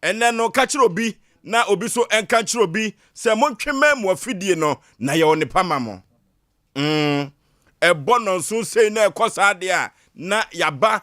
Ɛnnɛ no, ka kyerɛ obi na obi so nka nkyerɛ obi sɛ montwe mmɛn mo afidie no na yɛwɔ nnepa ma mo. Mm, ɛbɔ nnɔnson sei na ɛkɔ saa deɛ a, na yɛaba,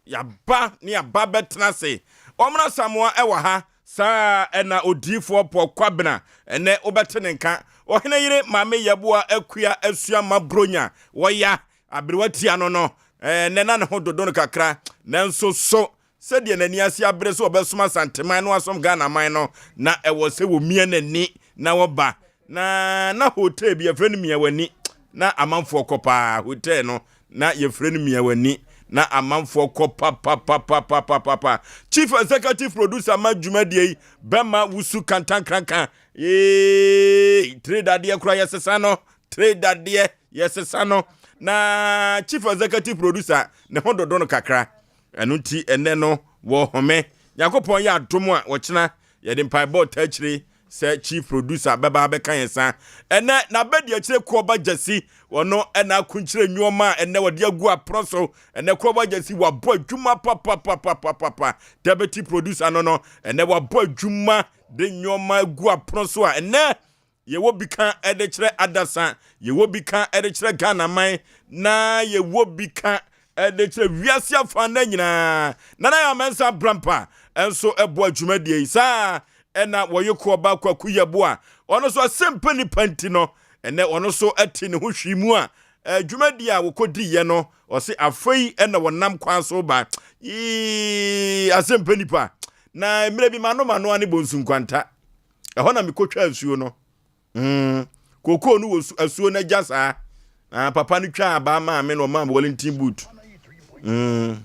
yɛaba ne yɛaba bɛtena ase. Ɔmena Samoa ɛwɔ ha, saa ɛna odiyifoɔ Paul Kwabena, ɛnɛ wobɛte ne nka. Ɔhene yere Maame Yɛboa Akua Asuama Bronya, wɔya aberewa tia no no, ɛnɛ na ne ho dodo no kakra, nanso so Sɛdeɛ n'ani ase abere sɛ ɔbɛsom Asanteman na wasom Ghana man no, na ɛwɔ sɛ wɔmia n'ani na wɔba. Na na hotel bi yɛfrɛ no Mia W'ani, na amanfoɔ kɔ paa. Hotel no, na yɛfrɛ no Mia W'ani, na amanfoɔ kɔ papapapapapapa. Chief Executive Producer ma dwumadie yi, Bɛma Wusu Kantankranka, eeii, tire dadeɛ koraa yɛsesa no, tire dadeɛ yɛsesa no. Na Chief Executive Producer ne ho dodo no kakra. Ɛno nti ɛnnɛ no wɔhome. Nyankopɔn yɛ adom a ɔkyena yɛde mpaebɔ taa akyire sɛ chief producer bɛba abɛka yɛn sa. Ɛnnɛ n'abadiakyire Koɔba Gyasi ɔno ɛna akunkyire nnoɔma a ɛnnɛ wɔde agu aporɔ so. Ɛnnɛ Koɔba Gyasi wabɔ adwuma papapapapapa. Deputy producer no no ɛnnɛ wabɔ adwuma de nnoɔma agu apono so a ɛnnɛ Yɛwɔ bi ka de kyerɛ adasa, yɛwɔ bi ka de kyerɛ Ghana man, na yɛwɔ bi ka de kyerɛ wiase afanan nyinaa. Nana Yaw Mensah Abrampa nso boa dwumadie yi. Saa ɛna wɔye koɔba Kwaku Yeboah. Ɔno nso asɛmpa nipa nti no, ɛnɛ ɔno nso te ne ho hwii mu a dwumadie a wɔkɔdiiɛ no, ɔse afei ɛna wɔnam kwan so ba. Yii, asɛmpa nipa. Na mmerɛ bi mano manoa ne bonsu nkwanta. Ɛhɔ na mekɔtwaa nsuo no. Mm, kokoo no wɔ asuo no agya saa. Na papa no twaa abaa maa me na ɔmaa me Wellington boot. Mm,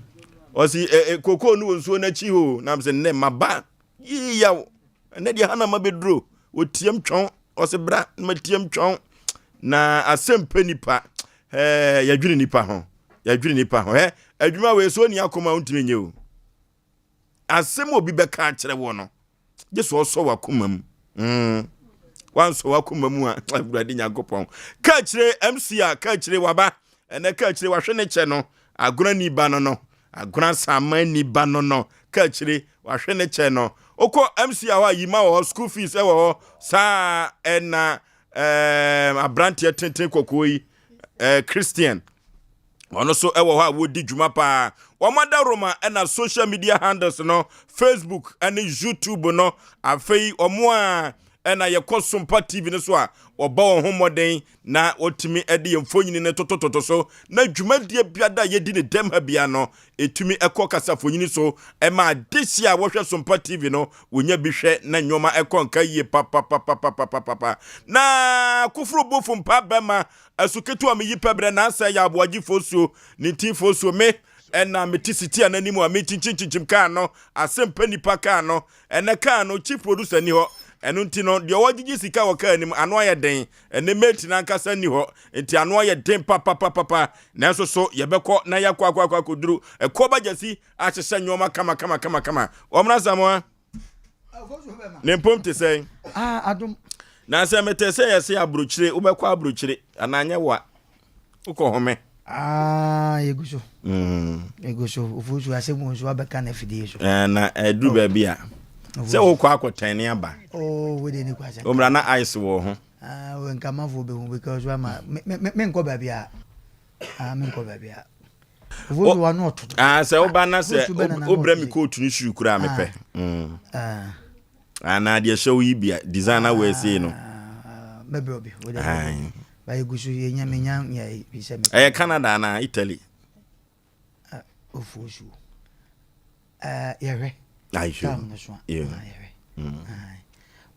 ɔsi e, e, kokoo no wɔ nsuo no akyi hɔ. Na mesɛ nnɛ maba yiyaw. Ɛnɛ deɛ ha na mabɛduro. Ɔtiam twɔn. Ɔsi bra na matiam twɔn. Na asɛm pɛ nipa. Ɛɛ, yɛdwene nipa ho. Yɛdwene nipa ho. Ɛ, adwuma wei so ni akoma wontumi nyɛ o. Asɛm obi bɛka akyerɛ wɔ no. gye sɛ ɔsɔ w'akoma mu mm. wansɔ w'akoma mu a awurade nyankopɔn ka kyerɛ mc a ka kyerɛ waba ɛnɛ ka kyerɛ wahwɛ ne kyɛ no agona ni ba no no agona sama ni ba no no ka kyerɛ wahwɛ ne kyɛ no wokɔ mc a hɔ a yima wɔ hɔ school fees ɛwɔ hɔ saa ɛna ɛɛ aberanteɛ tenten kɔkɔɔ yi ɛɛ christian ɔno nso wɔ hɔ a wɔdi dwuma paa. Wɔn adaworoma na social media handles no, Facebook ne YouTube no. Afei wɔn a ɛna yɛkɔ Sompa TV no so a wɔbɔ wɔn ho mmɔden na wɔtumi de yɛn mfonini no totototo so na dwumadie biada a yɛdi ne dɛm ha bia no ɛtumi ɛkɔ kasafonyini so ɛma adehye a wɔhwɛ Sompa TV no wɔnya bi hwɛ na nneɛma ɛkɔ nka yie papapapapapapa na koforo bofo mpa bɛma Asu ketewa meyi pɛ brɛ nansɛ yɛ aboagye fosuo ne ntin fosuo me ɛna mete siti a n'anim a mekyinkyinkyinkyim kaa no asɛm pɛ nipa kaa no ɛnɛ kaa no chief producer ni hɔ ɛno nti no deɛ ɔgyegye sika wɔ kaa nim ano ayɛ den ɛnɛ mate n'ankasa ni hɔ nti ano ayɛ den papapapapa nanso so yɛbɛkɔ na yɛakɔ akɔ akɔ akɔduru ɛkɔ bagyasi ahyehyɛ nneɛma kama kama kama kama wɔn Samoa. Ne mpom te sɛn? Ah, adom. Na sɛ mete sɛ yɛse aburokyire, wobɛkɔ aburokyire anaa nyɛ wa? Wokɔ home. Ah, yɛgu so. Yɛgu so. Ofusu asɛm wɔ nso abɛka na afidie so. Eh, na ɛduru eh, baabi a sɛ wokɔ akɔtɛn ne aba. Oh, wode ne kɔ asɛm. Omra na ice wɔ ho. Ah, nkamanfoɔ bɛhu because ama me me menkɔ baabi a. Ah, menkɔ baabi a. Ah, sɛ woba na sɛ wobrɛ me kootu no suru koraa mepɛ mm. ah. anaa deɛ hyɛ wo yi bia design na wɔasie no ɛyɛ Canada anaa Italy Yɛhwɛ time no so a yɛhwɛ.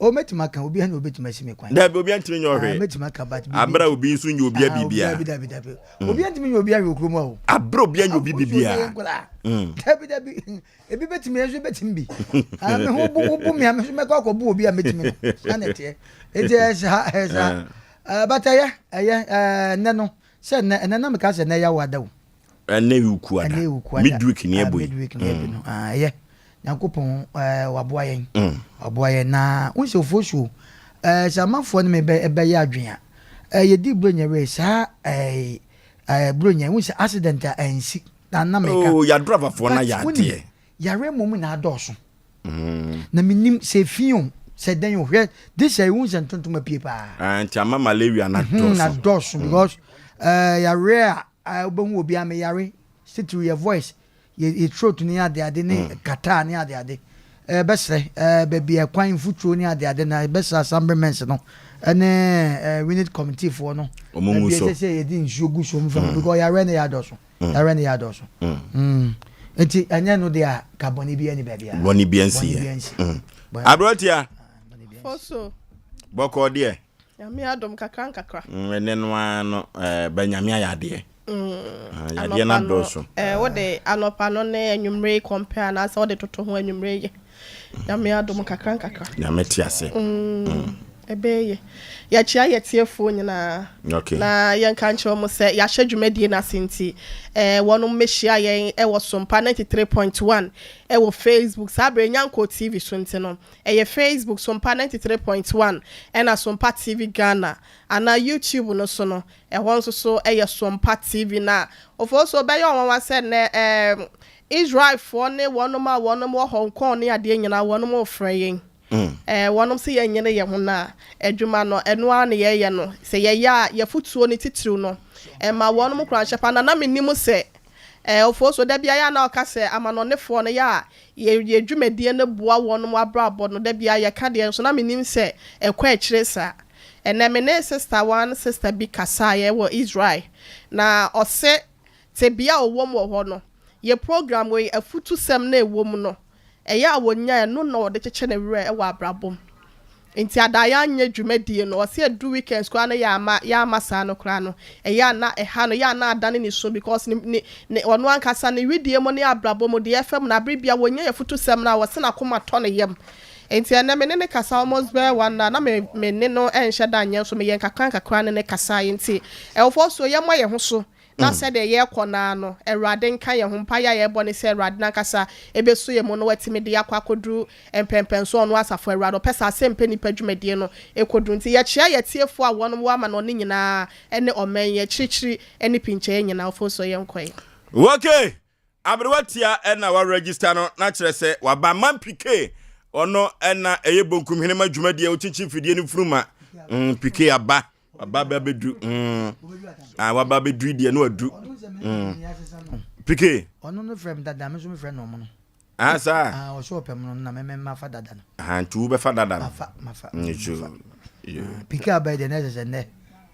O mɛtumi aka obi na obɛtumi asi me kwan. Dabi obi antumi nyɛ ɔhwee. Mɛtumi aka but biribi. Abra obi nso nyɛ obi abibia. Dabi dabi dabi. Obi antumi nyɛ obi ahwɛ okurom o. Abra obi anyɛ obi bibia. Dabi dabi. Ebi bɛtumi nso bɛtumi bi. Ah me ho bu bu me a me nso mɛkɔ akɔ bu obi a mɛtumi no. Saa na ɛteɛ. Eti ɛsa ɛsa. But ɛyɛ ɛyɛ ɛɛ nnɛ no sɛ nnɛ ɛnɛ na meka sɛ nnɛ yɛ awo ada o. Ɛnɛ yɛ Wukuada. Ɛnɛ yɛ Wukuada. Midweek ni ɛbɔ yi. Midweek ni ɛbɔ no. Ɛyɛ. Nyankopɔn waboa yɛn. Waboa yɛn na wo sɛ ofosuo sɛ amanfoɔ ne me bɛ ɛbɛyɛ adwen a yɛdi Buronya wei saa Buronya wo sɛ accident a ɛnsi na na meka. Oh, yɛadravafoɔ na yɛ adeɛ. Yare mmom na adɔɔso. Na menim sɛ efi o sɛ dɛn o hwɛ this year ehu sɛ ntontom apue paa. Ah, nti ama malaria no Mhm, adɔɔso. adɔɔso because ɛɛ yareɛ a a wobɛhu obi a meyare titiri yɛ voice yɛ yɛ throat ne adeade ne catarrh ne adeade ɛɛ bɛsrɛ ɛɛ baabi a ɛkwan mfuturo ne adeade na bɛsrɛ assembly no ɛne ɛɛ unit committee foɔ no Ɔmo ngu baabi a so. ɛsɛ sɛ yɛde nsuo gu so mfam because yareɛ no yɛ adɔɔso yareɛ no yɛ adɔɔso Mm. Nti ɛnyɛ no deɛ a ka bɔne bi ani baabi a Bɔne bi ansi bɔne bi yɛ. ansi. Bɔne- Aberanteɛ, Foso. bɔkɔɔ deɛ. Nyame adom kakra nkakra. Ɛnɛ no ara no ɛɛ bɛ Nyame ayɛ adeɛ. Ah, yadeɛ no Anɔpa no adɔɔso. Wode anɔpa no ne anwummere compare anaasɛ wode toto ho anwummere yɛ. Nyame adom kakra nkakra. Nyame te ase. Ɛbɛyɛ yɛ. Yɛkyia yɛtiefoɔ nyinaa. Na yɛnka nkyerɛ wɔn sɛ yɛahyɛ dwumadie no ase nti wɔnom mmɛhyia yɛn ɛwɔ Sompa 93.1 ɛwɔ Facebook. Saa berɛ Nyanko TV so nti no ɛyɛ Facebook Sompa 93.1 ɛna Sompa TV Ghana anaa YouTube no so no ɛhɔ nso so ɛyɛ Sompa TV na ɔfoɔ so ɔbɛyɛ ɔnwanwa sɛ nnɛ Israelfoɔ ne wɔnom a wɔnom wɔ Hong Kong ne adeɛ nyinaa wɔnom refrɛ yɛn. Wɔnom sɛ yɛnyere yɛn ho no a adwuma no ɛno ara na yɛyɛ no sɛ yɛyɛ a yɛfotuo no titiriw no ɛma wɔnom koranhyɛ pa na na menim sɛ ɔfoɔ so da biara na ɔka sɛ amanɔnefoɔ no yɛ a yɛ dwumadie no boa wɔnom abrabɔ no da biara yɛka deɛ nso na menim sɛ ɛkɔ akyire saa. Ɛnɛ me ne sister one sister bi kasaeɛ wɔ Israel na ɔse tebea a ɔwɔ mu wɔ hɔ no yɛ program wei afutusɛm na ɛwɔ mu no ɛyɛ a wɔnya ɛno na ɔde kyekyɛ ne werɛ ɛwɔ abrabɔ mu nti adaeɛ anyɛ dwumadie no ɔse adu weekends koraa no yɛ ama saa no koraa no ɛyɛ ana ɛha no yɛ ana adane ne so because ne ɔno ankasa ne widie mu ne abrabɔ mu deɛ ɛfɛ mu na abere bia wɔnya yɛ futusɛm no a wɔse n'akoma tɔ ne yam nti ɛnɛ me ne ne kasa almost bɛyɛ one hour na me ne no ɛnhyɛ da nyɛ nso meyɛ nkakra nkakra ne ne kasa nti ɛwɔfoɔ so yɛmmɔ yɛn ho so na sɛdeɛ yɛrekɔ naa no Awurade nka yɛn ho mpaeɛ a yɛrebɔ ne sɛ Awurade nankasa ɛbɛso yɛn mu no watumi de akɔ akɔduru mpɛmpɛnso ɔno asafo Awurade ɔpɛ sɛ asɛmpɛ nipa dwumadie no ɛkɔduru nti yɛkyea yɛtiefoɔ a wɔnom wɔ ama no ɔne nyinaa ɛne ɔman yɛ akyirikyiri ɛne pinkyɛeɛ nyinaa ɔfo so yɛnkɔe. Okay. Aberewa tia ɛna wa register no na kyerɛ sɛ waba man pike ɔno ɛna ɛyɛ bonkum hene ma dwumadie wokyikyi fidie no funuma pike aba waba bɛ bɛdu ah waba bɛdu deɛ no wadu pike. Ɔno no frɛ me dada, me nso mefrɛ no ɔmo no. Ah saa. Ah ɔsɛ ɔpɛ mu no na mɛmɛ mafa dada no. Ah nti wobɛfa dada no. Mafa mafa. Nso. Pike aba yi deɛ na ɛsɛ sɛ nnɛ.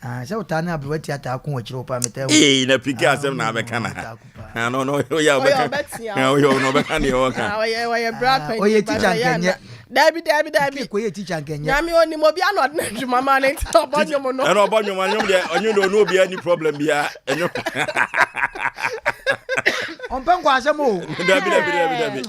Ah sɛ wotaa ne aberewa tia taa ko akyire wo paa metɛ wo. Ee na pike asɛm na abɛka na ha. Ah no no oyɛ ɔbɛka. Ah oyɛ ɔno ɔbɛka deɛ ɔka. Ah ɔyɛ ɔyɛ bra panyin. Ɔyɛ teacher nkɛnyɛ. Dabi dabi dabi. Pike kɔyɛ teacher nkɛnyɛ. Nyame onim obi ano ɔde n'adwuma ma ne nti ɔbɔ nnwom no. Ɛna ɔbɔ nnwom nnwom deɛ ɔnwom deɛ ɔno obiara ni problem biara ɛnwom. Ɔmpɛ nkɔ asɛm o. Dabi dabi dabi dabi.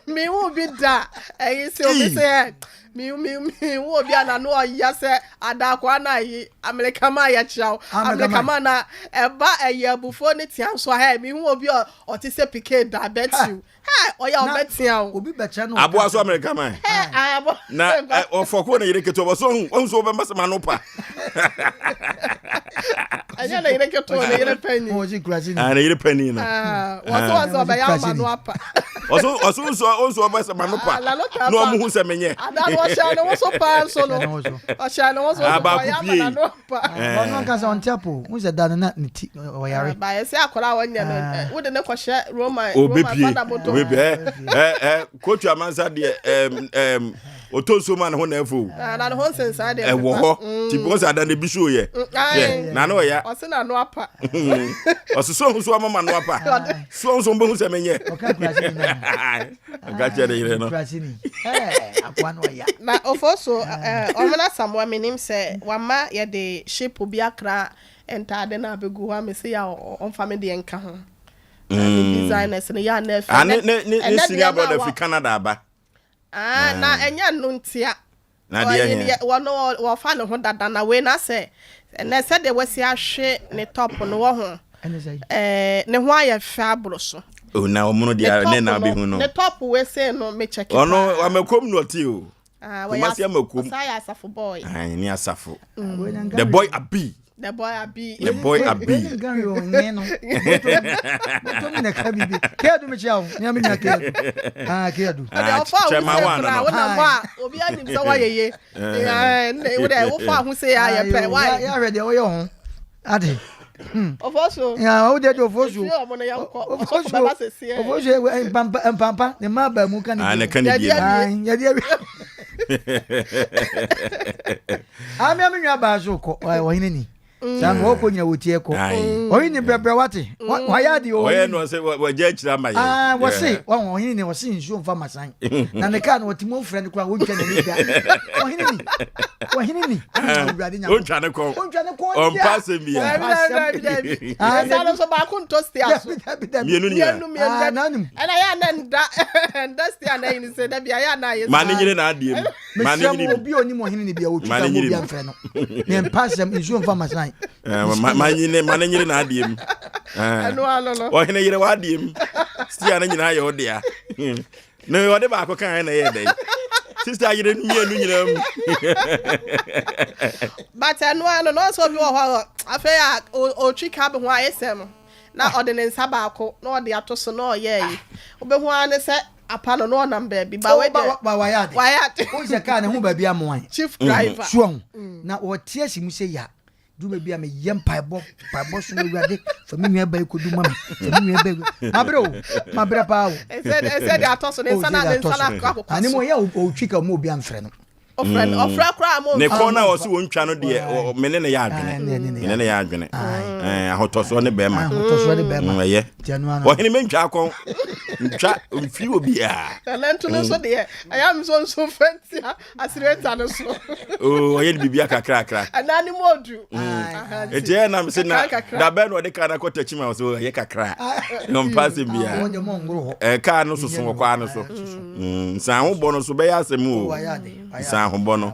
Mi hu bi da ɛyi sɛ obi sɛ mi hu obi a n'ano ɔya sɛ adakwa na ayi amerikama a yɛkyerɛw amerikama na ɛba ɛyɛ abufuo ne tia nso ha mi hu obi a ɔte sɛ pike da bet you hɛ ɔyɛ ɔbɛtia o. Obi bɛkyɛ no. Aboa so amerikama na ɔfɔko ne yere ketewa so ɔhu ɔhu so ɔbɛma sɛ ma no pa. Ɛnyɛ ne yere ketewa, ne yere panyin. Ɔsi kurasi ni. Ah ne yere panyin no. Wɔsɔ wɔsɔ ɔbɛyɛ ama no apa. Ɔso ɔso nso ɔnso ɔbɛ sɛ ma no pa. Na ɔmo hu sɛ menyɛ. Ada no ɔhyɛ ne ho so paa nso no. Ɔhyɛ ne ho so ɔyɛ ama na no apa. Ɔno ankasa ɔnte apo. N sɛ da no na ne ti ɔyare. Ba yɛ sɛ akɔla a wɔnyɛ no wode ne kɔhyɛ Roman Roman fada moto. Obepie ɛ ɛ kotu amansa deɛ ɛm ɛm ɔtɔ nsuo ma ne ho na ɛfo. Na ne ho nsensan deɛ. Ɛwɔ hɔ ti bi wɔn sɛ adan ebi so yɛ. Hwɛ na ano ɔya. Ɔsi na ano apa. Ɔsi so ohun so ama ma ano apa. So ohun so mbɛhu sɛ menyɛ. Ɔka kurasi ni na. Ɔka kyerɛ ne yere no. Kurasi ni ɛɛ akoa no ɔya. Na ofo so ɛɛ ɔmena samoa menim sɛ wama yɛde ship bi akra ntaade na abɛgu hɔ a mesi yɛ ɔmfa me deɛ nka ho. Designers no yɛ ana ɛfɛ. Ah ne senior brother fi Canada aba. Ah, na ɛnyɛ no ntia. Na deɛ hia. Wɔno wɔfa ne ho dada na wei na sɛ ɛnɛ sɛdeɛ wasi ahwe ne top no wɔ ho. Ɛɛ ne ho ayɛ fɛ aboro so. O na ɔmo no deɛ ne na abɛhu no. Ne top wei sei no me check. Ɔno amakom no ɔte o. Ah, Kumasi amakom. Ɔsa yɛ asafo boy. Ah, ne asafo. The boy abi. The boy abi. The boy abi. Wei nka hwee o nye no. Bɔtɔ mi na ka biribi. Keadu mi kyia wo. Nea mi nua Keadu. Ah Keadu. Ɛde ɔfa a Kyɛma wosɛ wa no kora no. wo nam hɔ a obi anim sɛ woayɛ ye. Ne wo dɛ wofa ho sɛ ayɛ pɛ why? Yɛ ahwɛ deɛ woyɛ ho. Ade. Ɔfɔ so. Ya wo deɛ deɛ ɔfɔ so. Efie ɔmo no yɛnkɔ. Ɔsɔfo bɛba sɛsiɛ. Ɔfɔ so mpampa mpampa ne mma aba mu ka ne Ah, bi. ne ka ne Yɛde bie no. awie. Ah, yɛde awie. Ah, me a me nua baa so kɔ ɔhene ni. Saa no wɔkɔ nyina wɔtie kɔ. Ɔhene ni brɛbrɛ wate. Wayɛ adeɛ Ɔyɛ no sɛ wɔgya akyiri ama yɛn. Ah, wɔse wɔn ɔhene ni wɔse nsuo mfa masan. Na ne kaa no wɔte mu frɛ no koraa wɔntwa n'ani da. Ɔhene ni. Ɔhene ni. Awurade Nyankopɔn. Ɔntwa ne kɔn. Ɔntwa ne kɔn. Ɔmpa asɛm biara. Dabi dabi dabi. Ɛsa no nso baako ntɔ stia so. Mmienu nyinaa. Mmienu mmienu dabi. Nanim. Ɛna yɛ ana nda nda stia na yi ni sɛ dabi ayɛ ana ayɛ Ma ne nyere n'adeɛ mu. Ma ne Mesrɛ nyere mo mu. obi a onim ɔhene ni bia wɔtwi Ma ka ne mo nyere obi mu. amfrɛ no. Mempa asɛm nsuo mfa masan. Eh, ma ma nyere ma ne nyere n'adeɛ mu. Eh, Ɛno ano no. Ɔhene yere w'adeɛ mu. Stia no nyinaa yɛ wo dea. Na ɔde baako kan na ɛyɛ dɛn? Sista yere mmienu nyinaa mu. But ɛno ano no ɔsɛ obi wɔ hɔ a afei a ɔtwi cab ho ayɛ sɛ no na ɔde ne nsa baako na ɔde ato so na ɔyɛ yi wobɛhu ara ne sɛ apa no na ɔnam baabi ba wei deɛ Ba wayɛ ade. wayɛ ade. Wohu sɛ kaa ne ho baabi amoan. Chief driver. So ahu. Na ɔte asi mu sɛ ya. Duru baabi a meyɛ mpaebɔ, mpaebɔ som Awurade, fa me nua ba yi kɔdu ma me, fa me nua ba yi. Mabrɛ o, mabrɛ paa o. Ɛsɛ ɛsɛ de atɔ so ne nsa na ne nsa na akɔ akokɔ Ane so. mo yɛ ɔtwi ka ɔmo obi amfrɛ no. Ɔfrɛ no ɔfrɛ koraa mo Ne mfa. kɔn na ɔse wɔntwa no deɛ me ne ne yɛ adwene. Ne ne Me ne ne yɛ adwene. Ahotɔsoɔ ne bɛrima. Ahotɔsoɔ ne bɛrima. Ɛyɛ. Nti ɛno ano. Ɔhene mentwa akɔn. Ntwa mfiri wɔ biara. Ɛnɛ nto no nso deɛ ɛyɛ mi nso nso fɛ ntia. Accelerator no so. Oh, ɔyɛ ne biribi akakrakra. Ɛna ne mu odu. Nti ɛyɛ nam se na dabɛn na ɔde kaa no akɔ takyi ma ɔsɛ ɔyɛ kakra. Ɔmpa asɛm biara. Kaa no soso wɔ kwaa no so. Nsanhobɔ no so bɛyɛ asɛm o. Nsanhobɔ no.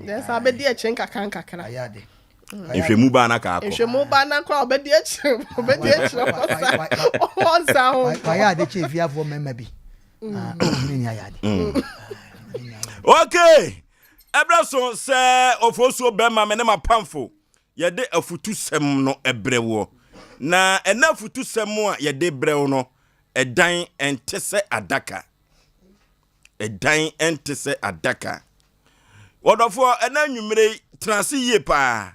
Nsa bɛdi akyire nkakra nkakra. Nhwɛmu baa na kaa kɔ. Nhwɛmu baa na kora ɔbɛdi akyire ɔbɛdi akyire ɔsa ho. Wayɛ ade kyɛ efiafoɔ mmarima bi. Okay, ɛberɛ so sɛ ɔfosuo bɛma me ne m'apamfo yɛde afutusɛm no brɛ woɔ. Na ɛna afutusɛm a yɛde brɛ wo no, ɛdan ɛnte sɛ adaka. Ɛdan ɛnte sɛ adaka. Wɔdɔfoɔ, ɛna anwummere yi, tena ase yie paa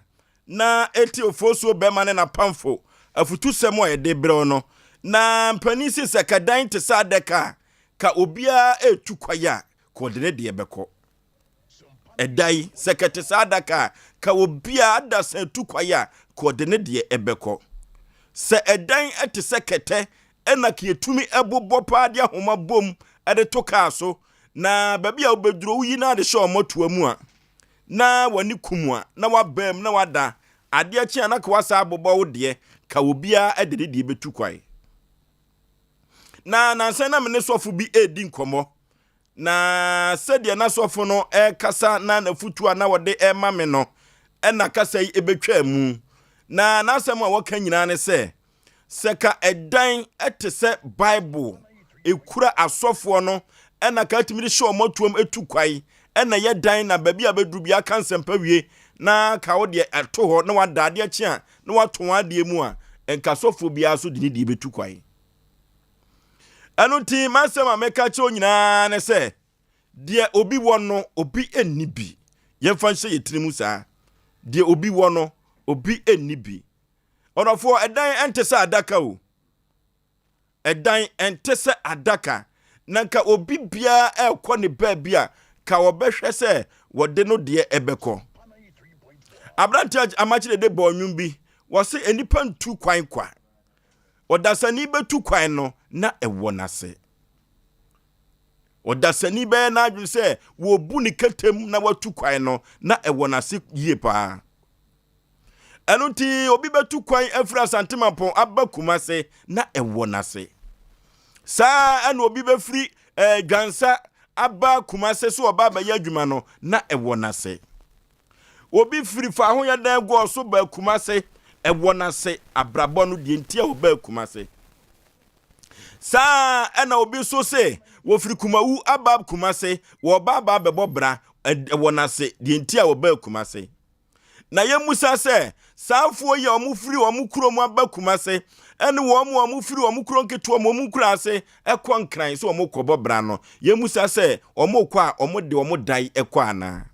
na eti ofosuo bɛma ne n'apamfo afutusɛm a yɛde brɛ wo no. Na mpanin se sɛ ka dan te sɛ adaka a, ka obiara retu kwae a, ka ɔde ne deɛ bɛkɔ. Ɛda yi, sɛ ka te sɛ adaka a, ka obiara adasa tu kwae a, ka ɔde ne deɛ ɛbɛkɔ. Sɛ ɛdan te sɛ kɛtɛ ɛna ka yɛtumi bobɔ paa de ahoma bom de to kaa so, na baabi a wobɛduro woyi no ade hyɛ ɔmɔtoa mu a, na w'ani kum a, na w'abam na w'ada, adeɛ kye a na ka w'asa abobɔ wo deɛ, ka obiara de ne deɛ bɛtu kwan. Na nansa na me ne sɔfo bi redi nkɔmmɔ, na sɛdeɛ na sɔfo no rekasa na n'afutuo a na wɔde rema me no, ɛna kasa yi ɛbɛtwaa mu. Na n'asɛm a wɔka nyinaa ne sɛ, Sɛ ka ɛdan te sɛ Bible ekura asɔfoɔ no ɛna ka atumi de hyɛ wɔn atuam etu kwae ɛna ɛyɛ dan na baabi a bɛduru bi aka nsɛmpa wie na ka wo deɛ ɛto hɔ na wada adeɛ kye a na wato wɔn adeɛ mu a nka sɔfoɔ biara so de ne deɛ bɛtu kwae. Ɛno nti m'asɛm a mɛka kyerɛ wo nyinaa ne sɛ deɛ obi wɔ no obi nni bi. Yɛmfa nhyɛ yɛ tiri mu saa. Deɛ obi wɔ no obi nni bi. Ɔdɔfoɔ, ɛdan ɛnte sɛ adaka o. Ɛdan ɛnte sɛ adaka. Na nka obi biara ɛrekɔ ne baabi a, ka wɔbɛhwɛ sɛ wɔde no deɛ ɛbɛkɔ. Aberanteɛ Amakye Dede bɔɔ nnwom bi, wɔse nnipa ntu kwan kwa. Ɔdasani bɛtu kwan no na ɛwɔ n'ase. Ɔdasani bɛyɛ n'adwene sɛ wɔbu ne kɛtɛm na watu kwan no na ɛwɔ n'ase yie paa. Ɛno nti obi bɛtu kwan afiri Asante Mampɔn aba Kumase na ɛwɔ n'ase. Saa ɛna obi bɛfiri eh, Dwansa aba Kumase so ɔba abɛyɛ adwuma no na ɛwɔ n'ase. Obi firi Fahoyɛdan gɔɔ so ba Kumase ɛwɔ n'ase abrabɔ no deɛ nti a ɔbaa Kumase. Saa ɛna obi nso se wɔfiri Kumawu aba Kumase wɔba aba abɛbɔ bra ɛwɔ n'ase deɛ nti a wɔbaa Kumase. Na yɛmmisa sɛ, saa afoɔ yi a wɔfiri wɔn kurom aba Kumase ne wɔn a wɔfiri wɔn kuro nketewa mu, wɔn nkuraase kɔ Nkran sɛ wɔrekɔbɔ bra no, yɛmmisa sɛ wɔrekɔ a wɔde wɔn dan kɔ anaa?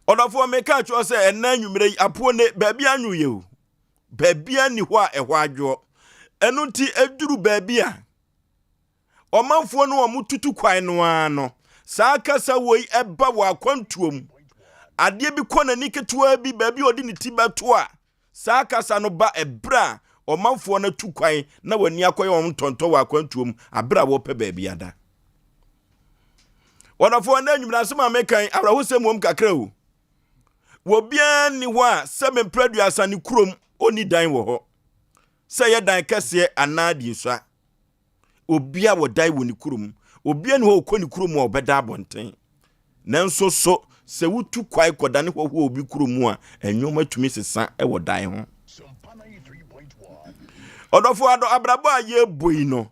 Ɔdɔfoɔ, meka akyerɛ wo sɛ ɛnnɛ anwummerɛ yi, apoɔ ne baabi anwoyɛ o. Baabiara nni hɔ a ɛhɔ adwoɔ. Ɛno nti, ɛduru baabi a, ɔmanfoɔ no a wɔtutu kwan no ara no, saa kasa wei ɛba wɔ akwantuo mu. Adeɛ bi kɔ n'ani ketewa bi, baabi a ɔde ne ti bɛto a, saa kasa no ba ɛberɛ a ɔmanfoɔ no atu kwan na wɔn ani akɔyɛ wɔn ntɔntɔ wɔ akwantuo mu, aberɛ a wɔrepɛ baabi ada. Wɔdɔfoɔ, ɛnɛ anwummerɛ asɛm a meka yi, awerɛhosɛm wom kakra o. Obiara nni hɔ a sɛ mprɛ aduasa ne kurom ɔnni dan wɔ hɔ, sɛ ɛyɛ dan kɛseɛ anaa deɛ esua. Obiara wɔ dan wɔ ne kurom. Obiara nni hɔ a ɔkɔ ne kurom a ɔbɛda abɔnten. Nanso so sɛ wotu kwae kɔdane hɔhoɔ wɔ obi kurom mu a, nneɛma tumi sesa wɔ dan ho. Ɔdɔfo adɔ abrabɔ a yɛrebɔ yi no,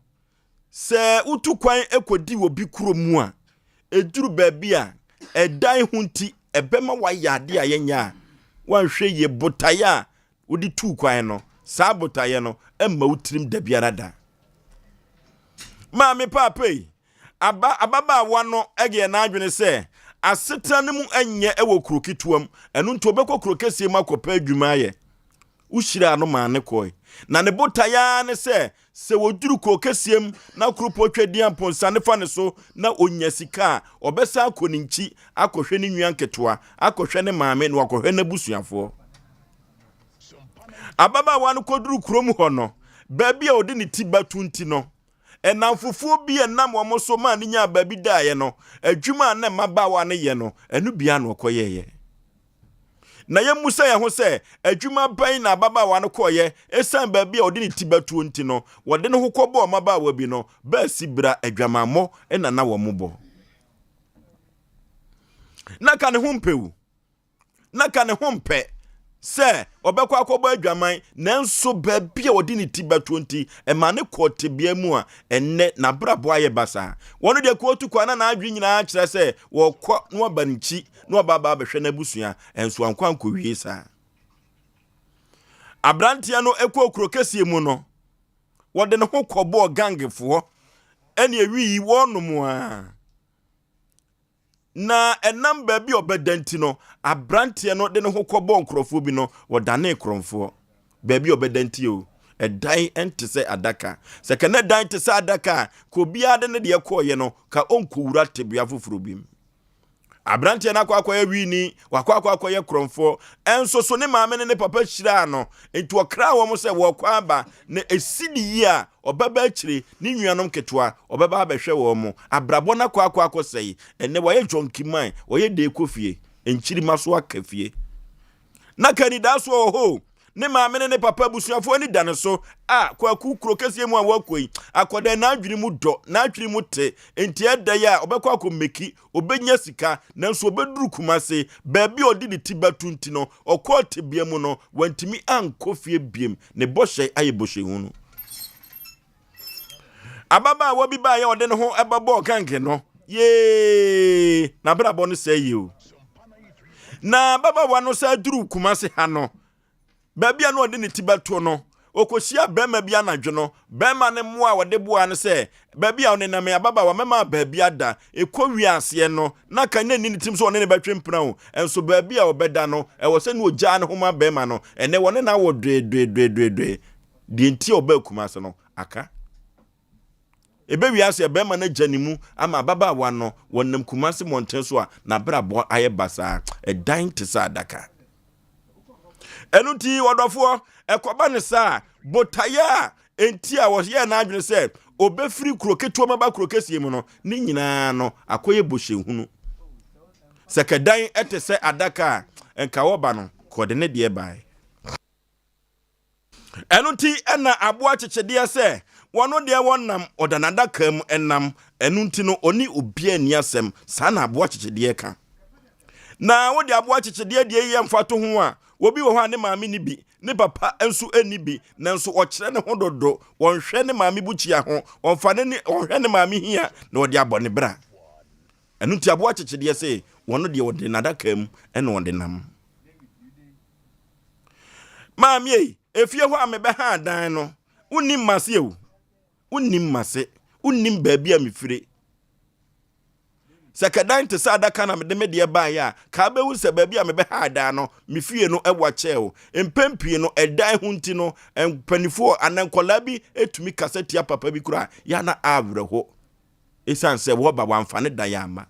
Sɛ wotu kwan kɔdi obi kuro mu a, ɛduru baabi a, ɛdan ho nti, ɛbɛma woayɛ adeɛ a yɛnyɛ a woanhwɛ yie. Botaeɛ a wode tuu kwan no, saa botaeɛ no mma wo tirim da biara da. Maame paapa yi, aba ababaawa no yɛ n'adwene sɛ asetena no mu nyɛ wɔ kuro ketewa mu, ɛno nti ɔbɛkɔ kuro kɛseɛ mu akɔpɛ adwuma ayɛ. Wohyiraa no maa no kɔe. Na ne botae ara ne sɛ, sɛ wɔduru kuro kɛseɛ mu na kuropɔn twa din amponsane fa ne so na ɔnya sika a, ɔbɛsan akɔ ne nkyi akɔhwɛ ne nua nketewa, akɔhwɛ ne maame na wakɔhwɛ n'abusuafoɔ. Ababaawa no kɔduru kurom hɔ no, baabi a ɔde ne ti bɛto nti no, nnamfofoɔ bi a ɛnam wɔn so maa no nyaa baabi daeɛ no, adwuma a na mmabaawa no yɛ no, ɛno bi ara na ɔkɔyɛeɛ. Na yemmisa yɛn ho sɛ, 'Adwuma bɛn na ababaawa no kɔeɛ? Esiane baabi a ɔde ne ti bɛtoɔ nti no, wɔde ne ho kɔbɔɔ mmabaawa bi no, baasibra adwamammɔ na na wɔbɔ. Na ka ne ho mpɛ wu. Na ka ne ho mpɛ sɛ ɔbɛkɔ akɔbɔ adwaman, nanso baabi a ɔde ne ti bɛtoɔ nti, ɛma ne kɔɔ tebea mu a ɛnnɛ n'abrabɔ ayɛ basaa. Wɔn deɛ kɔɔtu kɔ a na n'adwene nyinaa kyerɛ sɛ wɔkɔ na wɔaba ne nkyi na waba aba abɛhwɛ n'abusua, nso ankɔ ankɔwie saa. Aberanteɛ no kɔɔ kuro kɛseɛ mu no, wɔde ne ho kɔbɔɔ gangefoɔ ɛne ɛwi yi wɔnom a. Na ɛnam baabi a ɔbɛda nti no, aberanteɛ no de ne ho kɔbɔɔ nkurɔfoɔ bi no, wɔdanee korɔmfoɔ. Baabi a ɔbɛda nti o, ɛdan nte sɛ adaka. Sɛ ka na dan te sɛ adaka a, ka obiara de ne deɛ kɔɔeɛ no, ka ɔnkɔwura tebea foforɔ bi mu. Aberanteɛ no akɔ akɔyɛ wini, wakɔ akɔ akɔyɛ korɔmfoɔ. Ɛnso so ne maame ne ne papa hyiraa no, nti ɔkraa wɔn sɛ wɔrekɔ aba, na ɛsi ne yie a, ɔbɛba akyire, ne nuanom nketewa, ɔbɛba abɛhwɛ wɔn. Abrabɔ no akɔ akɔ akɔsɛe. Ɛnnɛ wayɛ junkie man, ɔyɛ dee kɔ fie, nkyirimma so aka fie. Na ka anidasoɔ wɔ hɔ o. Ne maame ne ne papa abusuafoɔ ani da ne so. A, Kwaku, kuro kɛseɛ mu a woakɔ yi, akwadaa yi n'adwene mu dɔ, n'adwene mu te, enti ɛda yi a ɔbɛkɔ akɔ Meki, ɔbɛnya sika, nanso ɔbɛduru Kumase, baabi a ɔde ne ti bɛto nti no, ɔkɔɔ tebea mu no, wantumi ankɔ fie biem. Ne bɔhyɛ ayɛ bɔhyɛhunu. Ababaawa bi baeɛ a ɔde ne ho bɛbɔɔ gange no. Yee! N'abrabɔ no sɛe yie o. Na ababaawa no san duruu Kumase ha no, baabi a na ɔde ne ti bɛto no, ɔkɔhyia barima bi anadwo no. Barima no mmoa a ɔde boaa no sɛ, baabi a ɔnenam yi, ababaawa, mɛma baabi ada. Ɛkɔ wie aseɛ no, na kan na ɛnni ne tirim sɛ ɔne no bɛtwe mpena o. Nso baabi a ɔbɛda no, ɛwɔ sɛ na ɔgyaa ne ho ma barima no. Ɛnnɛ, wɔne no awo dweedweedweedwee. Deɛ nti a ɔbaa Kumase no, aka. Ɛbɛwie aseɛ, barima no agya ne mu ama ababaawa no, wɔnam Kumase mmɔnten so a, n'abrabɔ ayɛ basaa. Ɛdan te sɛ adaka. Ɛno nti, ɔdɔfoɔ, ɛkɔba no saa a, botaeɛ a enti a ɔyɛɛ n'adwene sɛ ɔbɛfiri kuro ketewa mu aba kuro kɛseɛ mu no, ne nyinaa no, akɔyɛ bɔhyɛhunu. Sɛ kɛdan te sɛ adaka a, nka wɔba no, kɔde ne deɛ bae. Ɛno nti na aboa kyekyedeɛ sɛ wɔno deɛ wɔnam ɔda n'adaka mu nam, ɛno nti no ɔne obiara nni asɛm, saa na aboa kyekyedeɛ ka. Na wode aboa kyekyedeɛ deɛ yi yɛ mfatoho a, obi wɔ hɔ a ne maame nni bi, ne papa nso nni bi, nanso ɔkyerɛ ne ho dodo, ɔnhwɛ ne maame bukyia ho, ɔmfa ne ne ɔnhwɛ ne maame hia na ɔde abɔ ne bra. Ɛno nti aboa kyekyedeɛ se Wɔn deɛ wɔde n'adaka mu ɛna wɔde nam. Maame ei, efie hɔ a mebɛha dan no, wonnim m'ase o. Wonnim m'ase. Wonnim baabi a mefire. Sɛ kɛdan te sɛ adaka na mede me deɛ baeɛ a, ka wobɛhu sɛ baabi a mebɛha dan no, me fie no ɛwa kyɛɛ o. Mpɛn pii no, ɛdan ho nti no, mpanimfoɔ anaa nkwadaa bi tumi kasa tia papa bi koraa, yɛ a na awerɛho. Ɛsiane sɛ wɔba wɔamfa ne dan amma.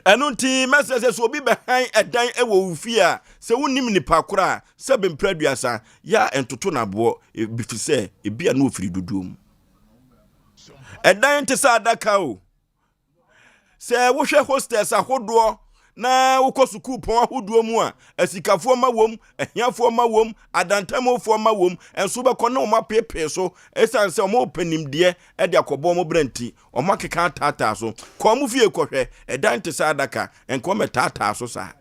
Ɛno nti, mɛsrɛ sɛ sɛ obi bɛhan ɛdan wɔ wo fie a, sɛ wonnim nipa korɔ a, sɛ bemprɛ aduasa, yɛ a ntoto no aboɔ, ɛfiri sɛ ebia na ɔfiri dodoɔ mu. Ɛdan te sɛ adaka o. Sɛ wohwɛ hostels ahodoɔ na wokɔ sukuupɔn ahodoɔ mu a, asikafoɔ mma wom, ahiafoɔ mma wom, adantamufoɔ mma wom, nso wobɛkɔ ne wɔn apeepee so ɛsiane sɛ wɔrepɛ nimdeɛ de akɔbɔ wɔn bra nti, wɔn akeka ataataa so. Kɔ wɔn fie kɔhwɛ, ɛdan te sɛ adaka, nka wɔmmɛtaataa so saa.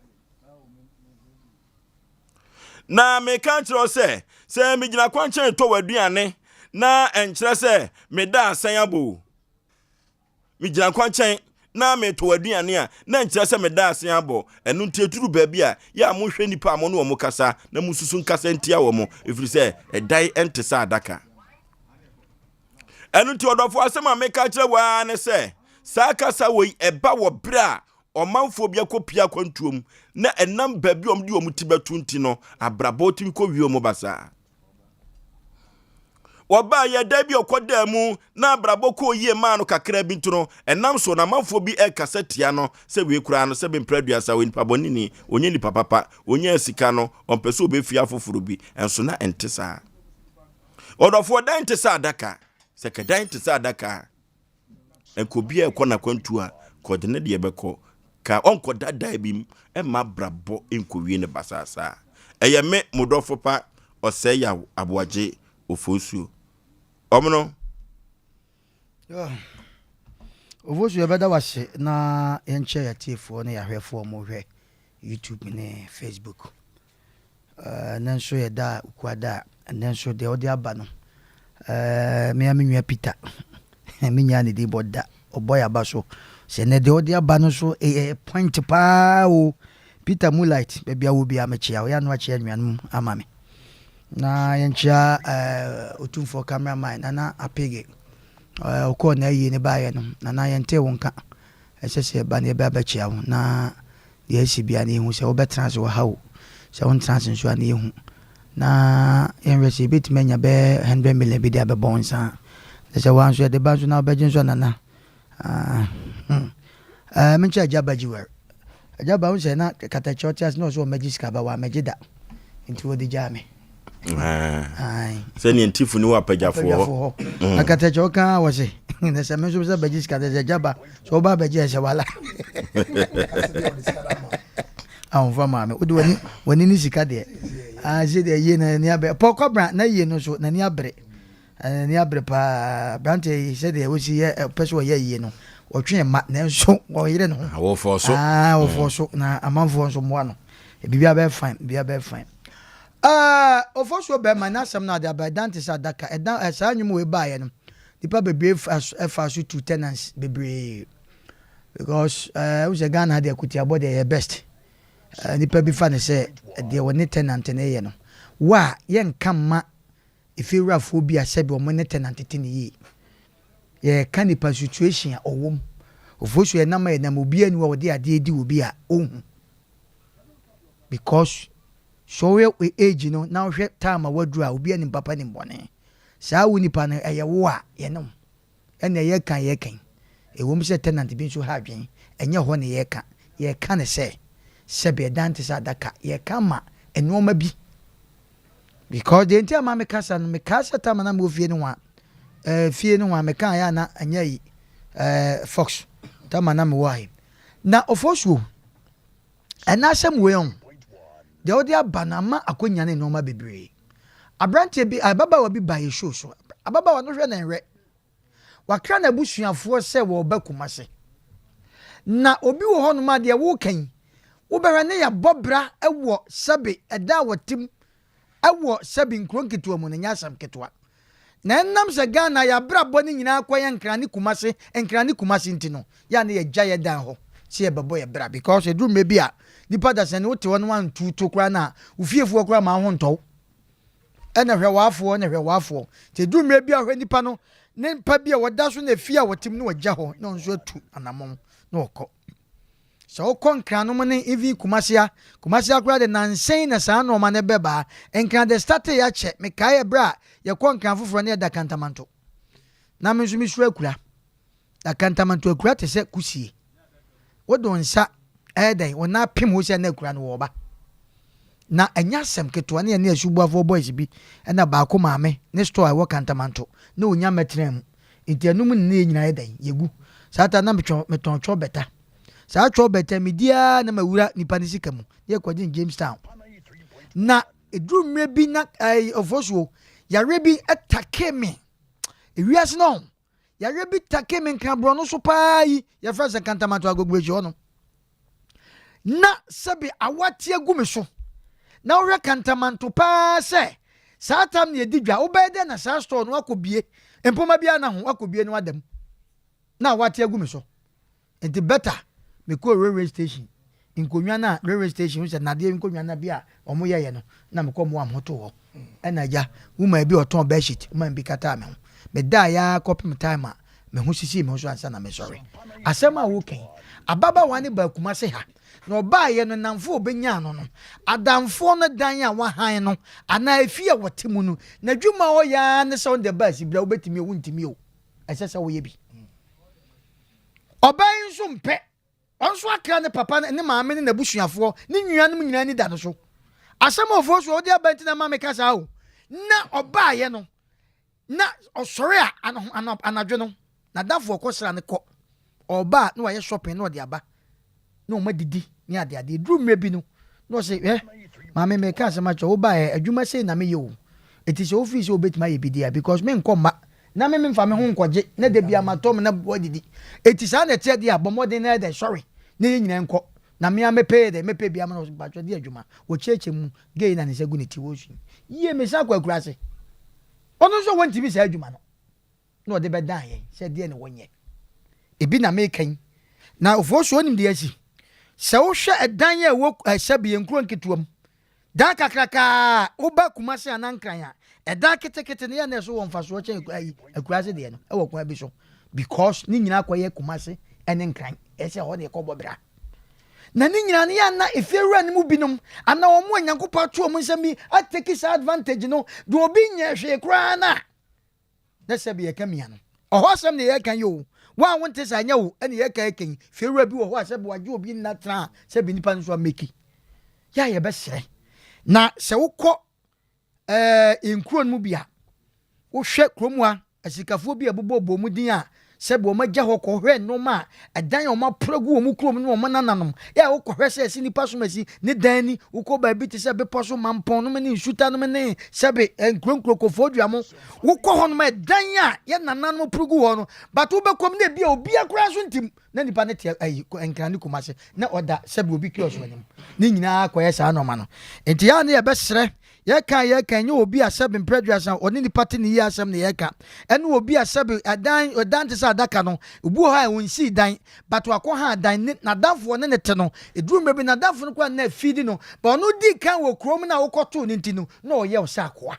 Na meka kyerɛ wo sɛ, sɛ megyina kwankyɛn retɔ w'aduane na ɛnkyerɛ sɛ meda asɛn abɔ o. Megyina kwankyɛn na metɔ w'aduane a, na ɛnkyerɛ sɛ meda asɛn abɔ. Ɛno nti ɛduru baabi a, yɛ a monhwɛ nnipa a mo ne wɔn kasa na monsusu nkasa ntia wɔn, ɛfiri sɛ ɛdan nte sɛ adaka. Ɛno nti ɔdɔfo asɛm a meka kyerɛ wo ara ne sɛ, saa kasa wei ɛba wɔ berɛ a ɔmanfoɔ bi akɔpue akwantuo mu na ɛnam baabi a wɔde wɔn ti bɛto nti no, abrabɔ tumi kɔwie wɔn basaa. Wɔbaa yɛ da bi ɔkɔdaa mu na abrabɔ kɔɔ yie maa no kakra bi nti no, ɛnam so na amanfoɔ bi ɛrekasa tia no sɛ wei koraa no sɛ bempere aduasa ɔyɛ nipa bɔneni, ɔnyɛ nipa papa, ɔnyaa sika no, ɔmpɛ sɛ ɔbɛfie afoforɔ bi, ɛnso na ɛnte saa. Ɔdɔfoɔ dan te sɛ adaka, sɛ kɛdan te sɛ adaka a, Nka obi a ɛkɔ n'akwantuo a, ka ɔde ne deɛ bɛkɔ. Ka ɔnkɔ daadaa bi mu mma abrabɔ nkɔwie no basaa saa. Ɛyɛ me, mo dɔfo pa, Ɔsɛe Yaw Aboagye Ofosuo. Ɔmono. Ofosuo, yɛbɛda wo ase na yɛnkyɛ yɛatiefoɔ ne yɛahwɛfoɔ a wɔhwɛ YouTube ne Facebook. Ɛnnɛ nso yɛ da a Ukua da a ɛnnɛ nso deɛ wode aba no me ara me nua Peter menyaa ne din bɔ da ɔbɔ yɛ aba so sɛ ɛnnɛ deɛ wode aba no nso ɛyɛ point paa o Peter Moonlight baabi a wɔ biara mekyea wo yɛ ano akyea nnuanom ama me na yɛnkyea Otumfoɔ cameraman Nana Apege ɔkɔɔ na ayie ne baeɛ no Nana yɛntee wo nka ɛsɛ sɛ yɛba na yɛbɛ abɛkyea wo na Deɛ asi biara no yɛhu sɛ wobɛtena ase wɔ ha o, sɛ wontena ase nso a na yɛhu. Na yɛnhwɛ sɛ yɛbɛtumi anya bɛyɛ 100 million bi de abɛbɔ wo nsa a. Na sɛ woa nso yɛde ba nso na wobɛgye nso a nana. Ah, hmm. Eh, menkyɛ agya ba gyiwɛr. Agya ba wo sɛ na katakyɛ ɔte ase na ɔsɛ ɔmɛgye sika ba wammɛgye da. Nti wɔde gyaa me. Sɛdeɛ ntifo ne wɔ apagyafoɔ hɔ. Mm. Akatakyɛ ɔka wɔ se na sɛ me nso sɛ bɛgye sika sɛ gya ba sɛ ɔba bɛgye ɛsɛ wala. Ahomfa maame wode w'ani w'ani ne sika deɛ sɛ deɛ yie na ani abere pɔkɔ bra na yie no nso n'ani abere n'ani abere paa aberanteɛ yi sɛdeɛ wosi yɛ pɛ sɛ ɔyɛ yie no ɔtwe mma nanso ɔyere ne ho wɔfɔ so wɔfɔ so na amanfoɔ nso mmoa no biribi abɛyɛ fine biribi abɛyɛ fine. Ɛɛ, Ofosuo bɛrima, n'asɛm no ade aba, ɛdan te sɛ adaka. Ɛdan, ɛ, saa nnwom wei baeɛ no, nnipa bebree fa, ɛfaa so tu tenants bebree. Because, ɛɛ, wohu sɛ Ghana ha deɛ akutiabɔ deɛ ɛyɛ best. Ɛɛ, nnipa bi fa no sɛ deɛ wɔne tenant no reyɛ no, wo a, yɛnka mma efiewurafoɔ bi a sɛbi wɔn ne tenant te no yie. Yɛreka nipa situation a ɔwɔ mu. Ofosuo yɛnam a yɛnam, obiara nni hɔ a ɔde adeɛ di obi a ɔnhu. Because sɛ wohwɛ wo age no na wohwɛ time a woaduru a obiara nim papa nim bɔne. Saa wo nipa no ɛyɛ wo a yɛne wo ɛna yɛka a yɛka yi. Ɛwom sɛ tenant bi nso ha adwene, ɛnyɛ hɔ na yɛka. Yɛka no sɛ sɛbe ɛdan te sɛ adaka, yɛka ma nnoɔma bi. Because deɛ nti a ma meka saa no, mekaa sɛ time a na mewɔ fie no ho a, eh, fie no ho a mekaa yɛ a na ɛnyɛ ayi, eh, Fox, time a na mewɔ ha yi. Na Ofosuo, Ɛna asɛm wei ɔn, deɛ wode aba no ama akɔnya ne nnoɔma bebree. Abranteɛ bi, ababaawa bi baa yɛ show so. Ababaawa no hwɛ na nhwɛ. Wakra n'abusuafoɔ sɛ wɔreba Kumase. Na obi wɔ hɔnom a deɛ woka yi, wobɛhwɛ ne yɛabɔ bra wɔ sɛbe ɛdan a wɔte mu wɔ sɛbe nkuro nketewa mu no nyɛ asɛm ketewa. Na ɛnam sɛ Ghana yɛabrabɔ no nyinaa kɔ yɛ Nkran ne Kumase, Nkran ne Kumase nti no, yɛ a na yɛgya yɛ dan hɔ. sɛ yɛbɛbɔ yɛ bra because ɛduru mmerɛ bi a nipa dasani wote hɔ no wantuuto koraa no a wo fiefoɔ koraa ma wo ho ntɔ wo. Ɛna hwɛ w'afoɔ na hwɛ w'afoɔ. Nti ɛduru mmerɛ bi a wohwɛ nipa no ne mpa bi a wɔda so na efie a wɔte mu na wɔgya hɔ na ɔno nso atu anamɔn na ɔkɔ. Sɛ wokɔ Nkran nom ne even Kumasi a, Kumasi ha koraa de nansa yi na saa nnoɔma no bɛbaa. Nkran de startee akyɛ, mekae ɛberɛ a yɛkɔ Nkran foforɔ na yɛda Kantamanto. Na me nso mesuro akura. Na Kantamanto akura te sɛ kusie. Wode wo nsa ɛyɛ dɛn, wo nan pem ho sɛ na akura no wɔɔba. Na ɛnyɛ asɛm ketewa, na yɛne Asuboafoɔ boys bi ɛna baako maame ne store a ɛwɔ Kantamanto na ɔnya mmɛtenaa mu. Nti ɛno mu na na yɛn nyinaa yɛ dɛn, yɛgu. Saa ta na metwɔn, metɔn twɔbɛta. Saa twɔbɛta medi ara na mawura nipa no sika mu na yɛkɔgye no Jamestown. Na ɛduru mmerɛ bi na ɛɛ Ofosuo, yareɛ bi takee me. Ewiase no, yareɛ bi takee me Nkran borɔno so paa yi, yɛfrɛ sɛ Kantamanto Agogbechi hɔ no. Na sɛbe awa te agu me so. Na wohwɛ Kantamanto paa sɛ saa tam na yɛdi dwa, wobɛyɛ dɛn na saa store no akɔ bie, mpoma biara na ho, wakɔ bie no ada mu. Na awa te agu me so. Nti better mekɔɔ railway station, nkonnwa no a railway station wohu sɛ nnadeɛ nkonnwa no bi a wɔn yɛeɛ no na mekɔ moa me ho too hɔ. Ɛna agya, woman bi a ɔtɔn bedsheet, woman bi kataa me ho. Medaeɛ ara kɔpem time a me ho sisii me ho so ansa na mesɔre. Asɛm a woka yi, ababaawa no baa Kumasi ha, na ɔbaeɛ no nnamfoɔ a ɔbɛnyaa no no, adamfoɔ no dan a wahan no anaa efie a wɔte mu no, n'adwuma a ɔyɛ ara ne sɛ ɔno deɛ baa Sibra, wobɛtumi o, wontumi o, ɛsɛ sɛ woyɛ bi. Ɔbaa yi nso mpɛ. Ɔno nso akra ne papa ne maame ne n'abusuafoɔ ne nuanom nyinaa ani da no so. Asɛm a Ofosu a ɔde aba nti na ɛma meka saa o. Na ɔbaeɛ no, na ɔsɔre a anadwo no, n'adamfo ɔkɔsra no kɔ. Ɔba a na wayɛ shopping na ɔde aba na wɔn adidi ne adeade. Ɛduru mmerɛ bi no, na ɔse, hwɛ, maame meka asɛm akyerɛ wo, wobaeɛ adwuma sei na meyɛ o. Enti sɛ wofii sɛ wobɛtumi ayɛ bi deɛ a, because menkɔ mma na me memfa me ho nkɔgye na da biara matɔ me na woadidi. Enti saa na ɛteɛ deɛ a, bɔ mmɔden na yɛ dɛn, sɔre na yɛn nyinaa nkɔ. Na me ara mɛpɛ yɛ dɛn, mɛpɛ bi ama no. Ɔse mpakyɛ di adwuma. Wɔkyiakyia mu, gay na ne nsa gu ne ti, wɔresu. Yie, mesan kɔ akuraase. Ɔno nso wɔntumi saa adwuma no. Na ɔde bɛdan yɛn sɛ deɛ na wɔnyɛ. Ebi na meka yi. Na Ofosuo nim deɛ asi. Sɛ wohwɛ ɛdan a ɛwɔ sɛbi yɛn nkuro nketewa mu, Dan kakraka a woba Kumasi anaa Nkran a, ɛdan ketekete no yɛ na ɛso wɔ mfasoɔ kyɛn ayi akuraase deɛ no ɛwɔ kwan bi so because ne nyinaa kɔyɛ Kumasi ɛne Nkran ɛsɛ hɔ na ɛkɔbɔ bra. Na ne nyinaa no yɛ ana efiewura no mu binom anaa wɔn a Nyankopɔn ato wɔn nsam bi ateki saa advantage no de obi nyɛ hwee koraa no a na sɛbi yɛka mia no. Ɔhɔ asɛm na yɛka yi o. Wo a wonte saa nyɛ wo ɛna yɛka ɛka yi. Fiewura bi wɔ hɔ a sɛbi wagye obi nna tena a sɛbi nipa no nso ameki. Yɛ a yɛbɛsrɛ. Na sɛ wokɔ ɛɛ nkuro no mu bi a, wohwɛ kurom ha asikafoɔ bi a ɛbobɔ bɔ wɔn din a sɛbi wɔn agya hɔ kɔhwɛ nneɛma a ɛdan a wɔn apra gu wɔn kurom ne wɔn nananom. Yɛ a wokɔhwɛ sɛ ɛsi nipa som asi ne dan ni, wokɔ baabi te sɛ bepɔ so mampɔn nom ne nsuta nom ne sɛbi nkuro nkuro kofoɔ dua mo. Wokɔ hɔ nom ɛdan a yɛ nananom poro gu hɔ no, but wobɛkɔ mu na ebi a obiara koraa nso ntim na nipa no te ayi Nkran ne Kumase na ɔda sɛbi obi kiosk anim. Ne nyinaa kɔyɛ saa nɔɔma no. Nti yɛ a ne yɛbɛsrɛ, yɛka a yɛka ɛnyɛ obi a sɛbi mprɛ aduasa ɔne nipa te ne yie asɛm na yɛka. Ɛne obi a sɛbi ɛdan ɛdan te sɛ adaka no, obi wɔ hɔ a ɔnsii dan but wakɔ ha dan ne n'adamfo ɔne ne te no, ɛduru mmerɛ bi n'adamfo no koraa na feedi no, but ɔno dii kan wɔ kurom no a wokɔtoo no nti no na ɔyɛ wo sɛ akoa.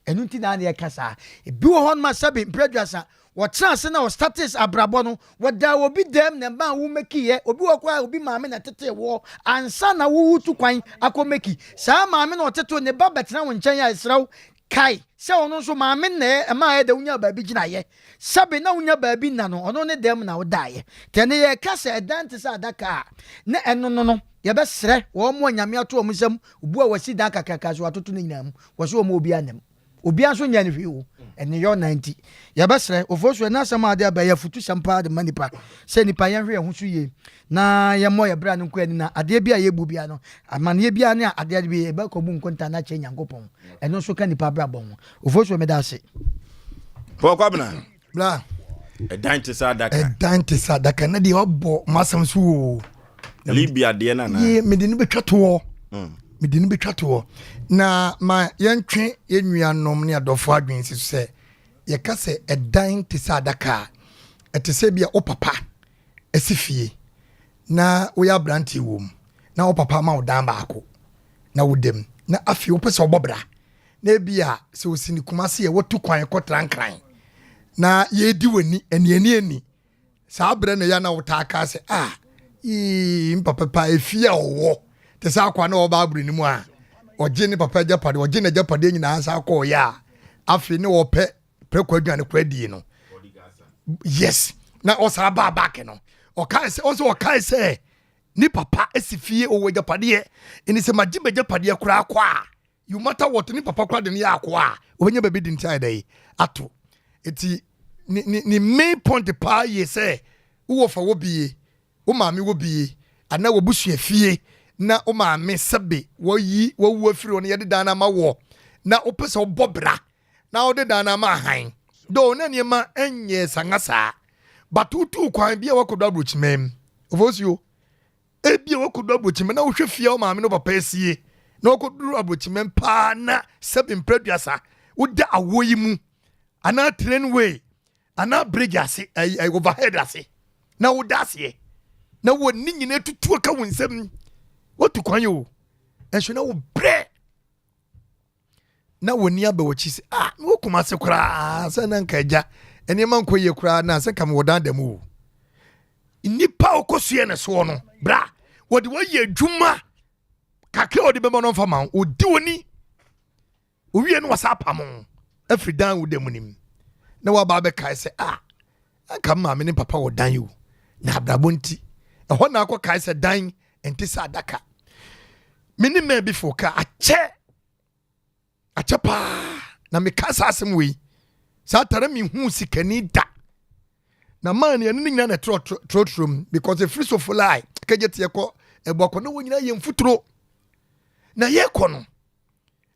Ɛno nti na na yɛka saa. Ebi wɔ hɔnom a sɛbe mprɛ aduasa, wɔtena ase na wɔstartee abrabɔ no, wɔdaa obi dɛm na ɛmaa wo mekiiɛ. Obi wɔ hɔ koraa a obi maame na ɛtetee woɔ ansa na woretu kwan akɔ meki. Saa maame no a ɔtetee wo, ne ba bɛtena wo nkyɛn a, ɛsrɛ wo, kae sɛ ɔno nso maame no na ɛmaa ɛyɛ dɛ wonyaa baabi gyinaeɛ. Sɛbe na wonnya baabi nna no, ɔno ne dɛm na wodaeɛ. Nti ɛnɛ yɛreka sɛ ɛdan te sɛ adaka a, na ɛno no no, yɛbɛsrɛ wɔn a Nyame ato wɔn nsam, obu a wɔasi dan kakraka so wɔatoto ne nyinaa mu, Wɔ so wɔn obiara nna mu. Obiara nso nyɛ no hwee o. Ɛneyɔ na nti. Yɛbɛsrɛ, Ofosu, ɛnɛ asɛm a ade aba yi afutusɛm paa de ma nipa sɛ nipa yɛnhwɛ yɛn ho so yie na yɛmmɔ yɛn bra no nkɔ anim na adeɛ bi a yɛbu biara no, amaneɛ biara ne adeɛ bi yɛbɛkɔbu nkonta no akyerɛ Nyankopɔn. Ɛno nso ka nipa abrabɔ ho. Ofosu, meda ase. Paul Kwabena. Bra. Ɛdan te sɛ adaka. Ɛdan te sɛ adaka na deɛ wabɔ m'asɛm so o. Libya deɛ na na. Yie mede no bɛtwa toɔ. Mm. Mede no bɛtwa toɔ. Na ma yɛntwe yɛn nuanom ne adɔfoɔ adwene si so sɛ yɛka sɛ ɛdan te sɛ adaka a ɛte sɛ bi a wo papa asi fie. na woyɛ aberanteɛ wɔ mu na wo papa ma wo dan baako na woda mu na afei wopɛ sɛ ɔbɔ bra na ebi a sɛ osi ne Kumase yɛ watu kwan kɔtra Nkran na yɛredi w'ani aniani ani saa berɛ na ɛyɛ na wotaa kaa sɛ, ah, yii mpapa pa efie a ɔwɔ te sɛ akwa na ɔba aburo ne mu a ɔgye ne papa agyapadeɛ, ɔgye n'agyapadeɛ nyinaa nsa akɔɔyɛ a afei ne ɔpɛ prɛko aduane kora die no. Yes, na ɔsan baa back no, ɔkae sɛ ɔsɛ ɔkae sɛ ne papa si fie, ɔwɔ agyapadeɛ, ɛni sɛ magye m'agyapadeɛ koraa kɔ a, you matter what, ne papa koraa de ne yɛ akoa a ɔbɛnya baabi de nti ayɛ dɛ ato. Eti ne ne ne main point paa yɛ sɛ wowɔ fa wɔ bie, wo maame wɔ bie anaa wɔ busua fie na wo maame sɛbe wɔyi wɔwu afiri hɔ no, yɛde dan no ama wɔ na wopɛ sɛ wobɔ bra na wode dan no ama ahan do na nneɛma nyɛ sanga saa, but wotuu kwan bi a wakɔdu aburokyimam ofosuo, ebi a wakɔdu aburokyimam na wohwɛ fie a wo maame no papa asie na wakɔduru aburokyimam paa na sɛbe mprɛduasa woda awoɔ yi mu anaa trainway anaa bridge ase, ɛyi ɛyi overhead ase na woda aseɛ na wɔ ne nyinaa tutuo ka wo nsam, wotu kwan o, nso na wo brɛ na wɔni aba wɔkyi sɛ, ah, mewɔ Kumase koraa sɛ na nka agya nneɛma nkɔ yie koraa na sɛ nka mewɔ dan da mu o. Nnipa a wɔkɔ ne soɔ no bra wɔde wɔyɛ adwuma kakra a wɔde bɛma no mfa ma wo, ɔdi wɔni owie no wɔsa apam afiri dan wo da mu nim na waba abɛkae sɛ, ah, anka maame ne papa wɔ dan o, na abrabɔ nti ɛhɔ na akɔ kae sɛ dan nte sɛ adaka. Me ne mmaa bi fo ka akyɛ akyɛ paa na meka saa asɛm wei saa tara mehu sikani da na maa ne ɛno ne nyinaa na ɛtrɔtrɔ mu because ɛfiri so folai kagye teɛ kɔ ɛbɔkɔ na wɔn nyinaa yɛ mfuturo na yɛkɔ no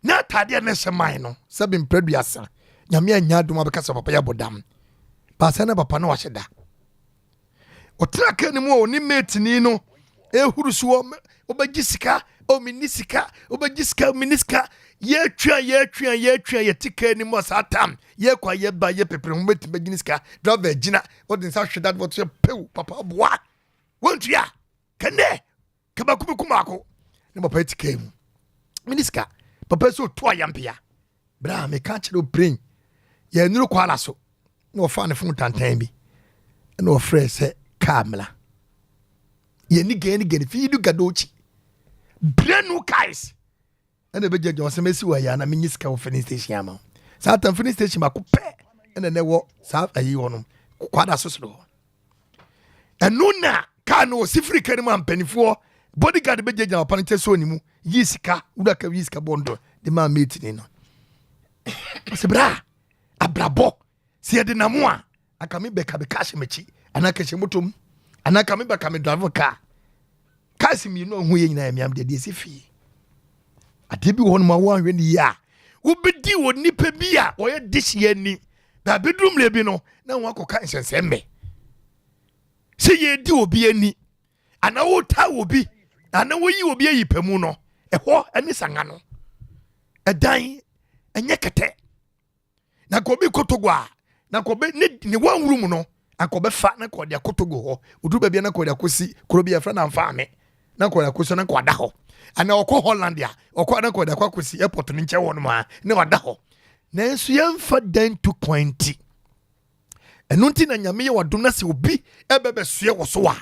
na ataadeɛ na ɛhyɛ man no sɛbi mprɛduasa. Nyame anya adom abɛka sɛ papa yɛ abɔdam baasa na papa no wahyɛ da ɔtena kaa no mu a ɔne mateni no ehuru soɔ, wobɛgye sika o, menni sika, wobɛgye sika, menni sika. Yɛtwea yɛtwea yɛtwea yɛte kaa no mu a saa tam yɛkɔ a yɛba yɛ pepere ho bɛtumi bɛgye ne sika. Driver gyina, wɔde nsa hwɛ dade wɔto yɛ pew, papa boa wɔntua kɛnɛ kɛbɛko bi kum baako ne papa ti kaa mu, menni sika. Papa sɛ ɔtu ayampea berɛ a meka kyerɛ o yɛnuru kwala so na ɔfa ne phone tantan bi ɛna ɔfrɛ sɛ kaa mmla yɛni gɛni gɛni fiidu gadochi brand new cars ɛna ɛbɛgya gyina ɔsɛ mɛsi wɔ ayɛ ana menye sika wɔ filling station ama wo. Saa tam filling station baako pɛ ɛna ɛnɛ wɔ saa ayi hɔ nom kwada so soro hɔ. Ɛno na kaa no ɔsi firi kaa no mu a mpanimfoɔ bodyguard bɛgya gyina papa no nkyɛn sɛ ɔne yi sika wura ka yi sika bɔndɔ de maa mate ni no. Ɔsɛ bra abrabɔ sɛ yɛde nam a anka me bɛka me cash m'akyi anaa kɛhyɛ moto mu anaa ka me bɛka me drive car cars mmienu a ho yɛ nyinaa yɛ meam deɛ ɛsi fie. Adeɛ bi wɔ hɔ nom a woanhwɛ ne yie a wobɛdi wɔ nipa bi a ɔyɛ dehyeɛ ani baabi duru mmerɛ bi no na wɔn akɔka nsɛnsɛmmɛ sɛ yɛdi obi ani anaa wotaa obi anaa woyi obi ayi pɛ mu no, ɛhɔ ne sanga no ɛdan ɛnyɛ kɛtɛ na nka obi kɔ Togo a na nka obi ne ne one room no anka ɔbɛfa na nka ɔde akɔ Togo hɔ, oduru baabi a na nka ɔde akɔsi kuro bi a yɛfrɛ no Amfaame na nka ɔde akɔsi na nka ɔda hɔ, anaa ɔkɔ Holland a ɔkɔ na nka ɔde akɔ akɔsi airport no nkyɛn hɔ nom a na ɔda hɔ. Nanso yɛmfa dan tu kwan nti ɛno nti na Nyame yɛ wadom na sɛ obi ɛbɛbɛsoɛ wɔ so a,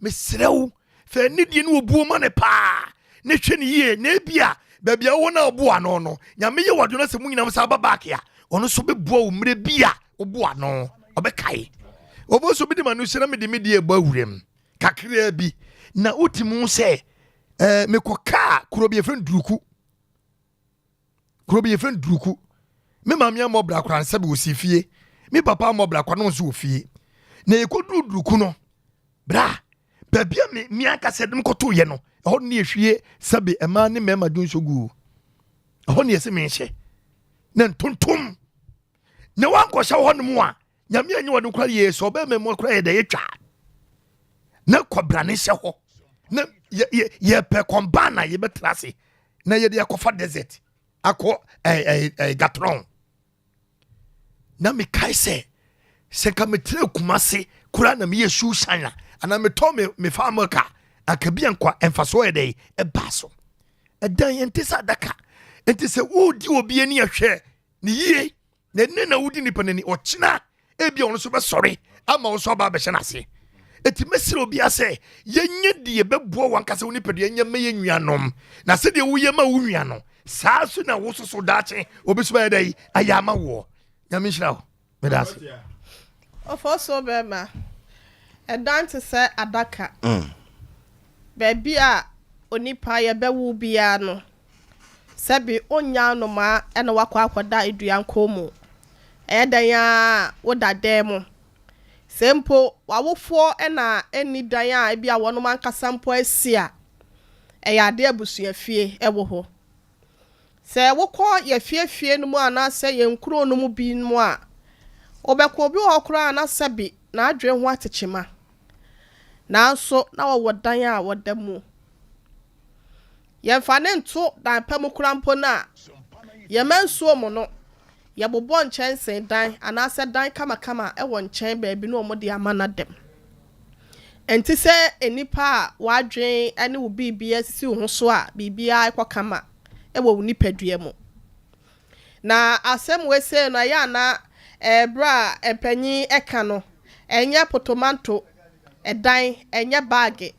mesrɛ wo, fɛ anidie ne obuo ma ne paa ne hwɛ ne yie na ebi a baabi a wowɔ na ɔboa ano no, Nyame yɛ wadom na sɛ mo nyinam saa ba back a, ɔno nso bɛboa wo mmerɛ bi a woboa no ɔbɛkae. Ɔbɔ nso bi de ma no hyɛ na mede me deɛ ɛbɔ awuram kakraa bi na wotumi sɛ mekɔ kaa kuro bi yɛfrɛ no Duruku, kuro bi yɛfrɛ no Duruku. Me maame ammɔ bra koraa sɛ wɔsi fie, me papa ammɔ bra koraa na ɔnso wɔ fie na yɛkɔduru Duruku no bra baabi a me me ankasa de me kɔtoeɛ no, ɛhɔ ne yɛhwie sɛbe mmaa ne mmarima dwonso gu ɛhɔ ne yɛsɛ menhyɛ na ntontom na wankɔhyɛ hɔ nom a Nyame anyɛ wɔde kora yɛ sɛ ɔbɛma mu akora yɛ dɛ yɛtwa na kɔbra ne hyɛ hɔ na yɛpɛ kɔmba na yɛbɛtena ase na yɛde akɔfa desert akɔ ɛɛ gatron. Na mekae sɛ nka metena Kumase koraa na meyɛ shoe shine a anaa metɔ me me farm milk a, anka bi anka mfasoɔ yɛ dɛn ɛba so. Ɛdan yɛnte sɛ adaka. Nti sɛ wodi obi ani ahwɛ ne yie na ɛnɛ na wodi nipa n'ani, ɔkyena ebi a ɔno nso bɛsɔre ama wo nso aba abɛhyɛ n'ase. Eti mɛsrɛ obiara sɛ yɛnyɛ deɛ ɛbɛboa wankasa wo nipadua nyɛ ma yɛ nuanom, na sɛdeɛ woyɛ ma wo nua no, saa so na wo soso daakye obi so bɛyɛ dɛ ayɛ ama woɔ. Nyame nhyira wo, meda ase. Ofosuo bɛrima, ɛdan te sɛ adaka. Baabi a onipa yɛbɛwo biara no, sɛbe onnya anomaa na wakɔ akɔda dua nkɔn mu. Ɛyɛ dɛn ara a, woda dan mu. Sɛ mpo w'awofoɔ na ɛnni dan a ebia wɔnom ankasa mpo asi a, ɛyɛ adeɛ a abusuafie wɔ hɔ. Sɛ wokɔ yɛn afiefie no mu anaasɛ yɛn nkuro no mu bi mu a, wobɛkɔ obi wɔ hɔ koraa a na sɛbe n'adwene ho ate kyema, nanso na wɔwɔ dan a wɔda mu. Yɛmfa no nto dan pa mu koraa mpo no a, yɛmma nsuo mu no, yɛbobɔ nkyɛnsee dan anaasɛ dan kamakama wɔ nkyɛn baabi na wɔde ama no ada mu. Ɛnte sɛ nnipa a w'adwene ne wo biribiara sisi wo ho so a biribiara kɔ kama wɔ wo nipadua mu. Na asɛm wei sei no, ɛyɛ a na berɛ a mpanyin ka no, ɛnyɛ potomanto dan, ɛnyɛ baage.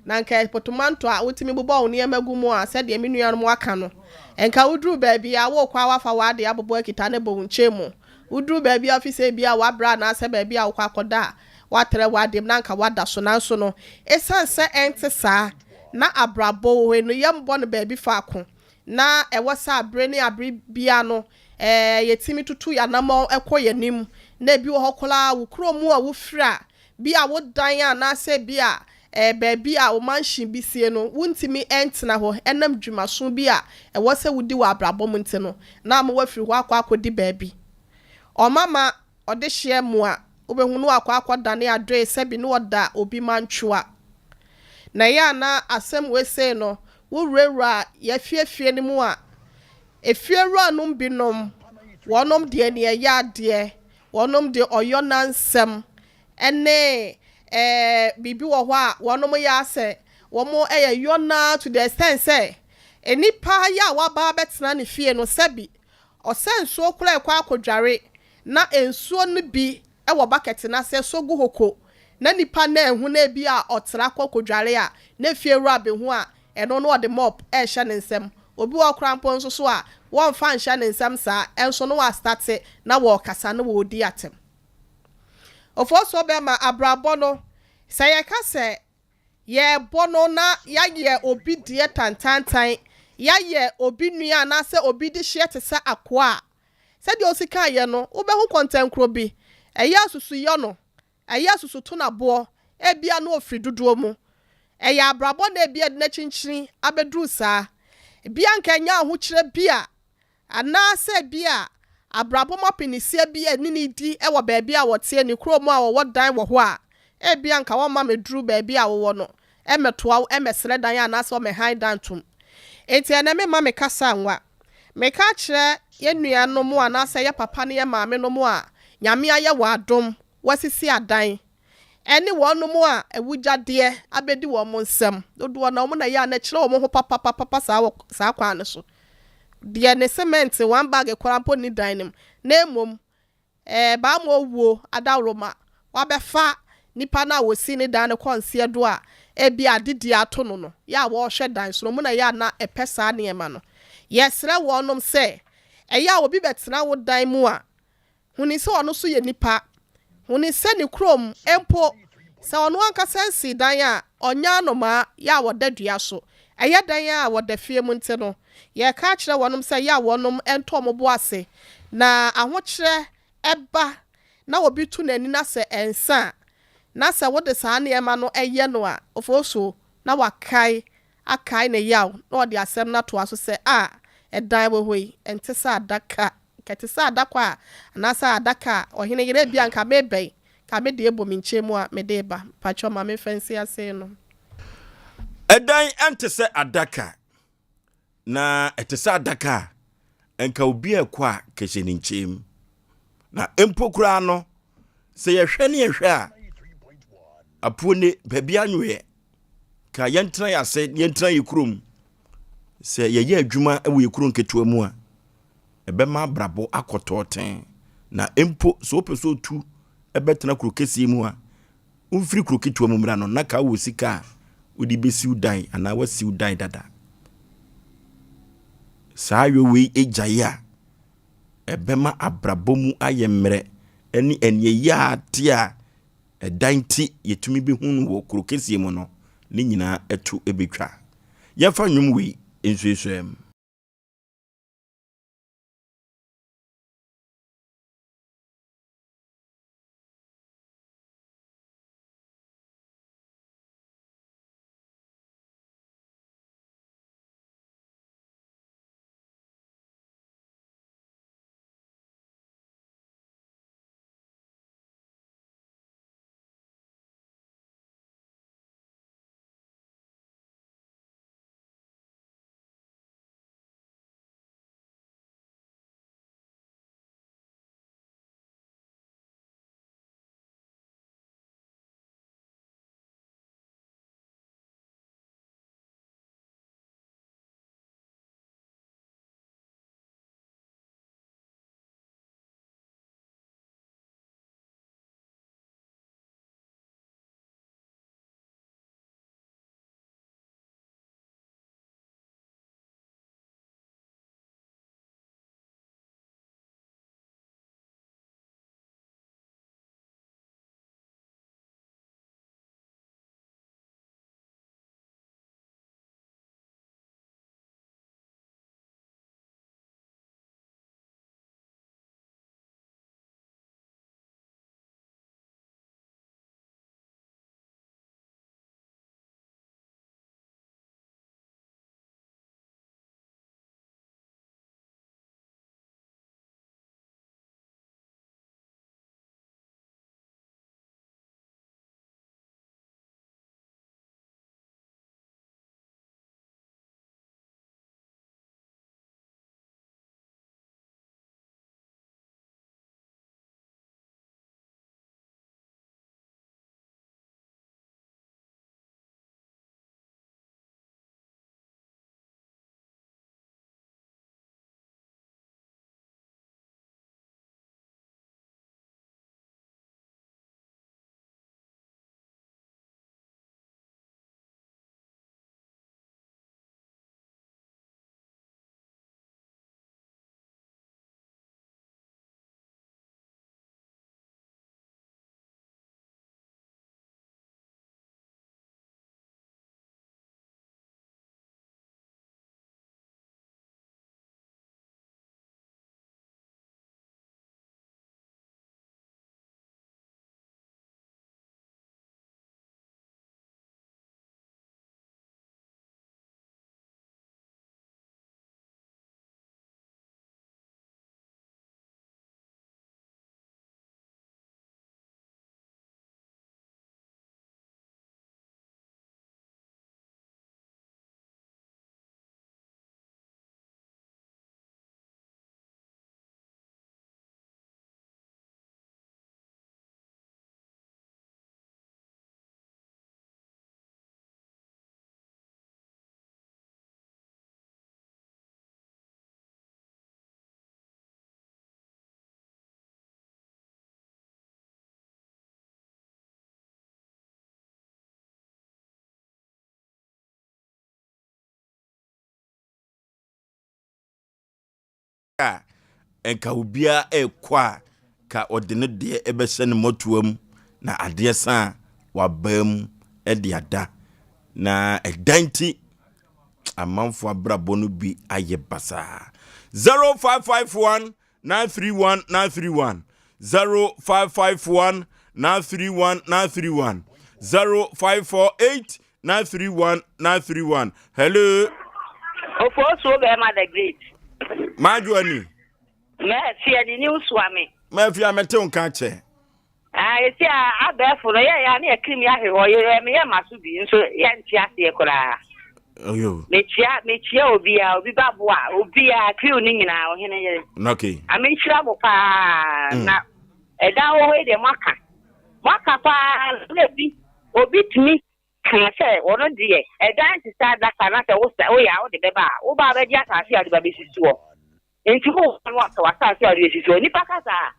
Na anka ɛyɛ potomanto a wotumi bobɔ wo nneɛma gu mu a, sɛdeɛ me nuanom aka no, nka woduru baabi a worekɔ a woafa w'adeɛ abobɔ akita no bɔ wo nkyɛn mu. Woduru baabi a wofi sɛ ebia woabrɛ anaasɛ baabi a wokɔ akɔda a, woatrɛ w'adeɛ mu na anka woada so. Nanso no, ɛsiane sɛ ɛnte saa, na abrabɔ wɔ hɔ yi no, yɛmmɔ no baabi faako, na ɛwɔ sɛ abere ne abere biara no, yɛtumi tutu yɛn anammɔn kɔ yɛn anim. Na ebi wɔ hɔ koraa a, wo kurom a wofiri a, bi a wo dan anaasɛ bi a baabi a wo mansion bi sie no, wontumi ntena hɔ ɛnam dwumaso bi a ɛwɔ sɛ wodi wɔ abrabɔ mu nti no, na ama woafiri hɔ akɔ akɔdi baabi. Ɔmama ɔdehyeɛ mmoa, wobɛhu no wakɔ akɔdane adoe sɛbi na ɔda obi mantwoa. Na ɛyɛ a na asɛm wei sei no, wowurawura yɛafiefie no mu a, efiewuranom binom, wɔnom deɛ nea ɛyɛ adeɛ, wɔnom de ɔyɔ nansɛm ne eh, biribi wɔ hɔ a wɔnom yɛ asɛ wɔn yɛ yɔ naa to the extent sɛ nnipa yɛ a waba abɛtena ne fie no sɛbi ɔsɛ nsuo koraa ɛkɔ akɔdware na nsuo no bi wɔ bucket no ase ɛsɔ gu hɔ ko na nipa no anhu na ebi a ɔtra kɔ kɔdware a na fie wura bɛhu a ɛno no ɔde mop ɛrehyɛ ne nsam. Obi wɔ hɔ koraa mpo nso so a wɔmfa nhyɛ ne nsam saa nso no wastate na wɔrekasa na wɔredi atɛm. Ofosuo bɛma abrabɔ no, sɛ yɛka sɛ yɛrebɔ no na yɛayɛ obi deɛ tantantan, yɛayɛ obi nua anaasɛ obi dehyeɛ te sɛ akoa a, sɛdeɛ ɔsi kaeɛ no, wobɛhu kɔntɛnkorɔ bi, ɛyɛ asusuyɔ no, ɛyɛ asusuto no aboɔ, ebia na ɔfiri dodoɔ mu. Ɛyɛ abrabɔ na ebia ɛde no akyinkyini abɛduru saa. Ebia anka ɛnyɛ ahokyerɛ bi a Anaasɛ ebia abrabɔ mu apinisie bi a ɛne no redi wɔ baabi a wɔteɛ, ne kurom a wɔwɔ dan wɔ hɔ a, ebia anka wɔmma mmɛduru baabi a wowɔ no mmɛtoa wo, mmɛsrɛ dan anaasɛ wɔmmɛhan dan ntom. Enti ɛnnɛ memma me kasa nwa. Meka akyerɛ yɛn nuanom anaasɛ yɛn papa ne yɛn maamenom a Nyame ayɛ wɔn adom, wɔasisi adan, ɛne wɔnom a awugyadeɛ abɛdi wɔn nsam dodoɔ no, wɔn na ɛyɛ a na ɛkyerɛ wɔn ho papapapapa saa wɔ saa kwan no so. Deɛ ne cement one bag koraa mpo nni dan no mu, na mmom ɛɛ baama owuo adaworoma wabɛfa nipa no a wɔsi ne dan no kɔ nseɛ do a ebi a adedie ato no no, yɛ a wɔrehwɛ dan so no, wɔn na ɛyɛ a na ɛpɛ saa nneɛma no. Yɛsrɛ wɔnom sɛ, ɛyɛ a obi bɛtena wo dan mu a, Huni sɛ ɔno nso yɛ nipa. Huni sɛ ne kurom mpo, sɛ ɔno ankasa nsii dan a, ɔnyɛ anomaa, yɛ a wɔda dua so. Ɛyɛ dɛn a wɔda fie mu nti no, yɛreka akyerɛ wɔnom sɛ yɛ a wɔnom ntɔ wɔn bo ase, na ahokyerɛ ba na obi to n'ani na sɛ ɛnsa a, na sɛ wode saa nneɛma no yɛ no a, ofosuo, na wakae akae ne yaw na ɔde asɛm no atoa so sɛ, A, ɛdan wɔ hɔ yi, ɛnte sɛ adaka. Nka ɛte sɛ adakɔ a, anaasɛ adaka a ɔhene yere, ebia nka mebɛn, nka me deɛ bɔ me nkyɛn mu a mede reba. Mpakyɛw ma memfa nsi ase no. Ɛdan ɛnte sɛ adaka, na ɛte sɛ adaka a, nka obi ɛkɔ a kɛhyɛ ne nkyɛn mu. Na mpo koraa no, sɛ yɛhwɛ ne yɛhwɛ a, Apuo ne baabi anwoeɛ. Ka yɛntena yɛ ase, yɛntena yɛ kurom. Sɛ yɛyɛ adwuma wɔ yɛ kuro nketewa mu a, ɛbɛma abrabɔ akɔ tɔɔten. Na mpo sɛ wopɛ sɛ otu bɛtena kuro kɛseɛ mu a, womfiri kuro ketewa mu mmra no, na ka wowɔ sika a wode bɛsiw dan anaa wasiw dan dada. Saa yɔ wei gyae a, ɛbɛma abrabɔ mu ayɛ mmerɛ ne aniɛyaade a ɛda nti yɛtumi bɛhu no wɔ kuro kɛseɛ mu no, ne nyinaa to bɛtwa. Yɛmfa nnwom wei nsuasuam. A, nka obiara rekɔ a, ka ɔde ne deɛ bɛhyɛ ne mmɔtoa mu, na adeɛ sa a, wabaa mu de ada. Na ɛda nti, amanfoɔ abrabɔ no bi ayɛ basaa. 0551 931 931 0551 931 931 0548 931 931 Hello. Ofosuo bɛrima the great. Madwo ani. Mɛfia ni ni nsoa me. Mɛfia mɛte wo nka kyɛ. Ah, esi a abɛɛfo no yɛ ya ne yɛ kiri mi ahwe hɔ yɛ me yɛ ma so bi nso yɛ nte aseɛ koraa. Oyo. Mekyia mekyia obiara obi ba boa obiara kriw ne nyinaa ɔhene yere. Okay. Ame nhyira mo paa mm. na ɛda hɔ hɔ yi deɛ moaka moaka paa na bi. Obi tumi kaa sɛ ɔno deɛ ɛdan te sɛ adaka na sɛ woyɛ a wode bɛba a, woba a wobɛgye asase a wode ba bɛsi soɔ. Enti wo ba no atɔ w'asase a wode bɛsi soɔ. Nnipa ka saa.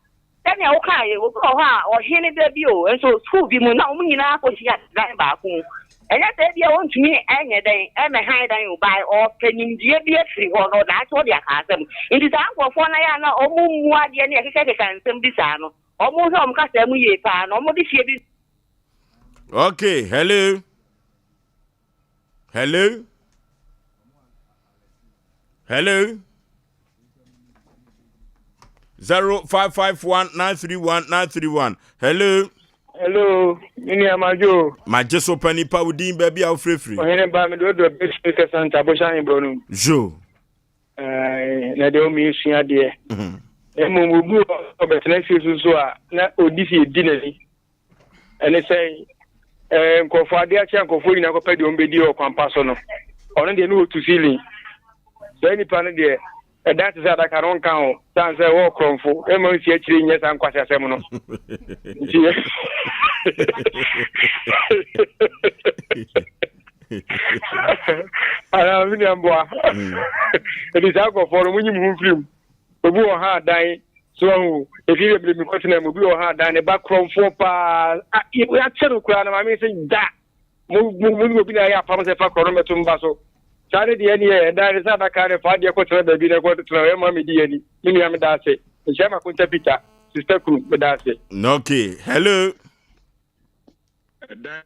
Sɛnea wokae, obi wɔ hɔ a ɔhene da bi o, nso sukuu bi mu na wɔn nyinaa kɔhyia dan baako mu. Ɛnyɛ sɛ ebia wɔntumi nyɛ dɛn mmɛhan dan o, by ɔpɛ nimdeɛ bi afiri hɔ no daakye ɔde aka asɛm. Nti saa nkurɔfoɔ no ayɛ a na wɔmmu adeɛ ne ɛkekakeka nsɛm bi saa no, wɔnhwɛ wɔn kasaa mu yie paa na wɔde fie bi. Okay, hello. Hello. Hello. 0551 931 931. Hello. Hello, me nua Madwo. Magye so pa nipa wo din baabi a wofirifiri. Ɔhene ba mede wadu abɛsue kasa ntabohyɛ aheborɔ no mu. Zo. Na deɛ ɔmo esua adeɛ. Mhm. Na mmom obi wɔ ɔbɛtena fie so so a na odi si edi n'ani. Ɛne sɛ ɛɛ nkurɔfoɔ adeɛ akyɛ nkurɔfoɔ nyinaa kɔpɛ deɛ wɔn bɛdi wɔ kwampa so no ɔno deɛ ne wɔtu ceiling saa nipa no deɛ ɛdan te sɛ adaka no nka ho san sɛ wɔwɔ korɔmfo ɛma nsi akyire nyɛ saa nkwasi asɛm no nti anaa me nua mboa ɛdi saa nkurɔfoɔ no monyim ho mfirim Obi wɔ ha adan so ahu efi bebree mi kɔtena mu obi wɔ ha adan ne ba korɔmfoɔ paa yɛakyɛ no koraa na maame sɛ da mo mo mo ne obi na ayɛ apam sɛ fa korɔ no mɛto mba so saa ne deɛ neɛ ɛdan ne sɛ adaka ne fa adeɛ kɔtena baabi na ɛkɔtena ɛma medi ani me nua meda ase nhyɛ ma konta peter sister kunu meda ase. Okay, hello. Ɛdan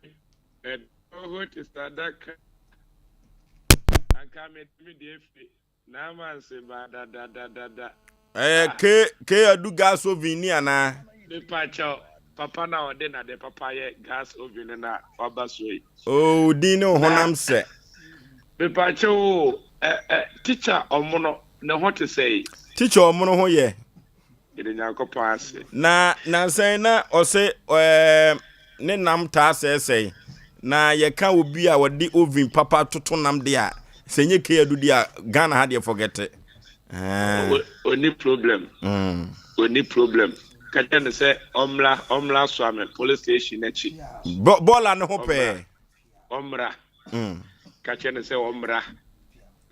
ɛdan ho te sɛ adaka anka mede me deɛ firi Naaman se ba dadadadada. Ɛyɛ Ah. K K adu gas oven ni anaa? Mepa kyɛw, papa no a ɔde nade papa yɛ gas oven no na waba so yi. Oh, wo din ne wo Na honam sɛ. mepa kyɛw o, ɛ ɛ teacher ɔmono ne ho te sɛn? Teacher ɔmono ho yɛ. Yɛda Nyankopɔn ase. Na nansa yi na ɔse ɛɛm ne nam taa sɛesɛe. Na yɛka obi a ɔde oven papa toto nam deɛ a, sɛ ɛnyɛ K Adu deɛ a, Ghana ha deɛ forget it. Ɛɛn. Ɔnni problem. Ɔnni problem. Ka kyerɛ no sɛ ɔmmra, ɔmmra Soame police station akyi. Bɔ bɔɔla no ho pɛɛ. Ɔmmra. Ka kyerɛ no sɛ ɔmmra.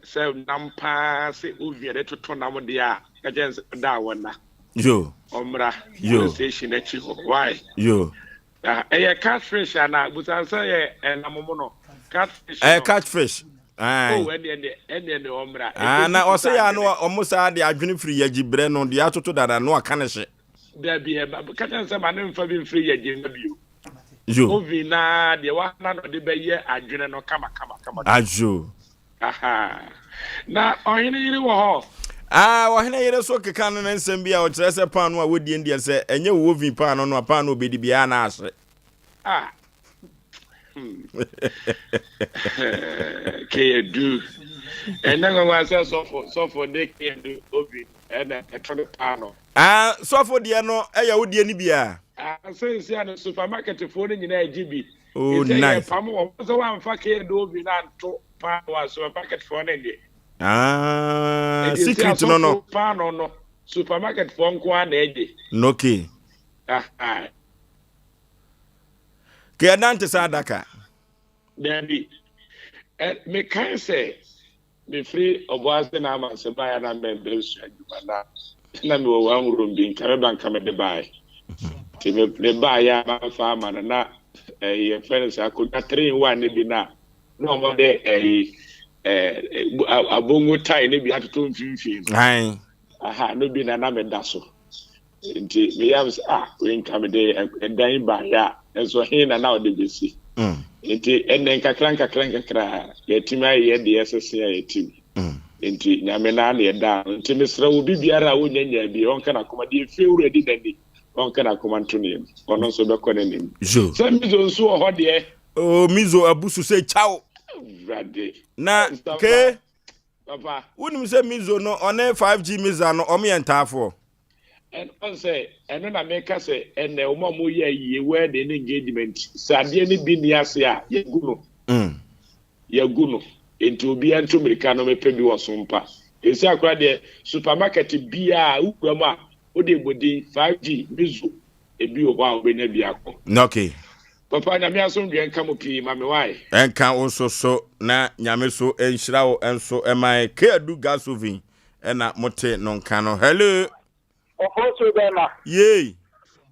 Sɛ nam paa sɛ oven yɛde toto nam deɛ a, ka kyerɛ no sɛ ɔda a wɔnna. Yo. Ɔmmra. Yo. Police station akyi hɔ. Why? Yo. Ah, ɛyɛ catfish anaa? Busa sɛ yɛ ɛnam mo no. Catfish Ɛyɛ no. catfish. Aye. Oh, ɛne ɛne ɛne ɛne ɔmmra. Ah, Ɛkɔsi na te ɔsɛ sɛ yɛ ano adwene. ɔmo saa de adwene firi yagyi brɛ no deɛ atoto dada no aka ne hye. Dabi ɛba ka kyerɛ no sɛ ma ne mfa bi mfiri yagyi mma bio. Yo. Oven na deɛ wahana na ɔde bɛyɛ adwene no kama kama kama. Ajo. Aha. Na ɔhene yere wɔ hɔ. Ah, ɔhene yere so keka no ne nsɛm bi a ɔkyerɛ sɛ paano a wɔdie no deɛ sɛ ɛnyɛ wo oven paano no a paano a ɔbɛdi biara na ahye. Ah. Hmm. Keyadu. Ɛnɛ nwanwa sɛ sɔfo sɔfo de keyadu oven ɛna ɛtɔ no paano. Ah, sɔfo deɛ no ɛyɛ wo deɛ no bi a. Ah, sɛnsi a no supermarket foɔ no nyinaa gye bi. Oh, Ɛsɛ nice. yɛ pam wɔn sɛ wɔamfa keyadu oven anto paano a supermarket foɔ no nye. Ah, Ɛdi secret no no. asɔfo paano no supermarket foɔ nko ara na ɛgye. Okay. Ah, ah. Kɛ nte sɛ adaka. Dabi. Ɛ mekae sɛ mefiri Ɔboase na Amanse baeɛ na mebɛsua adwuma na na mewɔ one room bi nka meba nka mede baeɛ. Nti me mebaeɛ a mamfa ama no na ɛyi yɛfrɛ no sɛ akonnwa 3 in 1 no bi na na wɔde ɛyi ɛɛ abongo tae no bi atoto mfimfini no. Ae. Aha no bi na na meda so. Nti meyam sɛ ah wei nka mede ɛdan yi baeɛ a nso he na na ɔde bɛsi. Nti ɛnɛ nkakra nkakra nkakra yɛatumi ayɛ deɛ ɛsɛ se a yɛtim. Nti Nyame naa na yɛda ano. Nti mesrɛ wo bibiara a wonya nyaa bi ɔnka n'akoma deɛ efie wura di n'ani ɔnka n'akoma nto ne yam ɔno nso bɛkɔ n'anim. Sɛ mizo nso wɔ hɔ deɛ. Oh mizo abusu sɛ kyaw. Awurade. Na ke. Papa. Wonim sɛ mizo no ɔne 5G miza no ɔmo yɛ ntaafoɔ. Ɛno sɛ ɛno na meka sɛ ɛnɛ wɔn a wɔyɛ ayie wedding ne engagement sɛ adeɛ no bi nni ase a yɛgu no. Yɛgu no nti obiara ntu mmirika no mepɛ bi wɔ so mpa. Ɛsi akora deɛ supermarket biara wowura mu a wode bɔ din 5G mizo ebi wɔ hɔ a wobɛnya bi akɔ. Okay. Papa Nyame asomdwoeɛ nka mo pii ma me wai. Ɛnka wo nso so na Nyame so nhyira wo nso ma yɛn. K-Adu Gasovin ɛna mote no nka no. Hello. Ɔfɔsuo bɛma. Yei.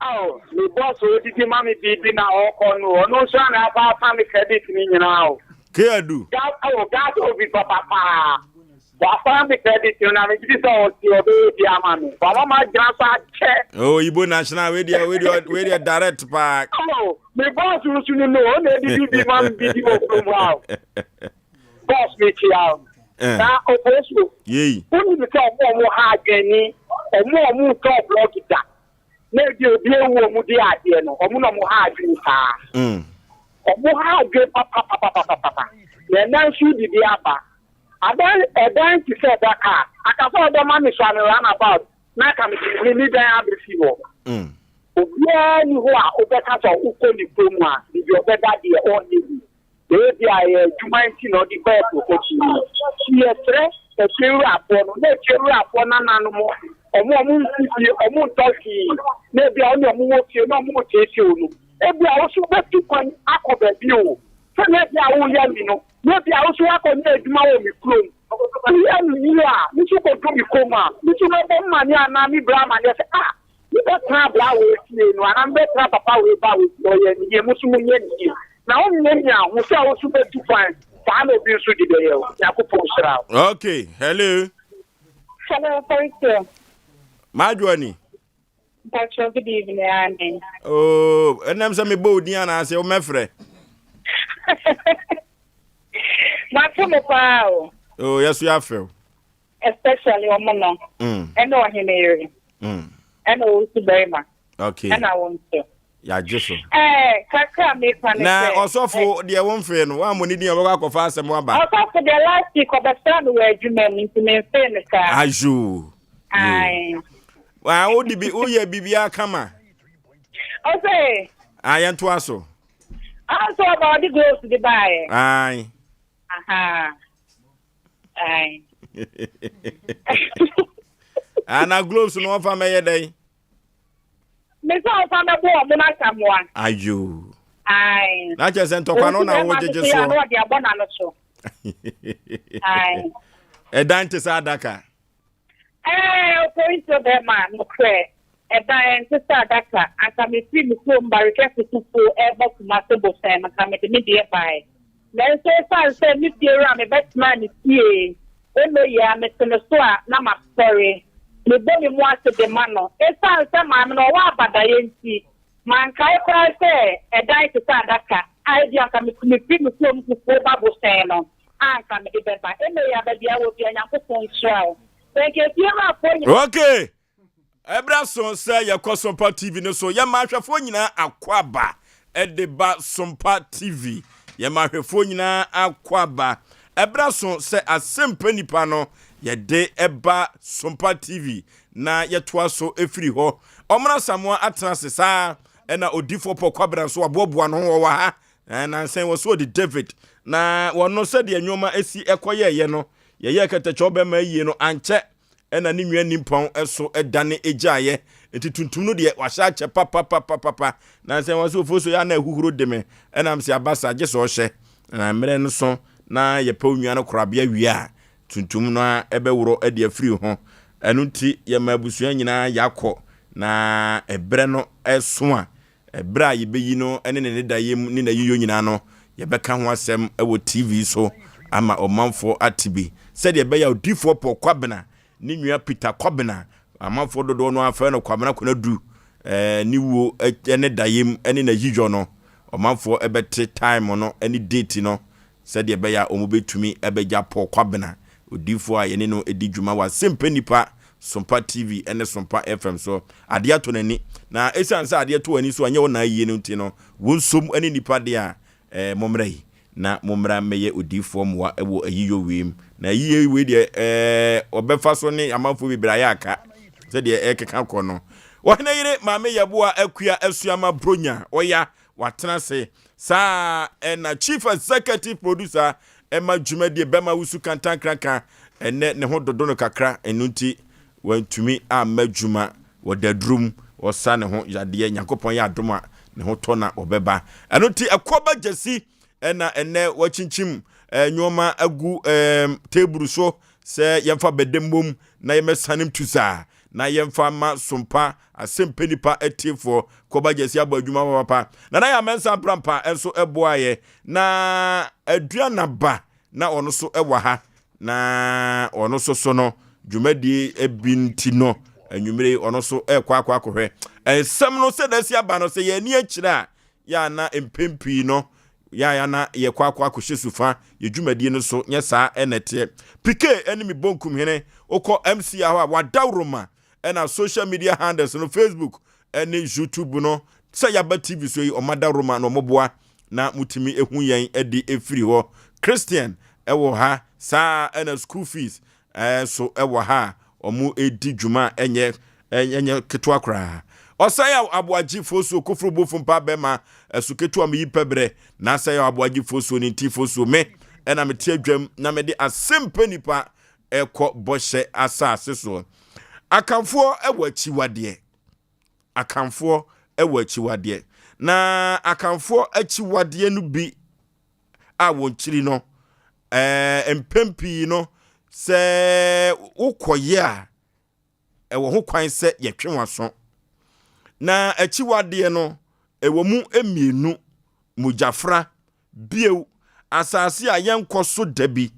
Ao me boss odidi ma me biribi na ɔkɔ no ɔno nso ana afa afa me credit ne nyinaa o. K-Adu. Gas ao gas ovi papa paa. Wafa me credit no na megye di sɛ ɔte ɔbɛyɛ bi ama me. Wama magyina so akyɛ. Oh, Igbo national, wei deɛ wei deɛ wei deɛ direct paa. Oh, me boss nso no no, ɔna edidi bi ma me bi di wɔ kurom ha o. Boss me kyia o. Eh. Na obosu. Yei. Wonim sɛ ɔmo ɔmo ha adwene ni, ɔmo ɔmo ntɔɔ blɔg da. Na ebi obi ewu ɔmo di adeɛ no, ɔmo na ɔmo ha adwene paa. Ɔmo ha adwene papapapapapa. Na ɛnɛ nso didi aba. Adan ɛdan te sɛ adaka a, anka sɛ ɔbɛma me so ano run about na anka mede me me dan abɛsi hɔ. Obiara nni hɔ a wobɛka sɛ wokɔ ne kurom a, baabi a ɔbɛda deɛ ɔnyɛ bi. Na ebia ɛyɛ adwuma nti na ɔde kɔɔ prɔfɛt no mu. Nti yɛsrɛ afiewurafoɔ no na afiewurafoɔ nananom, wɔn a wɔnsi fie, wɔntɔ hwee, na ebia wo ne wɔn wɔ fie na wɔreteetee wo no, ebia wo nso wobɛtu kwan akɔ baabi o, sɛdeɛ ebia woreyɛ me no, Na ebia wo nso woakɔyɛ adwuma wɔ me kurom. Woyɛ no yie a, me nso kɔdu me kurom a, me nso mɛbɔ me maame anaa me bra amanneɛ sɛ, Ah, mebɛtena abra wei fie no anaa mebɛtena papa wei ba wei fie, ɔyɛ me yie, mo nso monyɛ no yie. Na wonyɛ a, hu sɛ wo nso bɛtu kwan. Saa na obi nso de bɛyɛ wo. Nyankopɔn nhyira wo. Okay, hello. Hello, thank you. Madwoani. Mpacho, good evening, Annie. Oh, ɛnam sɛ mebɔ wo din anaasɛ womɛfrɛ. Mato mo paa o. Oh, yɛso yɛafrɛ wo. Especially ɔmo no. Ɛne ɔhene yere. Ɛna owusu barima. Okay. Ɛna wo nso. Yɛagye so. Ɛɛ kakra meka ne sɛ. Na ɔsɔfo deɛ wo mfee no, woammɔ ne din a ɔbɛkɔ akɔfa asɛm aba. Ɔsɔfo deɛ last week ɔbɛsra me wɔ adwuma mu nti memfee no saa. Ayo. Ae. Wa wo di bi wo yɛ biribiara kama. Ɔsɛ. Ah yɛn to aso. Ah so ɔba ɔde gloves de baayɛ. Ae. Aha. Ae. Ah na gloves no ɔfa mɛyɛ dɛn? Me sɛ ɔfa mɛbɔ ɔmo no asamoa. Ayo. Ae. Na kyerɛ sɛ ntɔkwa no na wo gyegye soɔ. Na ɔde abɔ n'ano so. Ae. Ɛdan te sɛ adaka. Ɛɛ, Okorinto bɛrima, nokorɛ, ɛdan ɛnte sɛ adaka, anka mefiri me kurom Barikɛse fufuo reba Kumase Bohyɛn no, anka mede me deɛ baeɛ. Nanso ɛsiane sɛ me fiewura a mebɛtenaa ne fie ɛnnɛ yi ara mete ne so a na masɔre, mebɔ me mu ase de ma no. Ɛsiane sɛ maame no ɔwɔ abadaeɛ nti, mankae koraa sɛ ɛdan te sɛ adaka a ebia anka mefiri me kurom fufuo ba Bohyɛn no. a anka mede bɛba. Ɛnnɛ yi a baabi a wɔ bia Nyankopɔn nhyira wo. Thank you efiewurafoɔ nyinaa. Okay! Ɛberɛ aso sɛ yɛkɔ Sompa TV no so. Yɛma ahwɛfoɔ nyinaa akwaaba de ba Sompa TV. Yɛma ahwɛfoɔ nyinaa akwaaba. Ɛberɛ aso sɛ Asɛmpa Nipa no yɛde ba Sompa TV na yɛtoa so firi hɔ. Ɔmena Asamoah atena ase saa ɛna Odifoɔ Paul Kwabena nso waboaboa ne ho ɔwɔ ha. Na nansa yi wɔso wɔde David na wɔno sɛdeɛ nneɛma esi ɛkɔyɛɛyɛ no yɛyɛɛ kɛtɛkyɛw bɛma yie no ankyɛ ɛna ne nua nimpɔn so dane gyaeɛ nti tuntum no deɛ wahyɛ akyɛ papapapapa nansa yi wɔso ofuo so yɛ ana ahuhuro de me ɛnam sɛ abasa gye sɛ ɔhyɛ na mmerɛ no so na yɛpɛ onua no korabea wie a tuntum no a ɛbɛworɔ de afiri ho ɛno nti yɛma abusua nyinaa yɛakɔ na ɛberɛ no ɛso a Bere a yebeyi no ne ne nnedayɛ mu ne n'ayiyɔ nyinaa no, yɛbɛka ho asɛm wɔ TV so ama ɔmanfoɔ ate bi. Sɛdeɛ ɛbɛyɛ a Odiyifoɔ Paul Kwabena ne nua Peter Kwabena, amanfoɔ dodoɔ no ara frɛ no Kwabena Konadu, ne wuo ne dayɛ mu ne n'ayiyɔ no, ɔmanfoɔ bɛte time no ne date no sɛdeɛ ɛbɛyɛ a wɔbɛtumi abɛgya Paul Kwabena, odiyifoɔ a yɛne no di dwuma wɔ Asɛmpa Nnipa, Sompa TV ne Sompa FM so. Adeɛ atɔ n'ani, na ɛsiane sɛ adeɛ tɔ w'ani so a ɛnyɛ wo na ayie no nti no, wo nsom ne nnipa deɛ a, eh, mommra yi, na mommra mmɛyɛ odiyifoɔ mmoa wɔ ayiyɔ wei mu. Na ayiyɔ wei deɛ, eh, wɔbɛfa so ne amanfoɔ bebree ayɛ aka, sɛdeɛ ɛrekeka kɔ no. Ɔhene yere Maame Yeboah Akua Asuama Bronya, ɔya, Watena ase saa ara na Chief Executive Producer ma dwumadie Bɛma Wusu Kantankranka ɛnnɛ ne ho dodo no kakra ɛno nti wantumi amma adwuma wɔ daduro mu ɔsa ne ho yadeɛ Nyankopɔn yɛ adom a ne ho tɔ na ɔbɛba. Ɛno nti ɛkɔ ba gyasi ɛna ɛnɛ wakyinkyim nneɛma agu table so sɛ yɛmfa bɛdɛ mmom na yɛmɛsane mtu saa na yɛmfa ma sompa asɛmpɛ nipa atiefoɔ. Kɔba gyasi abɔ adwuma papapa. Nana yɛ amɛnsa prampa nso ɛboaeɛ na aduanaba na ɔno nso ɛwɔ ha na ɔno nso so no dwumadie bi nti no anwummere ɔno nso ɛrekɔ akɔ akɔhwɛ nsɛm no sɛ dasi aba no sɛ yɛn ani akyerɛ a yɛ ana mpɛn pii no yɛ a na yɛkɔ akɔ akɔhyɛ sufa yɛ dwumadie no so nyɛ saa ɛna ɛteɛ. Pike ɛne me bonkum hene wokɔ MC hɔ a wadawroma ɛna social media handles no, Facebook ɛne YouTube no, sɛ yaba TV so yi, ɔma dawroma na ɔmoboa na mutumi ehu yɛn ɛde efiri hɔ. Christian ɛwɔ ha saa, ɛna school fees ɛnso ɛwɔ ha a ɔmo edi dwuma ɛnyɛ ketewa koraa. Ɔsan yɛ aboagye fosuo koforo bofo mpa bɛma ɛso ketewa mi yi pɛbrɛ na asɛ yɛ aboagye fosuo ne nti fosuo me ɛna mete adwam na mede asɛmpɛ nipa ɛkɔ bɔhyɛ asase soɔ. Akamfoɔ ɛwɔ akyiwadeɛ, Akamfoɔ ɛwɔ akyiwadeɛ, na Akamfoɔ akyiwadeɛ no bi a wɔn kyiri no mpɛn pii no sɛ wokɔyɛ a ɛwɔ ho kwan sɛ yɛtwe w'aso. Na akyiwadeɛ no ɛwɔ mu mmienu: mogyafra bio, asase a yɛnkɔ so da bi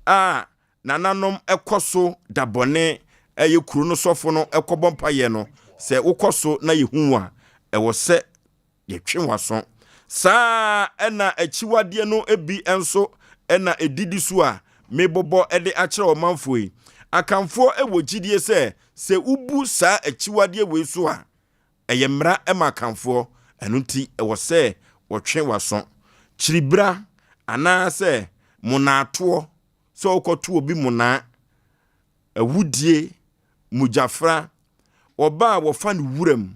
a nananom ɛkɔ so da bɔne, ɛyɛ kuro no sɔfo no ɛkɔbɔ mpayɛ no, sɛ wokɔ so na yɛhu a ɛwɔ sɛ yɛtwe w'aso saa. Ɛna akyiwadeɛ no bi nso ɛna ɛdidi so a mebobɔ ɛde akyerɛ ɔmanfoɔ yi. Akamfoɔ ɛwɔ gyidie sɛ sɛ wobu saa akyiwadeɛ wei so a, ɛyɛ mmara ɛma Akamfoɔ. Ɛno nti ɛwɔ sɛ wɔtwe w'aso. Kyiribra anaasɛ monaatoɔ, sɛ wokɔto obi monaa, awudie, mugyafra, ɔbaa a wɔfa no wuram,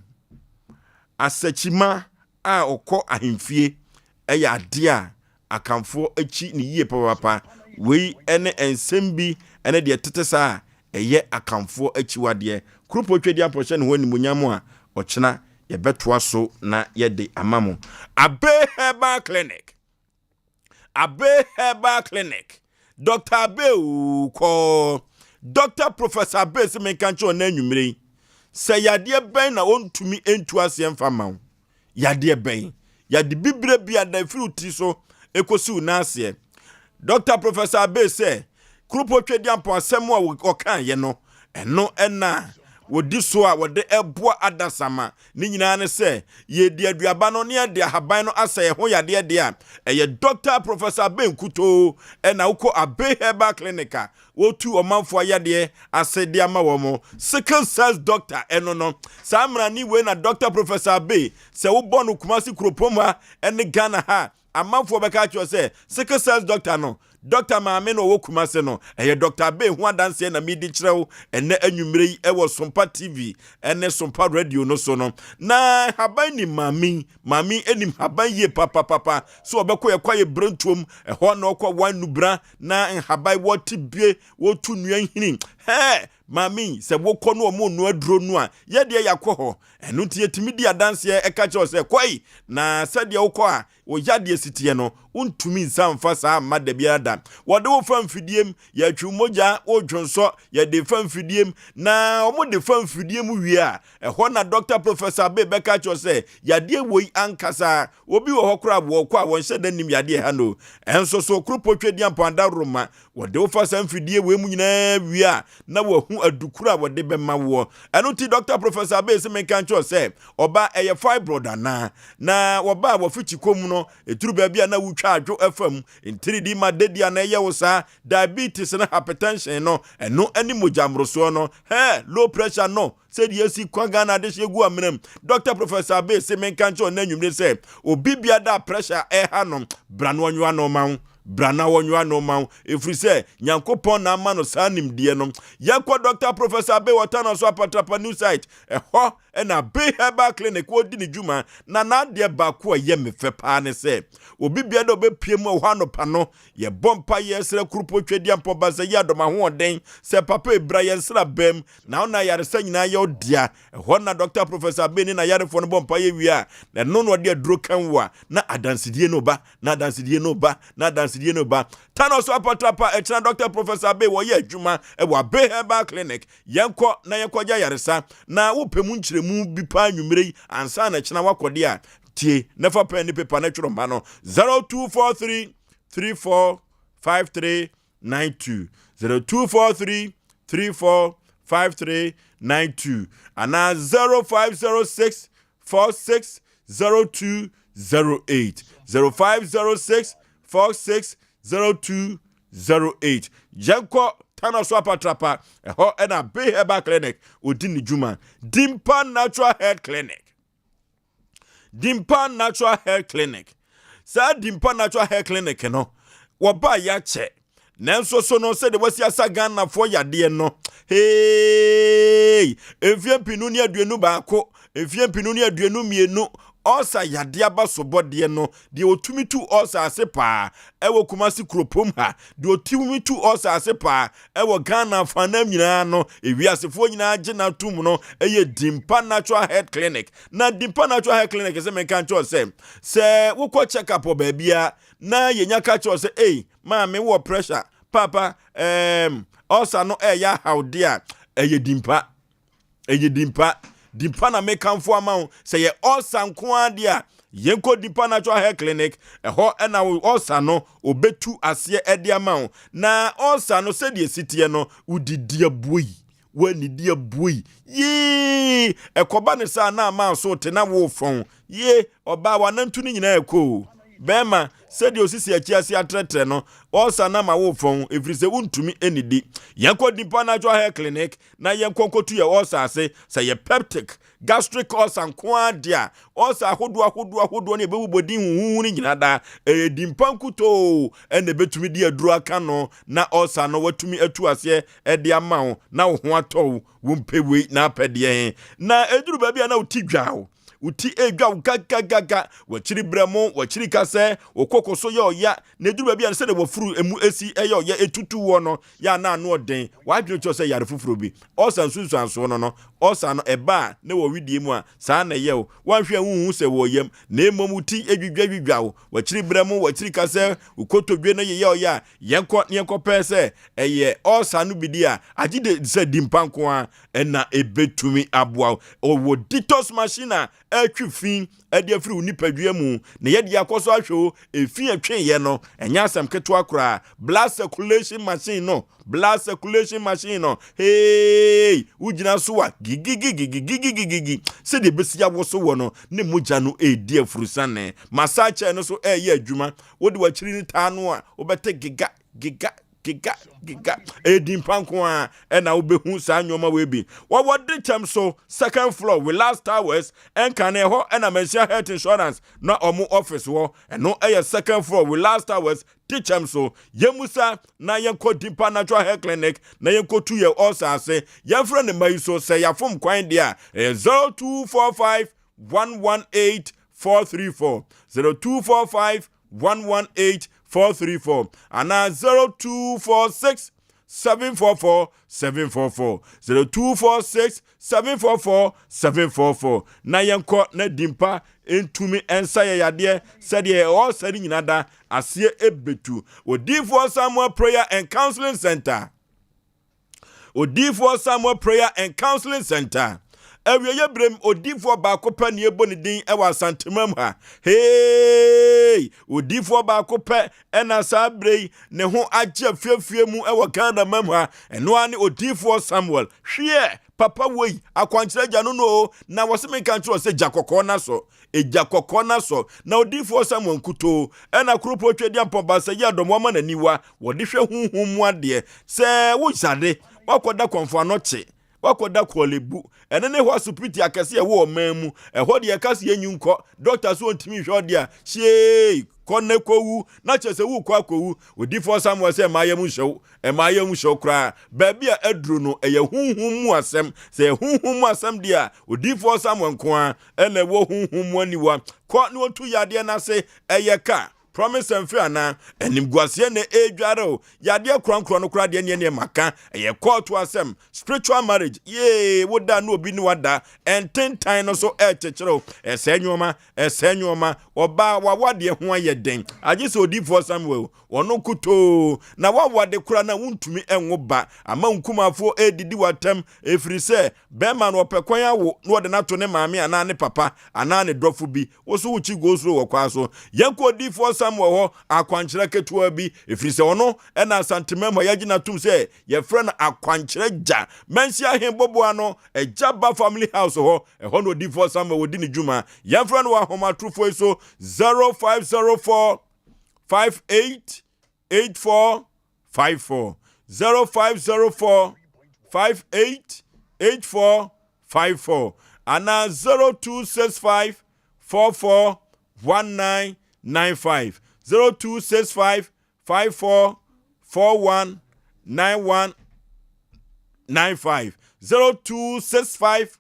asakyima a ɔkɔ ahemfie, ɛyɛ adeɛ a Akamfoɔ akyi ne yie papapa. Wei ne nsɛm bi ne deɛ tete saa a ɛyɛ Akamfoɔ akyiwadeɛ. Kuropɔn twadi apɔhyɛ ne ho animonyam a ɔkyena yɛbɛtoa so na yɛde ama mo. Abe Herbal Clinic, Abe Herbal Clinic, Dr Abe kɔ Dr Professor Abe sɛ menka nkyerɛ ɔna anwummere yi sɛ yadeɛ bɛn na ɔntumi ntu aseɛ mfa ma wo. Yadeɛ bɛn, yade bibire bi ada efiri wo tiri so ekosi wo nan aseɛ, Dr Professor Abe sɛ kuropɔ twɛdi ampɔn asɛm a ɔkaeɛ no, ɛno ɛna wɔdi so a wɔde ɛboa adasama ne nyinaa ne sɛ yɛdi aduaba no ne yɛde ahaban no asɛ yɛn ho yadeɛ deɛ a ɛyɛ Dr Professor Abe nkutoo. Ɛna wokɔ Abe Herbal Clinic a wɔtu ɔmanfoɔ ayadeɛ ase de ama wɔn sickle cells doctor ɛno no saa mmerani wei na Dr Professor Abe sɛ wobɔ no Kumasi kuropɔn ha ɛne Ghana ha, amanfoɔ bɛka akyerɛ sɛ sickle cells doctor no, Doctor maame no ɔwɔ Kumase no, ɛyɛ Doctor Abe ho adanseɛ na medi kyerɛ wo ɛnɛ anwummerɛ yi ɛwɔ Sompa TV ɛne Sompa Radio no so no. Na haban nim maame, maame anim haban yie papapapa so ɔbɛkɔ yɛ kwaeɛ berentuom ɛhɔ na ɔkɔ wan nubra na nhaban wɔte bie wɔtu nnua nhini. Hɛɛ maame, sɛ wokɔ no ɔmo nua aduro no a yɛdeɛ yɛakɔ hɔ, ɛno nti yɛtumi di adanseɛ ɛka kyerɛ sɛ kɔi na sɛdeɛ wokɔ a wɔyadeɛ siteɛ no wontumi nsa mfa saa mma da biara da. Wɔde wo fa mfidiem, yɛtwe mogya, wodwonsɔ, yɛde fa mfidiem na wɔn de fa mfidiem wie a, ɛhɔ na Dr Professor Abe bɛka kyerɛ sɛ yadeɛ wei ankasa. Obi wɔ hɔ koraa wɔkɔ a wɔnhyɛ da nim yadeɛ ha no, ɛnso so kuropɔ twɛdi ampɔnda roma wɔde wo fa saa mfidie wei mu nyinaa wie a na wɔahu adukuro a wɔde bɛma woɔ. Ɛno nti Dr Professor Abe sɛ menka nkyerɛ sɛ ɔba ɛyɛ fibroid anaa na wɔba a wɔfikyi kɔm no ɛturu baabi a na wotwa adwo afam ntiridi ma dadi a na ɛyɛ wo saa diabetes ne hypertension no, ɛno ne mogya mmorosoɔ no, hɛ low pressure no, sɛdeɛ esi kwa Ghana adehyeɛ gu amena mu. Dr Professor Abe se menka nkyerɛ ɔno anwummere sɛ obi bia da pressure ɛha no, bra no ɔnwoa no ma wo, bra na wɔnwoa no ma wo, ɛfiri sɛ Nyankopɔn na ama no saa nimdeɛ no. Yɛnkɔ Dr Professor Abe wɔtana so Apatrapa New Site ɛhɔ. ɛna Abbey Herbal Clinic ɔredi ne dwuma, na n'adeɛ baako a ɛyɛ me fɛ paa ne sɛ, obi biara dɛ ɔbɛpue mu wɔ hɔ anɔpa no, yɛbɔ mpaeɛ srɛ Kuropɔn Tweaduampɔn Baasa yi adom ahoɔden sɛ papa ebira yɛn sra bam na wo na ayaresa nyinaa yɛ wo dea. Ɛhɔ na Dɔkta Professor Abbey ne n'ayarefoɔ no bɔ mpaeɛ wie a, ɛno na ɔde aduro kan wo a, na adansedie no ba, na adansedie no ba, na adansedie no ba. Tano so apatrapa, ɛkyena Dɔkta Professor Abbey wɔyɛ adwuma wɔ Abbey Herbal Clinic. Yɛnkɔ na yɛnkɔgye ayaresa. Na wopɛ mu nkyerɛmu bi paa anwummere yi ansa na kyena woakɔ deɛ a, tie na fa pɛn ne pepa na twerɛ ma no 0243 34 53 92 0243 34 53 92 anaa 0506 46 02 08 0506 46 02 08 Yɛnkɔ Tano so apatrapa, ɛhɔ ɛna Bay Herbal Clinic odi ne dwuma. Dimpa Natural Health Clinic. Dimpa Natural Health Clinic. Saa Dimpa Natural Health Clinic no, wɔbaa yɛakyɛ. Nanso so no sɛdeɛ wɔasi asa Ghanafoɔ yadeɛ no, hey, mfeɛ 2021, mfeɛ 2022, ɔsa yadeɛ abasobɔdeɛ no, deɛ ɔtumi tu ɔsa ase paa ɛwɔ Kumasi kuropom ha, deɛ ɔtumi tu ɔsa ase paa ɛwɔ Ghana afanam nyinaa no, ewiasefoɔ nyinaa gye no atom no, ɛyɛ Dimpa Natural Health Clinic. Na Dimpa Natural Health Clinic sɛ menka nkyerɛ sɛ, sɛ wokɔ check up wɔ baabia na yɛnya ka kyerɛ sɛ, ei, maame wɔ pressure, papa, ɔsa no ɛyɛ ahawdeɛ a, ɛyɛ Dimpa. Ɛyɛ Dimpa. Dimpa na mekamfo ama wo. Sɛ yɛ ɔsa nko ara deɛ a, yɛnkɔ Dimpa Natural Hair Clinic. Ɛhɔ ɛna wo ɔsa no ɔbɛtu aseɛ ɛde ama wo. Na ɔsa no sɛdeɛ ɛsi teɛ no, wodidi abuo yi, woanidi abuo yi. Yee! Ɛkɔba ne saa na ama so te na wofɔn. Yee! Ɔbaa wanantu no nyinaa ɛkɔ o. Bɛrima, sɛdeɛ osisi akyi ase atrɛtrɛ no, ɔsa no ama wofɔn ɛfiri sɛ wontumi nnidi. Yɛnkɔ Dimpa Natural Hair Clinic na yɛnkɔ nkɔtu yɛn ulcer ase. Sɛ yɛ peptic, gastric ulcer nko ara deɛ a, ulcer ahodoɔ ahodoɔ ahodoɔ ne yɛbɛbobɔ din huhuhu no nyinaa daa, ɛyɛ dimpa nkutoo ɛna ɛbɛtumi de aduro aka no na ulcer no watumi atu aseɛ de ama wo na wo ho atɔ wo, wompɛ wei na apɛ deɛ he. Na ɛduru baabi a na wo ti dwa wo. Wo ti redwa wo gagagaga, w'akyiri brɛmo, w'akyiri kasɛɛ, wo koko so yɛ ɔya, na ɛduru baabi a sɛdeɛ w'afuru emu si yɛ ɔya ɛtutu woɔ no, yɛ a na ano ɔden. W'adwene kyerɛ sɛ yare foforɔ bi. Ɔlsa nsunsuansoɔ no no, ɔlsa no ɛba a na ɛwɔ wedeɛ mu a, saa na ɛyɛ wo. Woanhwɛ a wonhu sɛ ɛwɔ yam, na mmom wo ti dwidwadwidwa wo, w'akyiri brɛmo, w'akyiri kasɛɛ, wo kotodwe no yeyɛ ɔya a, yɛnkɔ na yɛnkɔpɛ sɛ ɛyɛ ɔlsa no bi deɛ a, agye de sɛ dimpa nko ara ɛna ɛbɛtumi aboa wo. Ɔwɔ detox machine a ɛtwe fi de afiri wo nipadua mu na yɛde akɔ so ahwɛ o, efi ɛtweeɛ no ɛnyɛ asɛm ketewa koraa. Blood circulation machine no, blood circulation machine no, hey, wogyina so a gigigigigigigigigi sɛdeɛ ɛbɛsi awoso wɔ no ne mogya no ɛredi afurusane. Massage chair no so ɛreyɛ adwuma, wode w'akyiri no taa no a wobɛte giga giga Giga giga ɛyɛ din pa nko ara ɛna wobɛhu saa nneɛma wei bi. Wɔwɔ Dekyɛm so second floor Willas Towers ɛnka no ɛhɔ ɛna Manhyia Health Insurance na ɔmo office wɔ. Ɛno ɛyɛ second floor Willas Towers Dekyɛm so. Yɛmmusa na yɛnkɔ Dimpa Natural Hair Clinic na yɛnkɔtu yɛn ulcer ase. Yɛmfrɛ ne mma yi so sɛ yɛafom kwan deɛ a ɛyɛ 0245 118 434 0245 118 434 anaa 0246 744 744 0246 744 744 na yɛnkɔ na dimpa ntumi nsa yɛ yadeɛ sɛdeɛ ɔɔsa no nyina da aseɛ ɛbɛtu. Odiyifoɔ Samuel Prayer and Counseling Center. Odiyifoɔ Samuel Prayer and Counseling Center. Awieeɛ berɛm odiyifoɔ baako pɛ ne ɛbɔ ne din wɔ Asantemam ha. Hey! Odiyifoɔ baako pɛ ɛna saa berɛ yi ne ho agye afiafie mu wɔ Ghana mam ha. Ɛno ara ne odiyifoɔ Samuel. Hweɛ! Papa woi, akwankyerɛ agya no no o, na wɔse menka nkyerɛ sɛ gya kɔkɔɔ no asɔ. Egya kɔkɔɔ no asɔ, na odiyifoɔ Samuel nkutoo ɛna kuropɔn Tweaduampɔn Baasa yi adɔm wɔama n'aniwa wɔde hwɛ honhom mu adeɛ. Sɛ woyare, woakɔda kɔmfoanɔkye, Woakɔda Korle Bu. Ɛno ne hɔ asopiti akɛse a ɛwɔ ɔman mu. Ɛhɔ deɛ yɛka sɛ yɛnyi nkɔ. Dɔkta so ɔntumi nhwɛ wo deɛ a, hyeei, kɔ na kɔwu. Na kyerɛ sɛ worekɔ akɔwu. Odiyifoɔ Samuel sɛ mma yam nhyɛ wo. Mma yam nhyɛ wo koraa. Baabi a aduru no, ɛyɛ honhom mu asɛm. Sɛ ɛyɛ honhom mu asɛm deɛ a, Odiyifoɔ Samuel nko ara na ɛwɔ honhom mu aniwa. Kɔ na wɔntu yadeɛ no ase. Ɛyɛ ka. Promise mfe anaa? Animguaseɛ na ɛredware o. Yadeɛ korankorɔ no koraa deɛ neɛ neɛ maka. Ɛyɛ kɔɔto asɛm. Spiritual marriage, yee, woda na obi ne wada. Ntentan no so ɛrekyekyere o. Ɛsɛe nneɛma, ɛsɛe nneɛma. Ɔbaa wawadeɛ ho ayɛ den. Agye sɛ odiyifoɔ Samuel, ɔno nkutoo. Na wawade koraa na wontumi nwo ba. Ama nkumafoɔ ɛredidi w'atɛm ɛfiri sɛ bɛrima no ɔpɛ kwan awo na ɔde no ato ne maame anaa ne papa anaa ne dɔfo bi. Wo so wokyi go-slow wɔ kwan so. Yɛnkɔ odiyifoɔ Samuel hɔ akwankyerɛ ketewa bi, ɛfiri sɛ ɔno na Asanteman mu a yɛagye no atom sɛ yɛfrɛ no akwankyerɛ gya. Mansi Ahen Boboano, Agya Ba Family House hɔ, ɛhɔ na odiyifoɔ Samuel wɔdi ne dwuma. Yɛmfrɛ no wɔ ahomatorofoɔ yi so, 0504 58 84 54 0504 58 84 54 anaa 0265 44 1995 0265 54 41 91 95 0265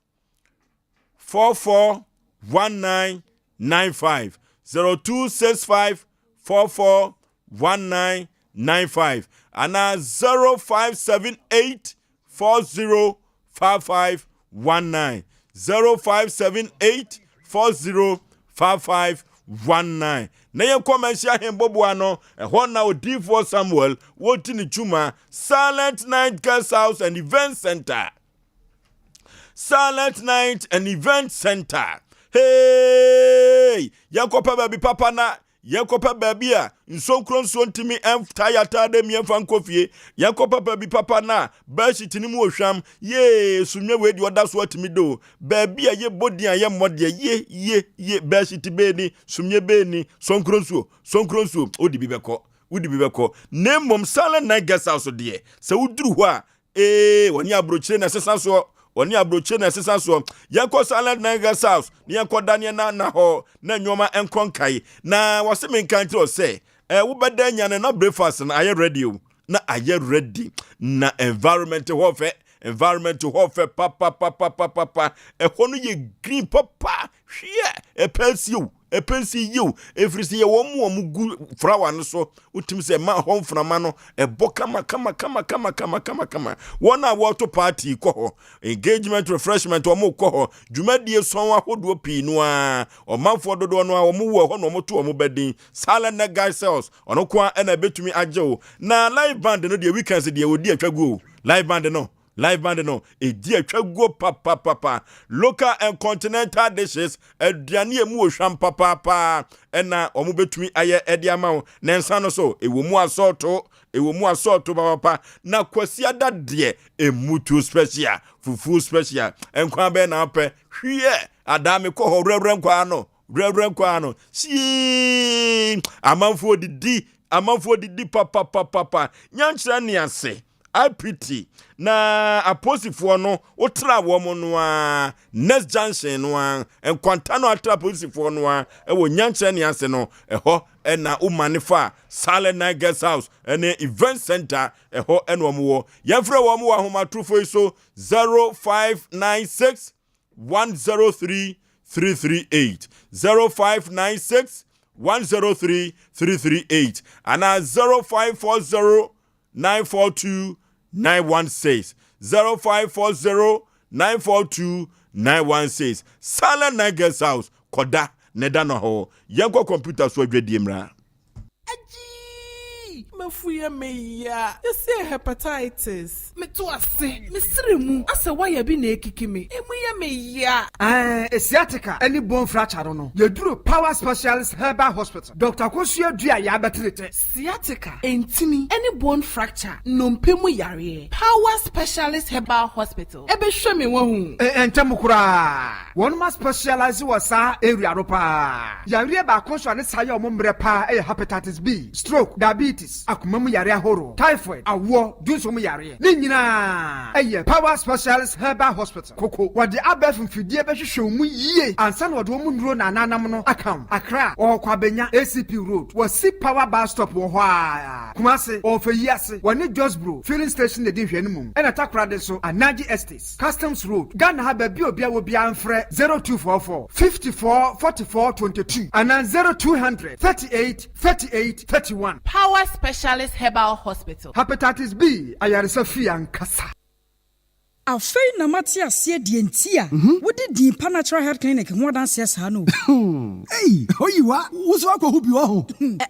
44 19 95 0265 44 1995 anaa 0578 40 55 19 0578 40 55 19 na yɛnkɔ Manhyia Ahemboboa no, ɛhɔ na odiyifoɔ Samuel wɔdi ne dwuma, Silent Night Guest House and Event Center. Silent Night and Event Center. Hey! Yɛnkɔpɛ baabi papa na yɛnkɔpɛ baabi a nsonkuro nsuo ntumi ntaa yɛ ataade mmiɛnfa nkɔ fie. Yɛnkɔpɛ baabi papa na bedsheet no mu ohwam. Yee, sunwe wei deɛ ɔda so atumi do. Baabi a yɛbɔ din a yɛmmɔ deɛ ye ye ye bedsheet bɛɛ ni, sunwe bɛɛ ni, sonkuro nsuo, sonkuro nsuo, wode bi bɛkɔ, wode bi bɛkɔ. Na mmom Silent Night Guest House deɛ, sɛ woduru hɔ a Ee, wɔne aburokyire na ɛsesa soɔ. Wɔne aburokyire na ɛsesa soɔ. Yɛnkɔ Silent Night Guest House na yɛnkɔ da neɛ na na hɔ na nneɛma nkɔ nkae. Na wɔse menka nkyerɛ wo sɛ, eh, wobɛda anya no na breakfast no ayɛ ready o. Na ayɛ ready. Na environment hɔ fɛ. Environment hɔ fɛ papapapapapa. Ɛhɔ no yɛ green papa. Hweɛ, ɛpɛ asi o. Ɛpɛ nsi yiw, ɛfiri sɛ yɛwɔ wɔn a wɔgu frawa no so, wotumi sɛ ɛma hɔ mframa no ɛbɔ kama kama kama kama kama kama kama. Wɔn a wɔreto party kɔ hɔ, engagement refreshment wɔn kɔ hɔ, dwumadie sɔn ahodoɔ pii no ara, ɔmanfoɔ dodoɔ no ara wɔn wɔ hɔ na wɔto wɔn ba din. Silent Neck Guy Cells, ɔno ko ara ɛna ɛbɛtumi agye wo. Na live band no deɛ weekends deɛ wɔdi atwa guo, live band no. Live band no, ɛdi atwa guo papapapa. Local and continental dishes, aduane a ɛmu wɔ hwam papaapa ɛna wɔn bɛtumi ayɛ ɛde ama wo. Ne nsa no so, ɛwɔ mu asɔɔto, ɛwɔ mu asɔɔto papapa. Na Kwasiada deɛ, ɛmutuo special, fufuo special. Nkwan bɛn na wopɛ? Hwiɛ, adaa mekɔ hɔ werɛwerɛ nkwaa no, werɛwerɛ nkwaa no. Hyii, amanfoɔ didi, amanfoɔ didi papapapapa. Nyankyerɛ ne ase. IPT, na apolisifoɔ no wotra wɔn no ara next junction no ara nkwanta no atra apolisifoɔ no ara ɛwɔ nyankyerɛ ne ase no ɛhɔ ɛna woma ne fa Silent Night Guest House ɛne Event Center ɛhɔ ɛna wɔn wɔ yɛmfrɛ wɔn wɔ ahomatorofo yi so 0596 103 338 0596 103 338 anaa 0540 942 916 0540 942 916 Silent Night Guest House kɔda na ɛda no hɔ yɛnkɔ kɔmputa so adwadie mmra. Agyii! M'afu yɛ me ya. Yɛse hepatitis. Meto ase, me sere mu asɛ wire bi na ekiki me, emu yɛ me ya. Ɛɛ sciatica ne bone fracture no no, yɛduru Power Specialist Herbal Hospital. Doctor Akosua dua yɛ abɛtere tɛ. Sciatica, ntini, ne bone fracture, nnompe mu yareɛ. Power Specialist Herbal Hospital bɛhwɛ me wahu. Ntɛm koraa. Wɔnom a specialise wɔ saa area no paa. Yareɛ baako nso a ne saa yɛ wɔn mmerɛ paa yɛ hepatitis B, stroke, diabetes. akoma mu yareɛ ahoroɔ, typhoid, awoɔ, dunso mu yareɛ, ne nyinaa ɛyɛ Power Specialist Herbal Hospital, Koko. Wɔde abɛɛfo mfidie bɛhwehwɛ wo mu yie ansa na wɔde wɔn nnuro na ananam no aka wo. Accra, wɔwɔ Kwabenya, ACP Road, wɔsi Power Bus Stop wɔ hɔ ara. Kumasi, wɔwɔ Feyiase, wɔne Josbro Filling Station na ɛdi nhwɛanimu, ɛna Takoradi nso, Anaji Estates, Customs Road, Ghana ha baabi a obiara wɔ biara mfrɛ 0244 54 44 22 anaa 0200 38 38 31. Power Specialist Herbal Hospital. Hepatitis B ayaresa fie ankasa. Afei na mate aseɛ deɛ nti a wode din pa Natural Health Clinic ho adanseɛ saa no o. Ei Oyiwa, wo nso woakɔhu bi wɔ ho?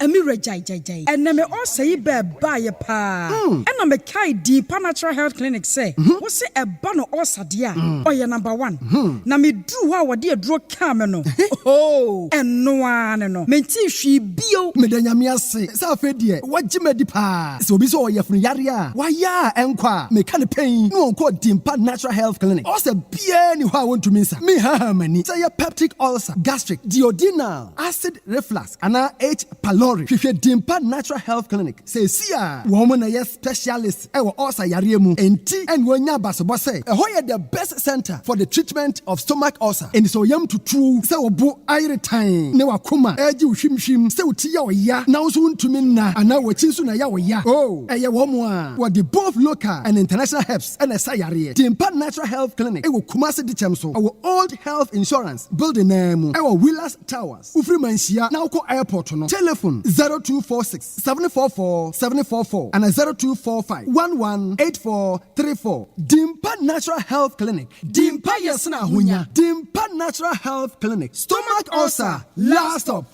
Me wura gyae gyae gyae. Ɛnnɛ me ulcer yi bɛɛ baeɛ paa ɛna me kae din pa Natural Health Clinic sɛ wose ɛba no ulcer deɛ a ɔyɛ number one. Na me duru hɔ a wɔde aduro kaa me no ohoo ɛno ara ne no mentee hwee bio. Meda Nyame ase sɛ afei deɛ wagye me adi paa. Sɛ obi sɛ ɔwɔ yafunu yareɛ a wayɛ a ɛnkɔ a, meka no pɛn na ɔnkɔ Dimpa Natural Health Clinic. Ulcer biara nni hɔ a wɔntumi nsa. Menhahan m'ani. Sɛ ɛyɛ peptic ulcer, gastric, duodenal, acid reflux anaa H. pylori, hwehwɛ Dimpa Natural Health Clinic seesei ara. Wɔn na ɛyɛ specialist wɔ ulcer yareɛ mu, enti ɛna wɔanya abasobɔ sɛ ɛhɔ yɛ the best center for the treatment of stomach ulcer. Enti sɛ wo yam tutu wo, sɛ wo bo ayere tann ne w'akoma regye wo hwimhwim, sɛ wo ti yɛ wo ya na wo nso wontumi nna anaa w'akyi nso na ɛyɛ wo ya, oh, ɛyɛ wɔn a wɔde both local and international herbs na ɛsa yareɛ. Dimpa Natural Health Clinic wɔ Kumasi Dikyɛm so, ɛwɔ Old Health Insurance building no ara mu, ɛwɔ Willas Towers. Wofiri Manhyia na wokɔ airport no, telephone 0246 744 744 anaa 0245 11 8434. Dimpa Natural Health Clinic, Dimpa yɛ sene ahonya. Dimpa Natural Health Clinic, stomach ulcer, last stop.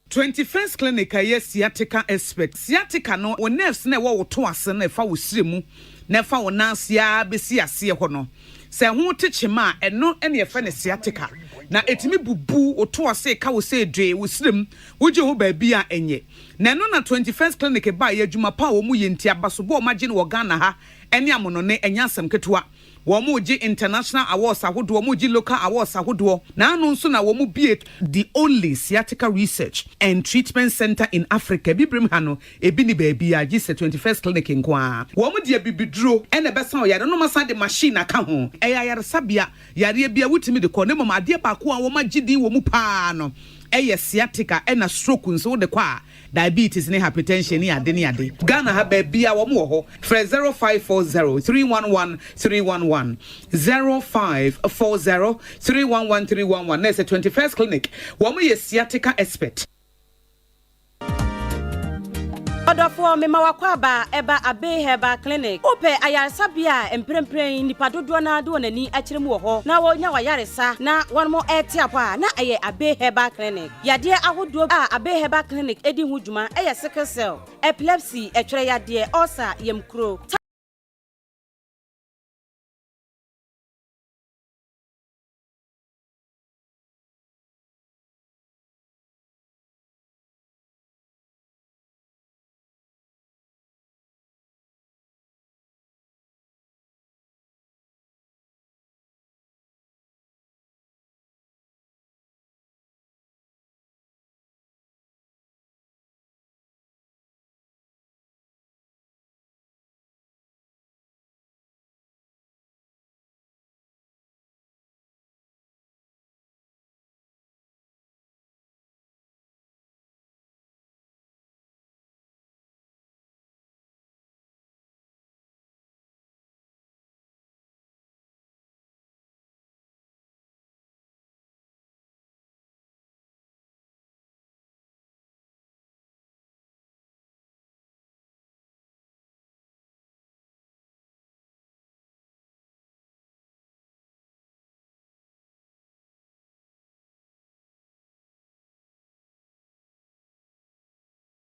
21st Clinic a ɛyɛ sciatica expert. Sciatica no, wo nerves no a ɛwɔ wo to ase no a ɛfa wo srɛ mu na ɛfa wo nan ase ara bɛsi aseɛ hɔ no, sɛ ɛho te kyema a, ɛno na yɛfrɛ no sciatica. Na ɛtumi bubu wo to ase, ɛka wo sɛ dwee, wo srɛ mu, wogye ho baabi a ɛnyɛ. Na ɛno na 21st Clinic baeɛ, adwuma pa a wɔyɛ nti, abasobɔ a wɔagye no wɔ Ghana ha ne amonɔne, ɛnyɛ asɛm ketewa. Wɔregye international awards ahodoɔ, wɔregye local awards ahodoɔ. N'ano nso na wɔbue the only sciatica research and treatment centre in Africa. Abibirem ha no, ebi nni baabiara gye sɛ 21st Clinic nko ara. Wɔde abibiduro na ɛbɛsa ɔyare no na wɔasan de machine aka ho. Ɛyɛ ayaresabea, yareɛ biara wotumi de kɔ na mmom adeɛ baako a wɔagye din wɔ mu pa ara no yɛ sciatica ɛna stroke nso wode kɔ a Diabetes ne hypertension ne ade ne ade. Ghana ha baabia wɔn wɔ hɔ. Frɛ 0540 311 311, 0540 311 311 na ɛsɛ 21st clinic. Wɔn yɛ sciatica expert. Ɔdɔfoɔ, mema w'akwaaba ɛba Abbey Herbal Clinic. Wopɛ ayaresabea a mprempren nnipa dodoɔ no ara de wɔn ani akyerɛ mu wɔ hɔ na wɔnya w'ayaresa na wɔn rete apɔ a, na ɛyɛ Abbey Herbal Clinic. Yadeɛ ahodoɔ a Abbey Herbal Clinic di ho dwuma yɛ sickle cell, epilepsy, ɛtwerɛ yadeɛ, ulcer, yamkuro.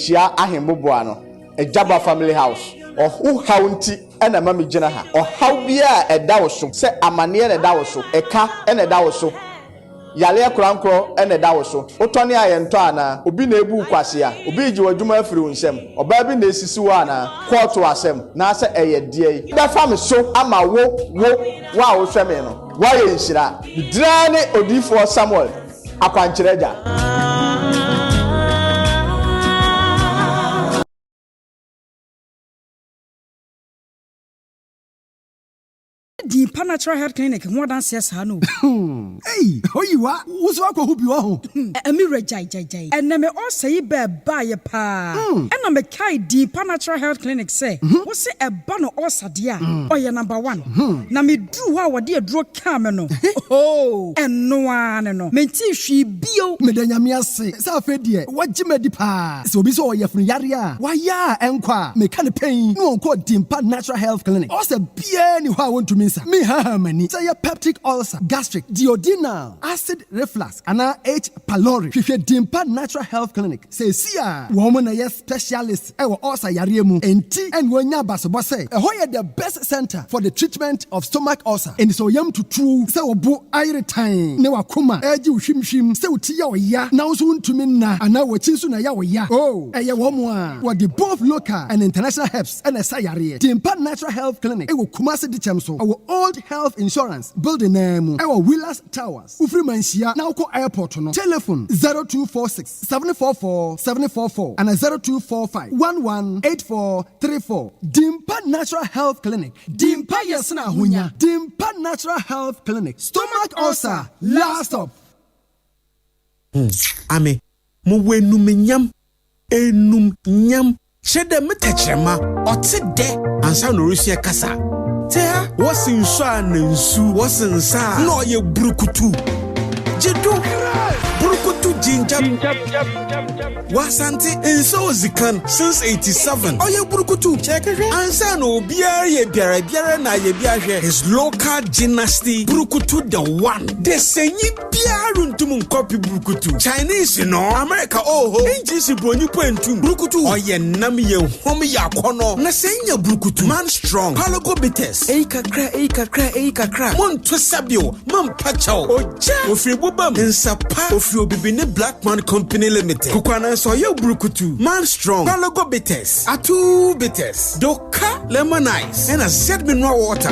Hyia ahemmoboa no, Agyaba Family House. Wo haw nti na ɛma migyina ha. Ɔhaw biara a ɛda wo so, sɛ amanneɛ na ɛda wo so, ɛka na ɛda wo so, yareɛ korankorɔ na ɛda wo so, wotɔne a yɛntɔ anaa? Obi na ebu wo kwasea? Obi regye w'adwuma afiri wo nsam? Ɔbaa bi na esisi wo anaa? Kɔɔto asɛm, naasɛ ɛyɛ deɛn? Bɛfa me so ama wo, wo, wo a wohwɛ me no, woayɛ nhyira. Me din ara ne Odiyifoɔ Samuel. Akwankyerɛ Agya. Dii pa Natural Health Clinic ho adanseɛ saa no o. Ei Oyiwa, wo nso woakɔhu bi wɔ ho? Me wura gyae gyae gyae. Ɛnɛ me ulcer yi bɛɛ baeɛ paa ɛna me kae Dii pa Natural Health Clinic sɛ wo se ɛba no ulcer deɛ a ɔyɛ number one na me duru hɔ a wɔde aduro kaa me no ohoo ɛno ara ne no mentee hwee bio. Meda Nyame ase sɛ afei deɛ wagye me adi paa. Sɛ obi sɛ ɔwɔ yafunu yareɛ a wayɛ a ɛnkɔ a, meka no pɛn na ɔnkɔ Dimpa Natural Health Clinic. Ulcer biara nni hɔ a wɔntumi nsa. Menhaahaa m'ani. Sɛ ɛyɛ peptic ulcer, gastric, duodenal, acid reflux anaa H. pylori, hwehwɛ Dimpa Natural Health Clinic seesei ara. Wɔn na ɛyɛ specialist wɔ ulcer yareɛ mu, enti ɛna wɔanya abasobɔ sɛ ɛhɔ yɛ the best centre for the treatment of stomach ulcer. Enti sɛ wo yam tutu wo, sɛ wo bo ayere tann ne w'akoma regye wo hwimhwim, sɛ wo ti yɛ wo ya na wo nso wontumi nna anaa w'akyi nso na ɛyɛ wo ya, oh, ɛyɛ wɔn a wɔde both local and international herbs na ɛsa yareɛ. Dimpa Natural Health Clinic wɔ Kumasi Dikyɛm so, ɛwɔ Old Health Insurance building no ara mu, ɛwɔ Willas Towers. Wofiri Manhyia na wokɔ airport no, telephone 0246 744 744 anaa 0245 11 8434. Dimpa Natural Health Clinic, Dimpa yɛ sene ahonya. Dimpa Natural Health Clinic, stomach ulcer, last stop. Ho, ame mowɔ enumnyam, enumnyam, kyerɛ dɛ me tɛkyerɛma ɔtse dɛ ansaana orusua kasa. Tse ha, wɔse nsu a na nsu, wɔse nsa a na ɔyɛ brukutu. Gye do, brukutu ginger. Wɔ Asante, nsa odzi kan since 87, ɔyɛ brukutu. Ansaana obiara reyɛ biara biara na ayɛ bi ahwɛ his local gymnasty brukutu the one. Desanyi Biara runntum nnkɔpe brukutu. Chinese no, America oho, English bronyi po enntum. Brukutu, ɔyɛ nam, yɛ huam, yɛ akɔnɔ. Na sɛ inya brukutu, man strong, Palogo bitters, eyi kakra, eyi kakra, eyi kakra, monto sabio, mampa kyɛw, ogya, ofiri boba mu, nsa pa, ofiri Obibini Black Man Company Limited, Kukwanansa ɔyɛ brukutu, man strong, Palogo bitters, Atuu bitters, Doka lemon ice. Ɛna Z mineral water.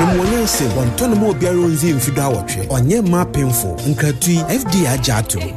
Nom wɔ nyansa mu. Wɔntɔ no ma obiara onndzi mfe duawɔtwe. Ɔnnyɛ mma apemfo. Nkratoɔ yi, FDA agye ato mu.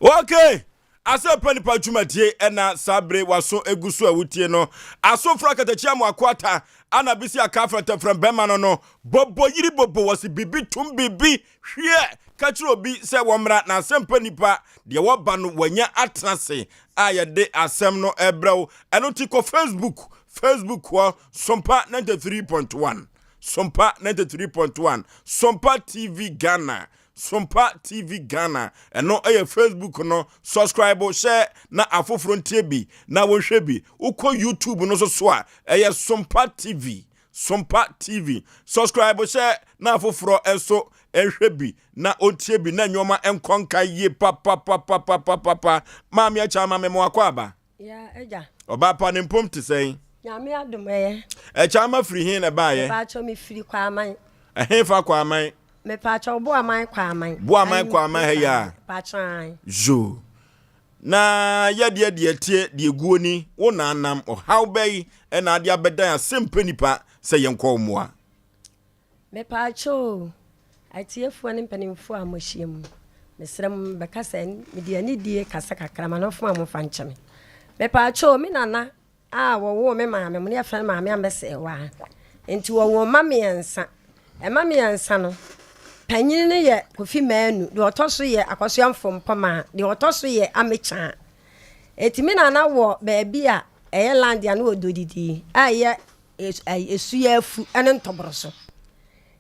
Okay! Asɛmpa Nipa dwumadie ɛna saa bere waso egu so a wotie no. Asofra Akatakyi Amoako Ata ana bisi aka afrɛntɛmfrɛm bɛma no no. Bobo yiri bobo wɔsi bibi tum bibi hwiɛ ka kyerɛ obi sɛ wɔmmra na asɛmpa nipa deɛ wɔba no wanya atena ase a yɛde asɛm no ɛbrɛ wo. Ɛno nti kɔ Facebook, Facebook hɔ Sompa 93.1, Sompa 93.1, Sompa TV Ghana, Sompa TV Ghana. Ɛno ɛyɛ Facebook no. Subscribe, hyɛ na afoforɔ ntie bi na wɔnhwɛ bi. Wokɔ YouTube no nso so a, ɛyɛ Sompa TV, Sompa TV. Subscribe hyɛ na afoforɔ nso nhwɛ bi na ɔntie bi na nneɛma nkɔ nka yie papapapapapapa. Maame akyɛ ama me mo akɔ aba. Ya agya. Ɔbaa pa ne mpom te sɛn? Nyame adom ɛyɛ. Ɛkyɛ ama firi he na ɛbaayɛ? Mepaakyɛw me firi Kwaman. Ɛhe fa Kwaman? Mepaakyɛw Boaman Kwaman. Boaman Kwaman ha yi a? Mepaakyɛw ae. Yoo. Na yɛdeɛ deɛ ɛteɛ deɛ ɛguo ni, wo na anam, ɔhaw bɛyi na ade abɛdan asɛmpɛ nipa sɛ yɛnkɔ wo mmoa. Mepaakyɛw o, atiefoɔ ne mpanimfoɔ a moahyia mu, mesrɛ mo mebɛka sɛ mede anidie kasa kakra ma no fo a momfa nkyɛ me. Mepaakyɛw o, me nana a wɔwoo me maame mo ne yɛfrɛ no maame Ambɛsɛɛwaa. Nti wɔwoo mma mmiɛnsa. Mma mmiɛnsa no, panyin no yɛ Kofi Manu, deɛ ɔtɔ so yɛ Akɔsoa Mfompɔmaa, deɛ ɔtɔ so yɛ Amekyaa. Eti me nana wɔ baabi a ɛyɛ land a na wɔdɔ didi a ɛyɛ Esuafu ne ntɔborɔso.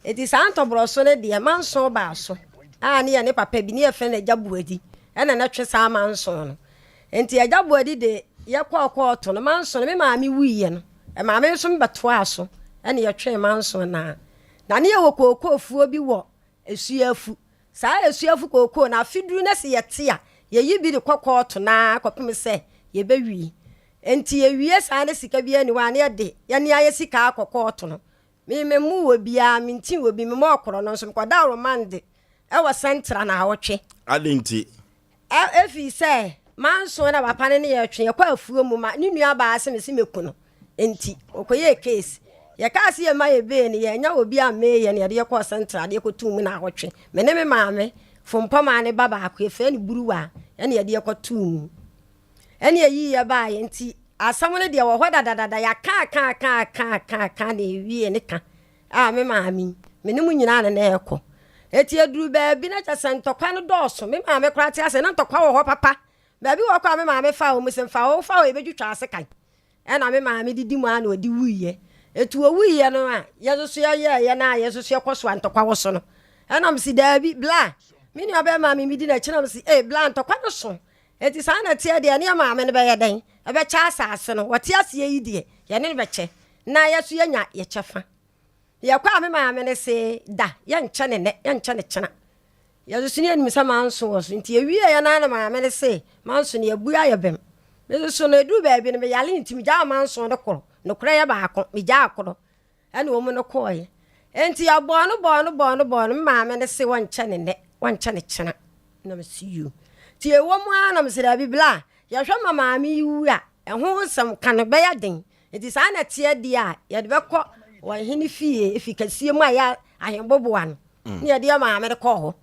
Enti saa ntɔborɔso no deɛ, manson baa so a ne yɛ ne papa bi ne yɛfrɛ no Agya Boadi ɛna na ɛtwe saa manson no. Enti Agya Boadi de yɛkɔɔ kɔɔto no, manson no me maame wuiɛ no, maame nso bɛtoaa so ɛna yɛtwee manson no ara. Na ne yɛwɔ kookoofuo bi wɔ Esuafu. Saa asuafo kookoo no, afe duru na sɛ yɛte a, yɛyi bi de kɔ kɔɔto no ara kɔpem sɛ yɛbɛwie. Enti yɛwie saa na sika biara nni hɔ a, na yɛde yɛn ara yɛn sika akɔ kɔɔto no. Me, memmuu obiara, mentii obi, memmɔɔ korɔ no nso, mekɔdaa romande wɔ sɛntra naawɔtwe. Adɛn nti? Ɛ, efiri sɛ manson na papa no ne yɛ twe, yɛkɔ afuo mu ma ne nua baa se me se mɛku no nti, ɔkɔyɛɛ case. Yɛkaa se yɛma yɛ bail no, yɛannya obi ammee yɛn na yɛde yɛ kɔɔ central de yɛkɔtoo mu naawɔtwe. Me ne me maame, Fompɔmaa ne ba baako, yɛfrɛ no Buruwa, ɛna yɛde yɛ kɔtoo mu. Ɛna yɛyii yɛ baeɛ nti. Asɛm no deɛ wɔ hɔ dadadada, yɛaka aka aka aka aka aka na yɛwie ne ka a me maame yi, me ne mo nyinaa na na ɛrekɔ. Enti ɛduru baabi na kyerɛ sɛ ntɔkwa no dɔɔso, me maame koraa te ase na ntɔkwa wɔ hɔ papa. Baabi wɔ hɔ koraa me maame faa wɔn sɛ mfa hɔ, wofa hɔ yɛbɛtwitwa ase kan. Ɛna me maame didi mu ara na ɔde wuiɛ. Enti ɔwuiɛ no a, yɛn nso so yɛyɛeɛ no a yɛn nso so yɛkɔ so a ntɔkwa wɔ so no. Ɛna mese daabi, bla, me nua bɛrima a me medi n'akyi na mese, ee bla ntɔkwa no so. Enti saa na ɛteɛ deɛ, ɛne yɛn maame no bɛyɛ dɛn? Ɛbɛkyɛ asase no. Ɔte aseɛ yi deɛ, yɛne no bɛkyɛ, na yɛn nso yɛanya yɛn kyɛfa. Yɛkɔ a, me maame no se, Da, yɛnkyɛ no nnɛ, yɛnkyɛ no kyena. Yɛn nso ne yɛnim sɛ manso wɔ so. Nti yɛwieeɛ no ara na maame no se, Manso no, yɛabu ayɛ bem. Me nso so no, ɛduru baabi no, meyare nti megyaa manso no koro. Nokorɛ yɛ baako, megyaa koro. Ɛna wɔn no kɔeɛ. Enti yɛbɔɔ no bɔɔ no bɔɔ no bɔɔ no, me maame no se wɔnkyɛ no nnɛ, wɔnkyɛ no kyena. Na mese yoo. Nti ɛwɔ mu ara na mese daabi bla, yɛhwɛ ma maame yi wu a, ɛho nsɛm ka no bɛyɛ den. Nti saa na ɛteɛ deɛ a, yɛde bɛkɔ ɔhene fie, efi kɛseɛ mu a ɛyɛ ahemboboa no, mm. ne yɛde yɛ maame no kɔɔ hɔ.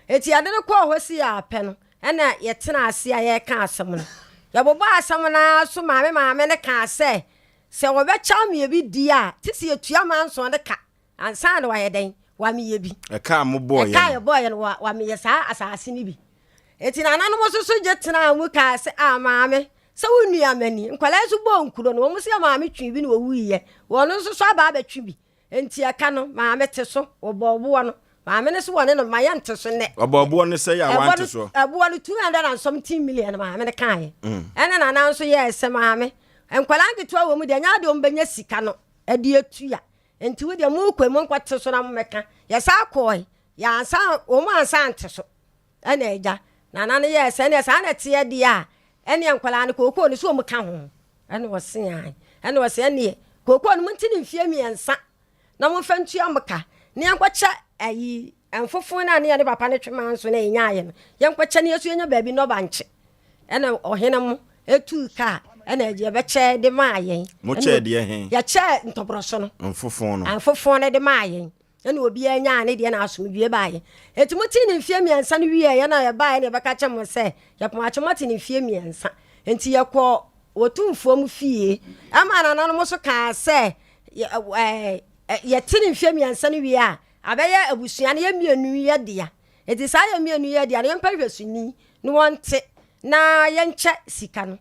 Enti yɛde no kɔɔ hɔ si yɛ apɛ no, ɛna yɛtena ase a yɛreka asɛm no. Yɛbobɔ asɛm no ara so maame maame no kaa sɛ, Sɛ wɔbɛkyɛ me ebi di a, te sɛ yɛtua manson no ka ansa na wayɛ dɛn? Wameyɛ bi. Ɛka a mobɔeɛ no. Ɛka a yɛbɔeɛ no, wameyɛ saa asase no bi. Enti nananom nso so gye tenaa mu kaa sɛ, Ah, maame, sɛ wo nua mani. Nkwadaa nso bɔɔ nkuro no, wɔn nso yɛ maame twee bi na wɔwuiɛ. Wɔn nso so aba abɛtwe bi. Enti ɛka no, maame te so, wɔbɔɔ boɔ no. Maame no so wɔne no, ma yɛnte so nnɛ. Wɔbɔɔ boɔ no sɛ yɛ a wante soɔ. Ɛboɔ no 200 and something million maame no kaeɛ. Mm. Ɛna nana nso yɛɛ sɛ maame, nkwadaa nketewa wɔ mu deɛ, ɛnyɛ adeɛ wɔn bɛnya sika no ɛde atua. Enti wo deɛ mokɔ mu nkɔte so na mommɛka. Yɛsan kɔɔe, yɛansa, wɔn ansa ante so. Ɛna agya, nana no yɛɛ sɛ ɛneɛ saa na ɛteɛ deɛ a, ɛneɛ nkwadaa no kookoo no so wɔn ka ho. Ɛna ɔse ae. Ɛna ɔse ɛneɛ kookoo no monte no mfie mmiɛnsa na momfa ntua mo ka na yɛnkɔkyɛ ayi mfofo no a ne yɛne papa no twe maa nso na yɛnyaeɛ no yɛnkɔkyɛ no yɛso yɛnya baabi nnɔ bankye. Ɛna ɔhene mo ɛtuu kaa ɛna yɛbɛkyɛ de maa yɛn. Mokyɛɛ deɛ he? Yɛkyɛɛ ntɔborɔso no. Mfofo no. Mfofo no de maa yɛn. Ɛna obiara nyaa ne deɛ na asomdwoeɛ baeɛ. Enti motee no mfeɛ mmiɛnsa no wieeɛ na yɛbaeɛ na yɛbɛka kyerɛ mo sɛ, yɛpom akye moate no mfeɛ mmiɛnsa. Enti yɛkɔɔ Otumfoɔ mo fie. Ɛmaa nananom nso kaa sɛ, yɛte no mfeɛ mmiɛnsa no wie a, abɛyɛ abusua no yɛn mmienu yɛ dea. Enti saa yɛn mmienu yɛ dea no, yɛmpɛ nhwɛsoni na wɔnte na yɛnkyɛ sika no.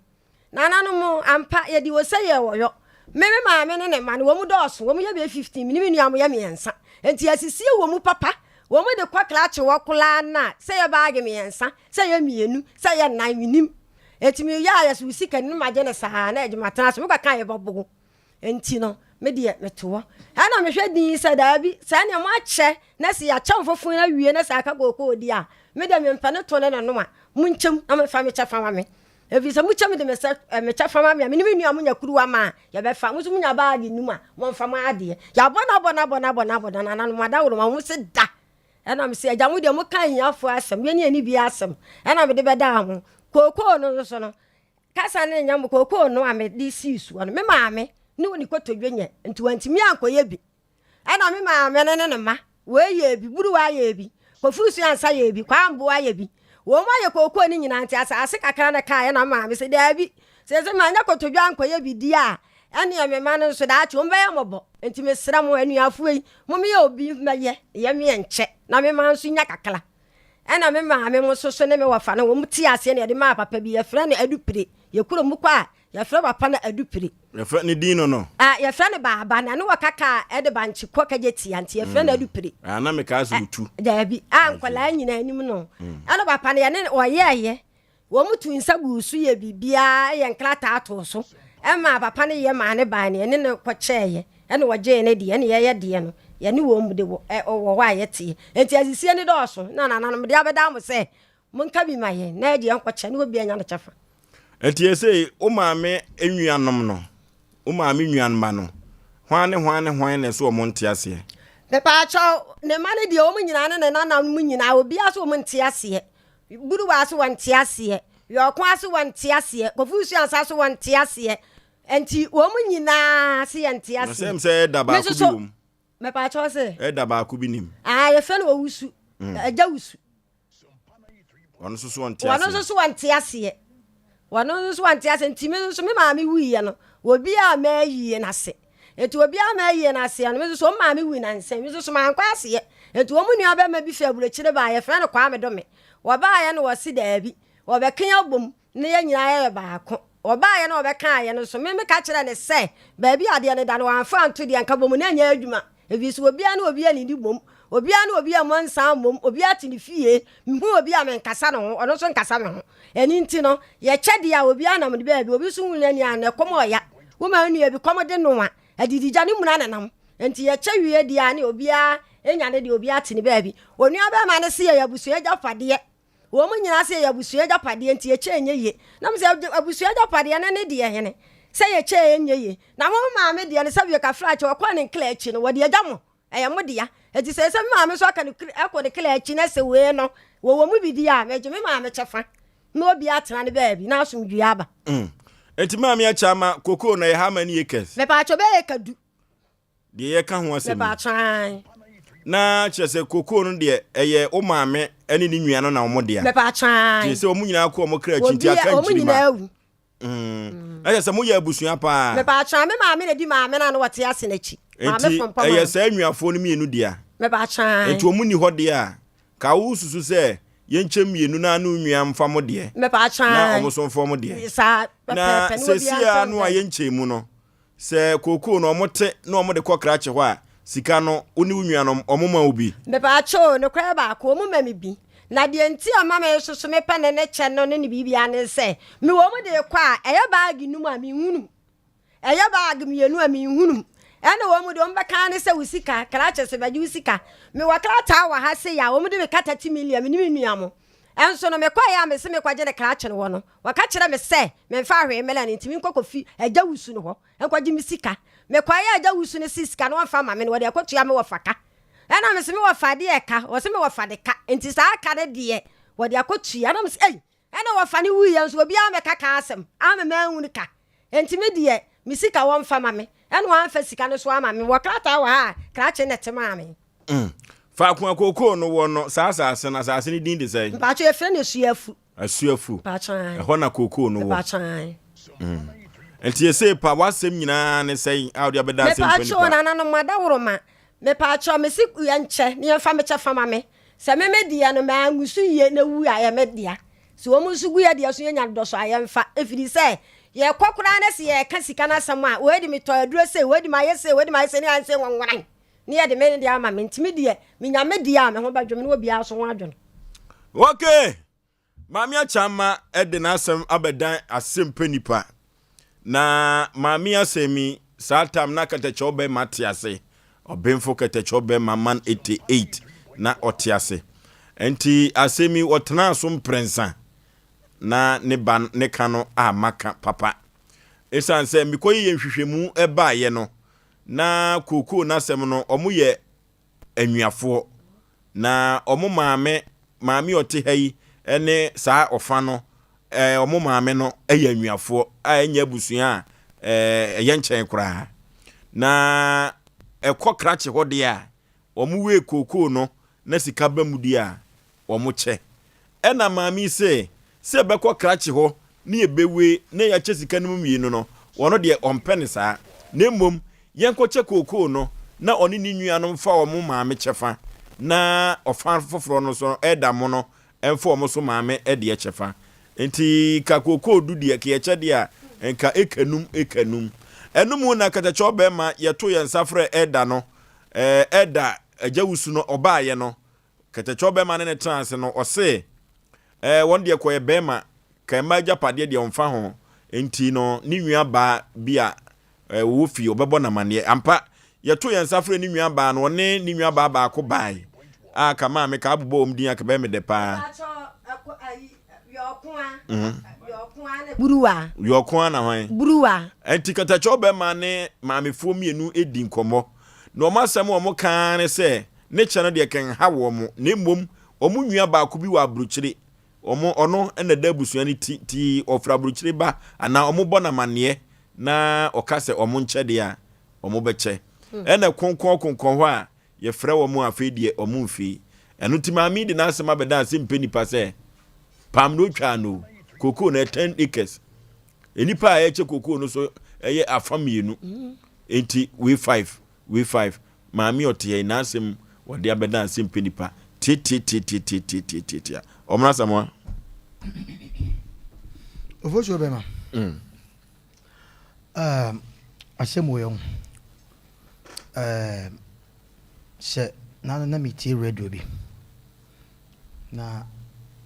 Nananom, ampa, yɛdi ose yɛ ɔyɔ. Me me maame ne ne mma no, wɔn dɔɔso, wɔn yɛ bɛyɛ 15, me ne me nua mo yɛ mmiɛnsa. Enti asisie wɔ mu papa. Wɔn de kɔ krakye hɔ koraa no a, sɛ yɛ baage mmiɛnsa, sɛ yɛ mmienu, sɛ yɛ nnan, mennim. Enti meyɛ a yɛse wo sika ni no magye no saa na agye matena ase. Mokɔka a yɛbɛbogo. Enti no, me deɛ mete hɔ. Ɛna mehwɛ din sɛ daabi, saa nea moakyɛ na sɛ yɛakyɛ mfofo no awie na sɛ aka kookoo di a, me deɛ mempɛ ne to ne ne no a, monkyɛm na momfa me kyɛfa ma me. Ɛfiri sɛ mokyɛ me de me sɛ eh, me kyɛfa ma me a, me ne me nua monya kuruwa ma a, yɛbɛfa. Mo nso monya baage num a, momfa mo adeɛ. Yɛabɔ no abɔ no abɔ no abɔ no abɔ no, nananom adaworo ma mo se da. Ɛna mese, agya mo deɛ moka ahiafoɔ asɛm, yɛne yɛne bi asɛm, ɛna mede bɛdaa ho. Kookoo no nso no, kasa no nyɛ mo kookoo no a mede sii soɔ no, me maame ne ne kotodwe nyɛ, nti wantumi ankɔyɛ bi. Ɛna me maame no ne ne mma, wei yɛɛ bi, Buruwa yɛɛ bi, Kofi Suansa yɛɛ bi, Kwamboa yɛ bi. Wɔn ayɛ kookoo no nyinaa nti asase kakra na ɛkaeɛ na me maame se daabi, seesei manyɛ kotodwe ankɔyɛ bi di a, ɛneɛ me mma no nso daakye wɔn bɛyɛ mmɔbɔ. Nti mesrɛ mo anuafoɔ yi, mommeyɛ obi mmɛyɛ, yɛ meɛ nkyɛ na me mma nso nya kakra. Ɛna me maame mo nso so ne me wɔfa no wɔn te aseɛ na yɛde maa papa bi, yɛfrɛ no Adupire. Yɛ kurom kɔ a, Yɛfrɛ papa no Adupire. Yɛfrɛ ne din no no? Ah, yɛfrɛ no Baaba, na ne wɔka kaa ɛde bankye kɔ kagye tia, nti yɛfrɛ no Adupire. Ah, na mekaa sɛ otu. Daabi, a nkwadaa nyinaa anim no. Ɛna papa no yɛne ɔyɛɛyɛ. Wɔn tu nsa guu so yɛ biribiara, yɛ nkrataa too so. Ɛmaa papa no yɛ maa ne baa no, yɛne no kɔkyɛɛyɛ. Ɛna wɔgyee ne deɛ, ɛna yɛyɛ deɛ no, yɛne wɔn de wɔ wɔ hɔ a yɛteɛ. Nti asisie no dɔɔso, na nananom de abɛda mo sɛ, Monka bi ma yɛn, na yɛde yɛn kɔkyɛ, na obiara nya ne kyɛfa. Enti ɛsei wo maame nuanom no, wo maame nuanma no, hwan ne hwan ne hwan na ɛsɛ wɔn nte aseɛ? Mepaakyɛw, ne mma no deɛ wɔn nyinaa ne ne nananom nyinaa, obiara so wɔn nte aseɛ. Buruwa so wɔn nte aseɛ, Yɔɔko so wɔn nte aseɛ, Kofi Usuansa so wɔn nte aseɛ. Enti wɔn nyinaa se yɛn nte aseɛ. Sɛm sɛ ɛda baako bi wɔ mu. Mepaakyɛw se. Ɛda baako bi nim. Ah, yɛfrɛ no Owusu. Agya Wusu. Ɔno nso so ɔnte aseɛ. Ɔno nso so ɔnte aseɛ. Wɔno nso wante ase nti me nso me maame wuiɛ no obiara amma ayie no ase. Nti obiara amma ayie no aseɛ no me nso so wɔn maame wui nansa yi me nso so mankɔ aseɛ. Nti wɔn nua bɛrima bi firi aburokyire baeɛ yɛfrɛ no Kwame Dome. Wɔbaeɛ no wɔse daabi wɔbɛka yɛn abom na yɛn nyinaa yɛyɛ baako. Wɔbaeɛ no wɔbɛkaeɛ no nso me meka kyerɛɛ no sɛ baabi a adeɛ no da no wɔamfa anto deɛ nka bom no ɛnyɛ adwuma. Ɛfiri sɛ obiara ne obiara nnidi mmom, obiara ne obiara mmɔ nsa mmom, obiara te ne fie, mehu obi a menkasa ne ho, ɔno nso nkasa me ho. Ɛno nti no, yɛkyɛ deɛ a obiara nam ne baabi, obi nso hu n'ani a, na ɛkɔm ɔya. Wo ma wo nua bi kɔm de no a, adidigya ne muna nenam. Enti yɛkyɛ wie deɛ a ne obiara nya ne deɛ, obiara te ne baabi. Onua bɛrima no se yɛyɛ abusua agyapadeɛ. Wɔn nyinaa sɛ yɛyɛ abusua agyapadeɛ nti yɛkyɛ ɛnyɛ yie. Na mesɛ abusua agyapadeɛ no ne deɛ hene sɛ yɛkyɛ ɛnyɛ yie. Na mo maame deɛ no sɛdeɛ kafra kyɛ ɔkɔɔ ne nkla akyi no wɔde agya mo ɛyɛ mo dea. Enti sɛ sɛ me maame nso aka ne ɛkɔ ne kla akyi na sɛ wei no wɔwɔ mu bi deɛ a megye me maame kyɛfa na obi atena ne baabi na asomdwoeɛ aba. Mm. Enti maame akyɛ ama kokoo no ɛyɛ how many acres? Mepaakyɛw bɛyɛ eka du. Deɛ yɛka ho asɛm yi. Na kyerɛ sɛ kokoo no deɛ ɛyɛ wo maame ne ne nua no na wɔn dea. Nti sɛ wɔn nyinaa kɔ wɔn kra akyi nti aka nkyiri ma. Mm. Na kyerɛ sɛ moyɛ abusua paa. Mepaakyɛw me maame na di maame na na wɔte ase n'akyi. Nti ɛyɛ saa nnuafoɔ no mmienu dea. Mepaakyɛw. Nti wɔn ni hɔ deɛ a ka wo susu sɛ yɛnkyɛ mmienu na ano nua mfa mo deɛ. Mepaakyɛw. Na wɔn nso mfa wɔn deɛ. Na sɛsi a no a yɛnkyɛ mu no. Sɛ kookoo no wɔte na wɔde kɔ krakye hɔ a, sika no, wo ne wo nuanom, wɔma wo bi? Mepaakyɛw o, nokorɛ baako, wɔn ma me bi. Na deɛ nti a ɔma me nso so mepɛ ne ne kyɛ no ne ne biribiara ne sɛ, mewɔ mu de rekɔ a, ɛyɛ baage num a, menhunu. Ɛyɛ baage mmienu a, menhunu. Ɛna wɔn mu deɛ wɔbɛka ara ne sɛ wo sika, krakye se bɛgye wo sika. Mewɔ krataa wɔ ha sei a, wɔde me ka 30 million, me ne me nua mo. Ɛnso no, mekɔeɛ a mese mekɔgye ne krakye no hɔ no, Wɔka kyerɛɛ me sɛ memfa hwee mmrɛ no nti menkɔ Kofi Agya Wusu no hɔ nkɔgye me sika. Mekɔeɛ a Agya Wusu no se sika no ɔmfa mma me na ɔde akɔtua me wɔfa ka. Ɛna mese me wɔfa deɛ ka? Ɔse me wɔfa de ka nti saa ka no deɛ wɔde akɔtua. Ɛna mese ei ɛna wɔfa no wuiɛ nso obiara ammɛka ka asɛm amma manhunu ka. Nti me deɛ me sika wɔmfa ma me. Ɛna wamfa sika no so ama me. Mewɔ krataa wɔ ha a krakye na ɛte maa me. Mm. Faako a kookoo no wɔ no, saa asase no, asase no din de sɛn? Mpakyɛ yɛfrɛ no Asuafu. Asuafu. Ɛhɔ na kookoo no wɔ. Mm. Nti ɛsɛ pa w'asɛm nyinaa ne sɛn a wode abɛda asɛm pa nipa. Mepaakyɛw nananom adaworoma. Mepaakyɛw mese yɛnkyɛ ne yɛmfa me kyɛfa ma me. Sɛ me me deɛ no mangu so yie na wu a ɛyɛ me dea. Sɛ wɔn nso gu yɛ deɛ so yɛnya dodɔ so a yɛmfa. Ɛfiri sɛ yɛkɔ koraa na sɛ yɛka sika no asɛm a wei de metɔ aduro sei, wei de mayɛ sei, wei de mayɛ sei ne ayɛ sei nwanwaran. Ne yɛde me deɛ ama me nti me deɛ menya me deɛ a me ho bɛdwo me ne obiara nso ho adwo no. Okay! Maame Akyamma de n'asɛm abɛdan asɛmpɛ nipa. Na maame asɛm yi, saa tam na Kɛtɛkyɛw bɛrima te ase. Ɔbenfo Kɛtɛkyɛw bɛrima man 88 na ɔte ase. Nti asɛm yi ɔtenaa so mprɛnsa na ne ba ne ka no amma ka papa. Esiane sɛ mekɔyɛɛ nhwehwɛmu baeɛ no, Na kookoo no asɛm no, wɔn yɛ anuafoɔ. Na wɔn maame, maame a ɔte ha yi ne saa ɔfa no, ɛɛ wɔn maame no yɛ anuafoɔ a ɛnyɛ abusua a ɛɛ ɛyɛ nkyɛn koraa. Na ɛkɔ krakye hɔ deɛ a, wɔn wee kookoo no na sika ba mu deɛ a, wɔkyɛ. Ɛna maame yi se, sɛ yɛbɛkɔ krakye hɔ ne yɛbɛwe na yɛakyɛ sika no mu mmienu no, ɔno deɛ ɔmpɛ no saa. Na mmom yɛnkɔkyɛ kookoo no na ɔne ne nuanom mfa wɔn maame kyɛfa, na ɔfa foforɔ no nso ɛda mo no mfa wɔn nso maame deɛ kyɛfa. Nti ka kookoo du deɛ, ka yɛkyɛ deɛ a, nka eka num, eka num. Ɛno mu na katakyɛw bɛrima yɛto yɛn nsa frɛ ɛda no, ɛda agya wusu no ɔbaeɛ no, Kɛtɛkyɛw bɛrima ne no tenaa ase no, ɔse, Ɛɛ, wɔn deɛ kɔyɛ bɛrima, ka mmaa agyapadeɛ deɛ ɔmfa ho. Enti no, ne nua baa bi a ɔwɔ fie, ɔbɛbɔ no amaneɛ. Ampa, yɛtoo yɛn nsa frɛɛ ne nua baa no, ɔne ne nua baa baako bae. A, ka maame, ka abobɔ wɔn din a, ka ɛbɛyɛ me dɛ paa. Buruwa. Yɔkoa na hwan? Buruwa. Enti kɛtɛkyɛw bɛrima ne maamefoɔ mmienu di nkɔmmɔ. Na wɔn asɛm a wɔka ara ne sɛ, Ne kyɛ no deɛ kɛnha wɔn, na mmom wɔn nua baako bi wɔ abrokyire, wɔn, ɔno na ɛda abusua no ti, nti ɔfiri abrokyire ba anaa wɔbɔ no amaneɛ na ɔka sɛ wɔn nkyɛ deɛ a, wɔbɛkyɛ. Ɛna konkɔn konkɔn hɔ a yɛfrɛ wɔn a afei deɛ wɔn mfii. Ɛno nti maame yi de n'asɛm abɛda ase mpɛ nipa sɛ, Pam na ɔtwaa no o. Kokoo no yɛ 10 acres. Nnipa a ɛkyɛ kokoo no so ɛyɛ afa mmienu. Enti wei 5, wei 5. Maame ɔte yɛn n'asɛm wɔde abɛda ase mpɛ nipa. Tiatiatiatiatiatiatia. Ɔmena Samoa. Ofosuo bɛma. Um, asɛm wɔ yɛn ho. Um, sɛ na na metie radio bi. Na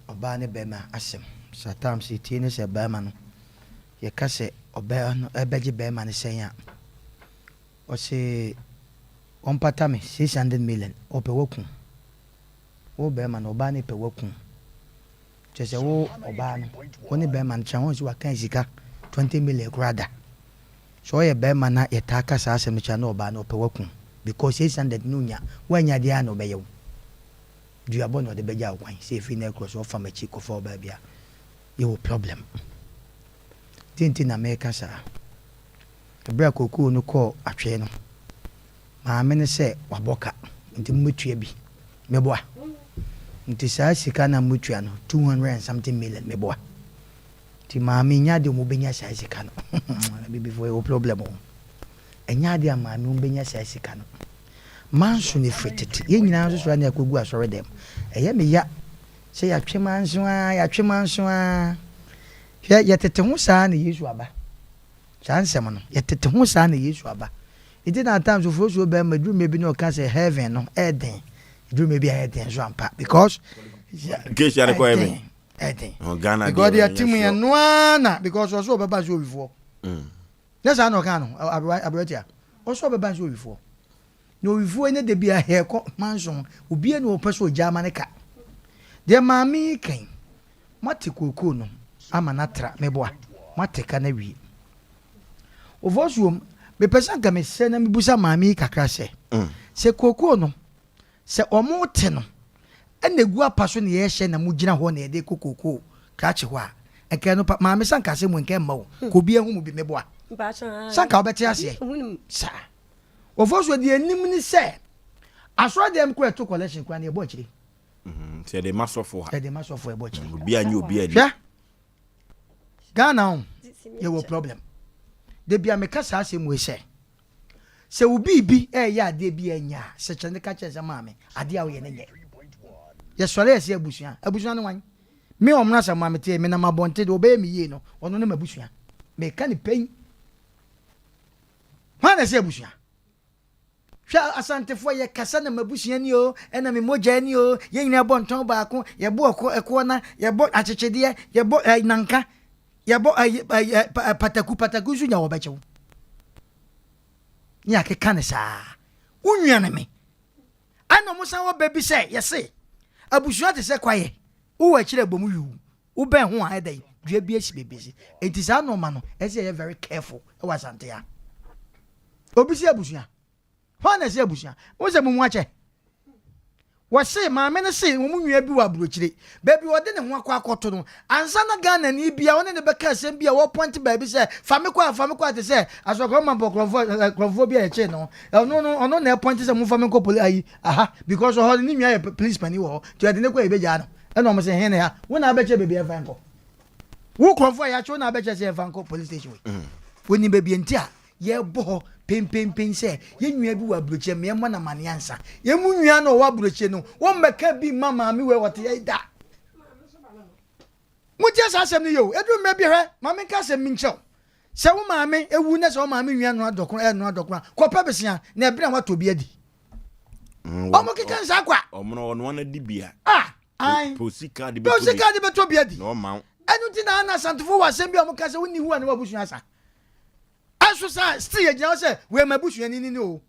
ɔbaa ne bɛrima asɛm. Sɛ times yɛtie ne sɛ bɛrima no, yɛka sɛ ɔbaa no ɛbɛgye bɛrima no sɛn a, ɔse ɔmpata me 600 million, ɔpɛ waku. Wo bɛrima no, ɔbaa no pɛ waku. Kyerɛ sɛ wo ɔbaa no, wo ne bɛrima no kyerɛ ho sɛ waka sika 20 million koraa da. Sɛ ɔyɛ bɛrima na yɛtaa ka saa asɛm no kyerɛ na ɔbaa no ɔpɛ waku. Because 600 no nya, woanya deɛ a na ɔbɛyɛ wo. Duabɔ na ɔde bɛgya wo kwan sɛ ɛfiri nnɛ rekorɔ sɛ ɔfa m'akyi kɔfa ɔbaa bi a, yɛwɔ problem. Deɛ nti na meka saa? Ɛberɛ a kookoo no kɔɔ atwee no, maame no sɛ wabɔ ka nti mommɛtua bi. Meboa? Nti saa sika no a motua no, 200 and something million, meboa? Nti maame nyɛ adeɛ a wɔbɛnya saa sika no. Abibifoɔ yɛwɔ problem o. Ɛnyɛ adeɛ a maame wɔbɛnya saa sika no. Manso no firi tete. Yɛn nyinaa nso sɔre na yɛkɔgu asɔredɛm. Ɛyɛ me ya sɛ yɛatwe manso ara, yɛatwe manso ara. Hwɛ, yɛtete ho saa na Yesu aba. Saa nsɛm no, yɛtete ho saa na Yesu aba. Nti na at times ofurosuo bɛrima duru mmerɛ bi na ɔka sɛ heaven no ɛyɛ den. Duru mmerɛ bi a ɛyɛ den nso ampa because Kesia de kɔ heaven. Ɛyɛ den. Oh, Ghana Because deɛ deɛ ɛte mu ɛnyɛ yɛ sure. noa na because ɔsɛ ɔbɛba sɛ owifoɔ. Nyɛ saa na ɔkaa no, aberanteɛ. Ɔsɛ ɔbɛba nso owifoɔ. Na owifoɔ yi ne da bi a yɛkɔ manson, obiara ni ɔpɛ sɛ ɔgya ama ne ka. Deɛ maame yi ka yi, moate kookoo no ama no atra, meboa, moate ka no awie. Ofosuom, mepɛ sɛ anka mesrɛ na mebusa maame yi kakra sɛ, sɛ kookoo no Sɛ wɔte no na egu apa so na yɛhyɛ na mogyina hɔ na yɛde kɔ kookoo krakye hɔ a, nka ɛno pa. Maame sɛ anka asɛm wei nka ɛmma o, ka obi ahu mu bi meboa. Sɛ anka wobɛte aseɛ. Saa. Ofosuo deɛ ɛnim ne sɛ asɔre dɛm koraa ɛto collection koraa no yɛbɔ akyire. Sɛ yɛde ma sɔfo a. Yɛde ma sɔfo a yɛbɔ akyire. Obi anyɛ obi ani. Hwɛ Ghana o yɛwɔ problem. Da bi a meka saa asɛm wei sɛ Sɛ wo biribi reyɛ adeɛ bi a ɛnyɛ a, sɛkyerɛnne ka kyerɛ sɛ maame, adeɛ a woyɛ no nyɛ. Yɛsɔre a yɛsɛ abusua. Abusua ne wan? Me Ɔmono Asamoah mete yi, menam abɔnten deɛ ɔbɛyɛ me yie no, ɔno ne m'abusua. Meka no pɛn. Hwan na ɛsɛ abusua? Hwɛ Asantefoɔ yɛkasa na m'abusua ni o, ɛna me mogya ni o, yɛn nyinaa bɔ ntɔn baako, yɛbɔ ɔko ɛkoɔ na, yɛbɔ akyekyedeɛ, yɛbɔ eh, nanka, yɛbɔ eh, eh, eh, pataku, pataku nso nya wɔbɛkyew. Ne yɛakeka no saa. Wo nua ne me. Ɛna ɔmo san wɔ bɛ bi sɛ yɛse abusua te sɛ kwaeɛ. Wowɔ akyire a ɛbɔ mu yuu. Wobɛn ho a ɛdɛn dua bi asi baabi si. Enti saa nnoɔma no ɛsɛ yɛyɛ very careful ɛwɔ Asante ha. Obi se abusua. Hwan na ɛsɛ abusua? Wohu sɛ mo mu akyɛ. Wɔse maame no se wɔn nua bi wɔ aburokyire. Baabi a ɔde ne ho akɔ akɔto no, ansa na Ghanani bi a ɔne no bɛka asɛm bi a wɔpɔnte baabi sɛ fa me kɔ a fa me kɔ a te sɛ asɔkɔrɔ mampɔ korɔmfoɔ eh, korɔmfoɔ bi a yɛkyee no. Ɔno no ɔno na ɛpɔnte sɛ momfa me nkɔ poli ayi aha because ɔhɔ no ne nua yɛ police panin wɔ hɔ nti ɔde ne kɔ a yɛbɛgyaa no. Ɛna wɔn se he ne ha wo na abɛkyɛ baabi a yɛmfa nkɔ. Wo korɔmfoɔ a yɛakye wo na abɛkyɛ sɛ yɛmfa nkɔ police station wei. Wɔnim baabi nti a Yɛbɔ hɔ penpenpen sɛ yɛn nua bi wɔ aburokyire ma yɛmmɔ no amaneɛ ansa. Yɛn mu nua no a ɔwɔ aburokyire no, wɔmmɛka bi mma maame wei ɔte ha yi da. Montie saa asɛm no yie o. Ɛduru mmerɛ bi hwɛ, ma menka asɛm bi nkyerɛ wo. Sɛ wo maame wu na sɛ wo maame nua noa dɔkono, ɛrenoa dɔkono a, kɔpɛ besea na ɛbene a woatɔ bi adi. Wɔn keka nsaa kwa. Wɔn no ɔnoa no adi bia. Ah, ae. Pɛ osika de bɛtɔ bi. Pɛ osika de bɛtɔ bi adi. Na ɔma wo. Ɛno nti na Asantefo wɔ asɛm bi a wɔka sɛ wonni hu a na w'abusua asa. Ɛnso saa still yɛgyina hɔ sɛ wei m'abusuani ni ni o.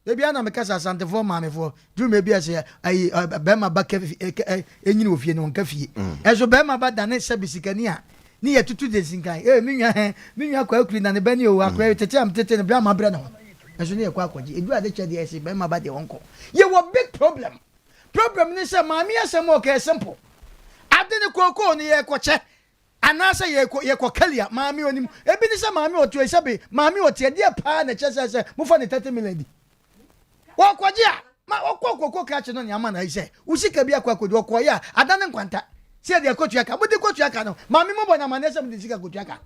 Da biara na meka sɛ Asantefoɔ maamefoɔ duru mmerɛ bi a sɛ ayi bɛrima ba ka ɛnyini wɔ fie no ɔnka fie. Ɛnso bɛrima ba dane sɛbi sikani a ne yɛ tutu de nsinkan ee me nua hɛn me nua Kwaakuri na ne ba ni o akora yi tete a metete no berɛ a mabrɛ ne ho. Ɛnso ne yɛkɔ akɔgye ɛduru ade kyɛ deɛ ɛse bɛrima ba deɛ ɔnkɔ. Yɛwɔ big problem. Problem ne sɛ maame asɛm a ɔka yɛ simple. Ade ne kookoo no yɛkɔkyɛ Anaasɛ yɛkɔ yɛkɔ Kelly a, maame onim. Ebi ne sɛ maame ɔte ɔyi sɛbe maame ɔte ɛdeɛ paa na ɛkyɛ sɛ sɛ mofa ne 30 million di. Wɔkɔgye a, ma ɔkɔ koko krakye no nea ama no ayi sɛ wo sika bi akɔ akɔdi ɔkɔɔyɛ a ada ne nkwanta. Sɛ yɛde akɔtua ka, mode kɔtua ka no, maame mobɔ no amanneɛ sɛ mode sika kɔtua ka.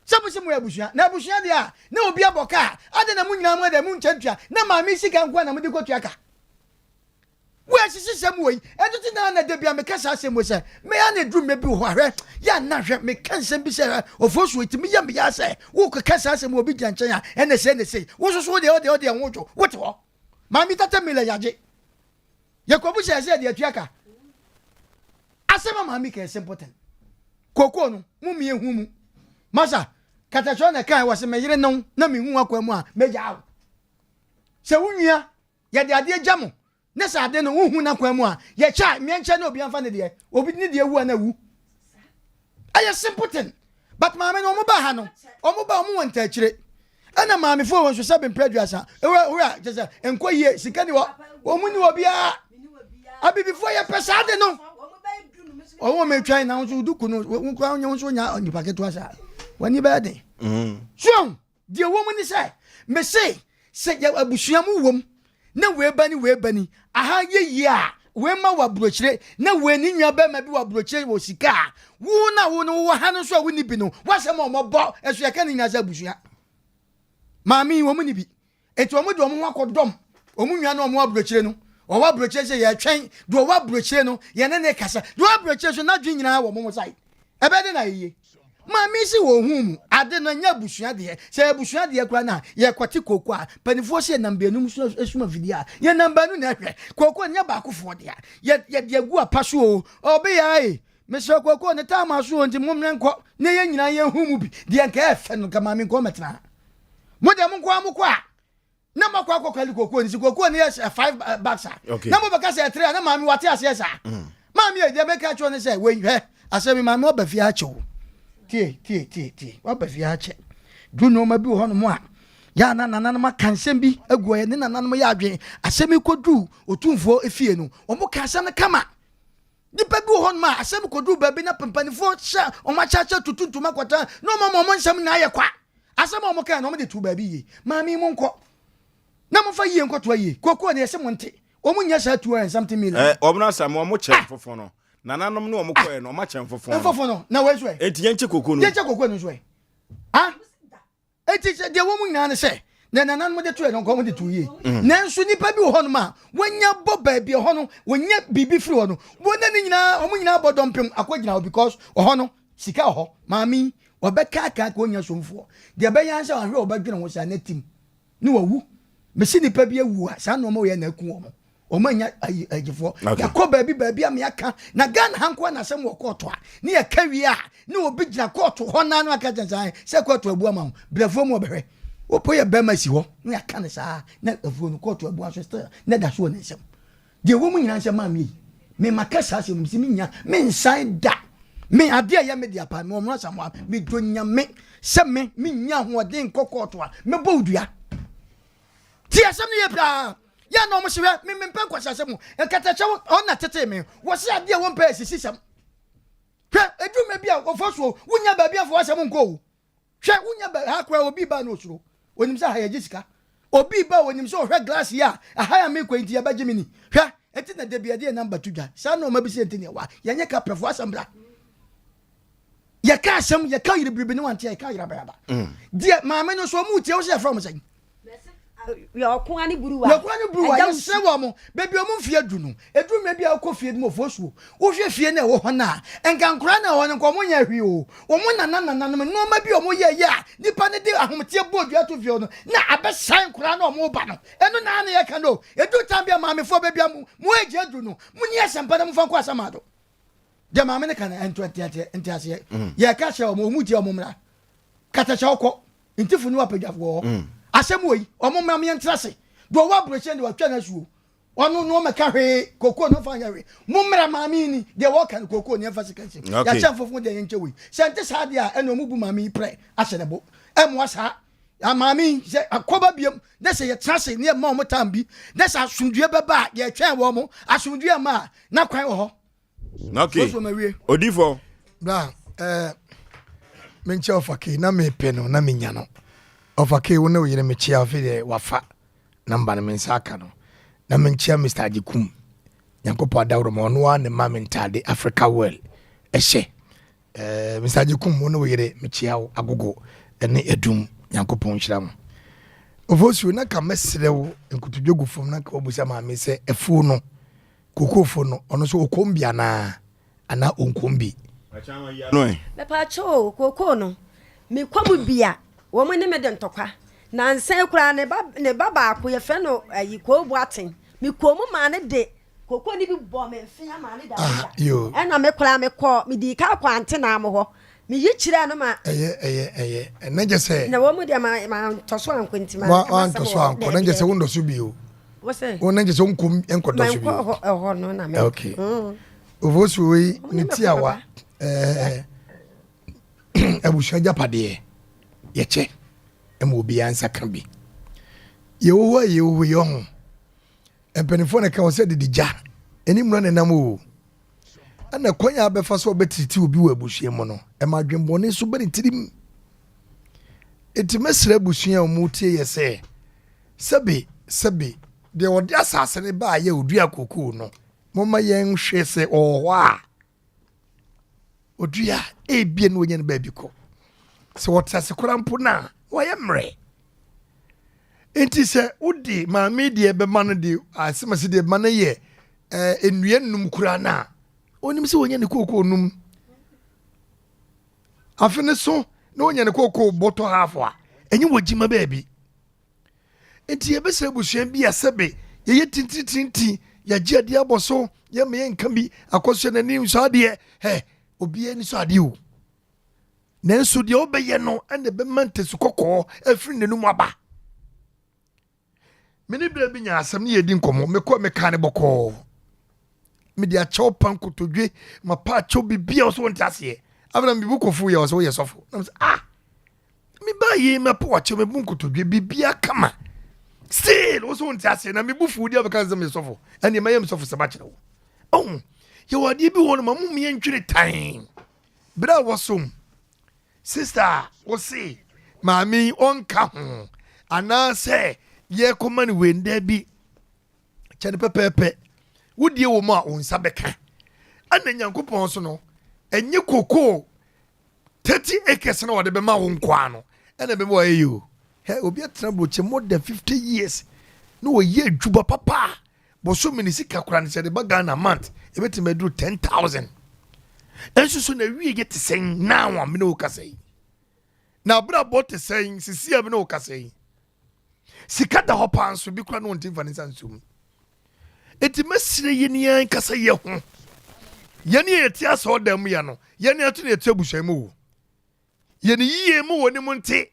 Sɛ mose moyɛ abusua, na abusua deɛ a, na obi abɔ ka a, adɛn na mo nyinaa mo deɛ monkyɛ ntua, na maame sika nko ara na mode kɔtua ka? Wo asisisɛm wei, ɛno nti na na da bia meka saa asɛm wei sɛ, me a na ɛduru mmerɛ bi wɔ hɔ a, hwɛ, yɛ a na hwɛ, meka nsɛm bi sɛ, hwɛ, Ofosuo, ɛtumi yɛ me ya sɛ wokeka saa asɛm wɔ obi gyina nkyɛn a, ɛna sei ɛna sei, wo nso so wo deɛ, wo deɛ, wo deɛ, ho dwo, wote hɔ. Maame Tata Miller yɛagye. Yɛkɔbu sɛ ɛsɛ yɛde atua ka. Asɛm a maame ka yɛ simple thing. Kokoo no, mo mmie hu mu. Masa, katakyerɛ na ɛkae wɔ se me yere no na mehu akwan mu a, mɛgyaa wo. Sɛ wo nua, yɛde adeɛ gya mo, ne sɛ ade no wohu n'akwan mu a, yɛkyɛ a, mmea nkyɛ na obiara mfa ne deɛ. Obi ne deɛ wu a na awu. Ɛyɛ simple thing. But maame no wɔn ba ha no, wɔn ba wɔn wɔ ntaakyire. Ɛna maamefoɔ wɔ nso sɛ bempere aduasa. Ewura ewura kyɛ sɛ nkɔ yie sika ni hɔ. Wɔn ni wɔ biara. Abibifoɔ yɛ pɛ saa de no. Wɔn wɔn atwa na nso duku no wɔn kura wɔn nso nya nipa ketewa saa. Wɔn ani bɛyɛ den. Mm. So Deɛ ɛwɔ mu ne sɛ, mese sɛ yɛ abusua mu wom na wei ba ni wei ba ni, aha yɛ yie a, wei ma wɔ aburokyire na wei ne nua bɛrima bi wɔ aburokyire wɔ sika a, wo na wo no wowɔ ha no nso a wonni bi no, w'asɛm a wɔbɔ nso yɛka ne nyinaa sɛ abusua. Maame yi wɔn ni bi. Enti wɔn de wɔn ho akɔdɔm wɔn nua no a wɔwɔ aburokyire no. Wɔwɔ aburokyire sɛ yɛretwɛn deɛ ɔwɔ aburokyire no, yɛne ne kasa. Deɛ ɔwɔ aburokyire so n'adwene nyinaa wɔ mo side. Ɛbɛyɛ dɛ na ayɛ yie. Maame yi se wɔ ohuu mu, ade no ɛnyɛ abusua deɛ. Sɛ ɛyɛ abusua deɛ koraa no a, yɛrekɔte kooko a, mpanimfoɔ se yɛnam baanum so sum afidie a, yɛnam baanu na ɛhwɛ. Kooko no nyɛ baakofoɔ dea. Yɛ, yɛde agu apa so o. Ɔbea e, mesrɛ kooko no taa ma so o, nti mommrɛ nkɔ na yɛn nyinaa yɛnhu mu bi. Deɛ nka ɛyɛ fɛ no, nka maame nkɔ mmɛtena ha. Mo deɛ mo nko ara mokɔ a, na moakɔ akɔ kali kookoo no si kookoo no yɛ five eh, bags a na mobɛka sɛ ɛtere a na maame wate aseɛ saa mm. maame yɛ deɛ mɛka kyerɛ ne sɛ wei hwɛ asɛm yi maame waba fie akyɛ o tie tie tie tie waba fie akyɛ du nneɛma bi wɔ hɔnom a yɛ na nananom aka nsɛm bi agu ɔyɛ ne nananom yɛ adwene asɛm yi kɔduru otumfoɔ fie no wɔn ka asɛm no kama Nnipa bi wɔ hɔnom a asɛm kɔduru baabi na mpanimfoɔ hyɛ wɔn akyɛakyɛ tutu ntoma kɔtena na wɔn ama wɔn nsɛm nyinaa yɛ kwa. Asɛm a wɔkae no wɔde too baabi yie. Maame yi monkɔ na momfa yie nkɔtoa yie. Kookoo no yɛse monte. Wɔn nyɛ saa 200 and something million. Eh, wɔn asɛm wɔn kyɛ ah. mfofo no. Nananom ne wɔn kɔɛ no wɔn akyɛ mfofo no. Mfofo no na wɔn nso ɛ. Enti yɛnkyɛ kookoo no. Yɛnkyɛ kookoo no nso ɛ. Ah. Enti sɛ deɛ ɛwɔ mu nyinaa ne sɛ, deɛ nananom de toɛ no nka wɔde too yie. Mm. Nanso nnipa bi wɔ hɔnom a wɔanya bɔ baabi ɛhɔ no wɔnya biribi firi hɔ no wɔn ne nyinaa wɔn nyinaa bɔ dɔmpem akɔgyina hɔ because ɔhɔ no sika wɔ hɔ. Maame yi ɔbɛkaakaaka ɔnya somfoɔ deɛ ɛbɛyɛ ansɛ ahwɛ ɔbɛdwene ho saa na tim ne wawu. Mesi nipa bi awu a saa nneɛma wɔ yɛ na aku wɔn. Wɔn anya ayi agyifoɔ. Okay. Yɛakɔ baabi baabi a meaka na Ghana ha nkoa na asɛm wɔ kɔɔto a ne yɛka wie a ne obi gyina kɔɔto hɔ naa no aka kyɛn saa sɛ kɔɔto abu ama wo brɛfoɔ mu ɔbɛhwɛ wopɔ yɛ bɛrima si hɔ na yɛaka no saa na afuo no kɔɔto abu aso still na ɛda so wɔ ne nsam deɛ ɛwɔ mu nyinaa sɛ maa mi yi me maka saa asɛm no si menya mensan da me adeɛ a ɛyɛ me deɛ paa me wɔn asamoa medɔ nyame sɛ me menya ahoɔden nkɔ kɔɔto a mɛbɔ wo dua Tie asɛm no yie paa. Yɛ na wɔn se hwɛ me mempɛ nkwaseasɛm o. Nkatakyɛ wo ɔn na tetee me. Wɔse adeɛ a wɔmpɛ yɛ sisisɛm. Hwɛ ɛduru mmerɛ bi a wɔfa so o, wonya baabi afa w'asɛm nkɔ o. Hwɛ wonya baabi ha koraa obi ba na osuro. Onim sɛ ha yɛgye sika. Obi ba onim sɛ ɔhwɛ glass yi a ɛha a mekɔ yi nti yɛbɛgye me ni. Hwɛ ɛnti na da bi yɛde yɛn namba to dwa. Saa nnoɔma bi sɛ nti na ɛwɔ ha. Yɛnyɛ kaprɛfoɔ asɛm bra. Yɛka asɛm yɛka yere biribi ne wante a yɛka yerabayaba. Deɛ maame no nso ɔmo tie wo sɛ yɛfrɛ ɔmo sɛn? Yɔkoa ne buruwa. Yɔkoa ne buruwa. Yɛsrɛ wɔ mo baabi ɔmo mfie adu no ɛduru mmerɛ bi a wokɔ fie no mu ɔfoɔ suo wohwɛ fie no a ɛwɔ hɔ no a nka nkoraa no a ɛwɔ hɔ no nka ɔmo nyɛ hwee o ɔmo nana nananom nnoɔma bi a ɔmo yɛ yɛ a nipa no de ahometeɛ bɔɔ dua to fie hɔ no na abɛsan nkoraa no a ɔmo ba no ɛno naa na yɛka no ɛduru time bi a maamefoɔ baabi a mo mo age aduru no mo ni asɛmpa na momfa nkɔ asamado deɛ maame no ka no ɛnto nteaseɛ yɛka kyerɛ ɔmo ɔmo tie ɔmo mmra katakyɛ ɔkɔ Ntifo ne apadwafo wɔ hɔ. Mm. Asɛm wɔ yi, wɔn mmra mo yɛntra ase. Deɛ ɔwɔ aburokyire deɛ wɔatwa no asuo. Ɔno no ɔmɛka hwee, kookoo no ɔmfa nyɛ hwee. Mo mmra maame yi ni, deɛ wɔka no kookoo no yɛmfa sika nsim. Okay. Yɛakyɛ mfofo deɛ yɛnkyɛ wei. Sɛ nte saa deɛ a, ɛna ɔmo bu maame yi prɛ ahyɛ ne bo. Ɛmmoa saa. Maame yi sɛ akɔba biam na sɛ yɛtena ase ne yɛma wɔn tam bi na sɛ asomdue bɛba a yɛtwɛn wɔn asomdue ama a na kwan wɔ hɔ. Okay. Odifo. Bra, eh, menkyɛ ɔfa kei na mepɛ no na menya no. Ɔfa kei wo ne wo yere mekyia afei deɛ wafa namba no me nsa aka no. Na menkyia Mr. Agyekum. Nyankopɔn adaworo ma ɔno ara ne ma me ntaade Africa well. ɛhyɛ. Eh, Mr. Agyekum, wo ne wo yere mekyea wo agogo ne adum Nyankopɔn nhyira mo. Ofosuo, na ka mɛsrɛ wo nkotodwe gu fam na ka wabusa maame sɛ afuo no, kokoofo no, ɔno nso ɔkɔm bi anaa anaa ɔnkɔm bi. Mepaakyɛw o, kookoo no, mekɔ mu bi a, wɔn ne me de ntɔkwa. Nansa yi koraa ne ba ne ba baako yɛfrɛ no ayi Koo Boateng, mekɔɔ mu maa no de Koko no bi bɔɔ me mfea maa ne da Ah, yo. Ɛna me koraa me kɔɔ, me dii kan kɔɔ antenaa mo hɔ. Me yi kyerɛɛ no ma. Ɛyɛ, ɛyɛ, ɛyɛ. Ɛna gye sɛ. Na wɔn mu deɛ ma, ma ntɔ so ankɔ nti ma. Wa, wa ntɔ so ankɔ. Na gye sɛ wo ndɔ so bio. Wo sɛ. Wo na gye sɛ wo nkɔ, nkɔ dɔ so bio. Ma nkɔ ɛhɔ no na me. Okay. Mm. Ofosu wei ne ti awa. Ɛɛ, abusua gyapadeɛ yɛkyɛ ɛma obiara nsa ka bi. Yɛwɔ hɔ a yɛwɔ hɔ yi ɔho. Mpanimfoɔ na ɛka wɔ sɛ dede gya ɛne mmura na ɛnam o. Ɛna kwan a abɛfa so ɔbɛtiriti obi wɔ abusua mu no, ɛma adwemmɔne nso ba ne tirim. Enti mɛsrɛ abusua a wɔtie yɛ sɛ, sɛbe sɛbe deɛ ɔde asase no baayɛ odua kokoo no, momma yɛnhwɛ sɛ ɔwɔ hɔ a. Odua a, ebia na wanya no baabi kɔ. Sɛ ɔte ase koraa mpo no a, wayɛ mmerɛ. Nti sɛ wode maame deɛ bɛma no de asemase deɛ bɛma no yɛ eh, nnua nnum koraa no a, onim sɛ wɔnya ne kookoo num. Afe no so na wɔnya ne kookoo bɔtɔ half a, ɛnyɛ wɔ gyima baabi. Enti yɛbɛsrɛ abusua bi a sɛbe yɛyɛ tintiritinti, yɛagye adi abɔ so, yɛmma yɛnka bi, akɔsoɛ n'ani nsɔ adeɛ, hɛ, obiara ani sɔ adeɛ o. Nanso deɛ wobɛyɛ no ɛna ɛbɛma ntasu kɔkɔɔ afiri n'anum aba. Me ne berɛ bi nya asɛm ne yɛdi nkɔmmɔ, mekɔ mekaa ne bɔkɔɔ. Mede akyɛw pa nkotodwe, mapa akyɛw biribiara ɔsɛ wɔnte aseɛ. Afei na mebu kɔfu yɛ ɔsɛ woyɛ sɔfo. Na mesɛ ah Me ba yi mɛpo ɔkyɛ mebu nkotodwe bibia kama still wo so nte aseɛ na mebu fuo di abɛka sɛ meyɛ sɔfo ɛneɛ mɛyɛ me sɔfo sɛ makyerɛ wo ɔho yɛwɔ adeɛ bi wɔ no ma mo meyɛ ntwene tan berɛ a wɔsom sister wo se maame yi ɔnka ho anaasɛ yɛkɔma no wei nda bi kyɛ no pɛpɛɛpɛ wodie wɔ mu a wo nsa bɛka ɛna nyankopɔn so no ɛnyɛ kokoo 30 acres na wɔde bɛma wo nkoa no ɛna ɛbɛma wɔayɛ yi o hɛ obi atena aburokyi more than 50 years na wɔyɛ adwuma papa a bɔsɔmi ne sika koraa no sɛ de ba Ghana month ɛbɛtumi aduru 10,000 ɛnso so na wie yɛ te sɛn now a mene wo kasa yi na abrabɔ te sɛn sisi a mene wo kasa yi Sika da hɔ paa nso, bi koraa na ɔnti mfa ne nsa nso mu. Enti mɛsrɛ yɛn yɛn ankasa yɛ ho. Yɛn yɛ yɛte asɔɔdan mu ya no, yɛn ato na yɛte abusua mu wo. Yɛn yie mu wɔ ne mu nte.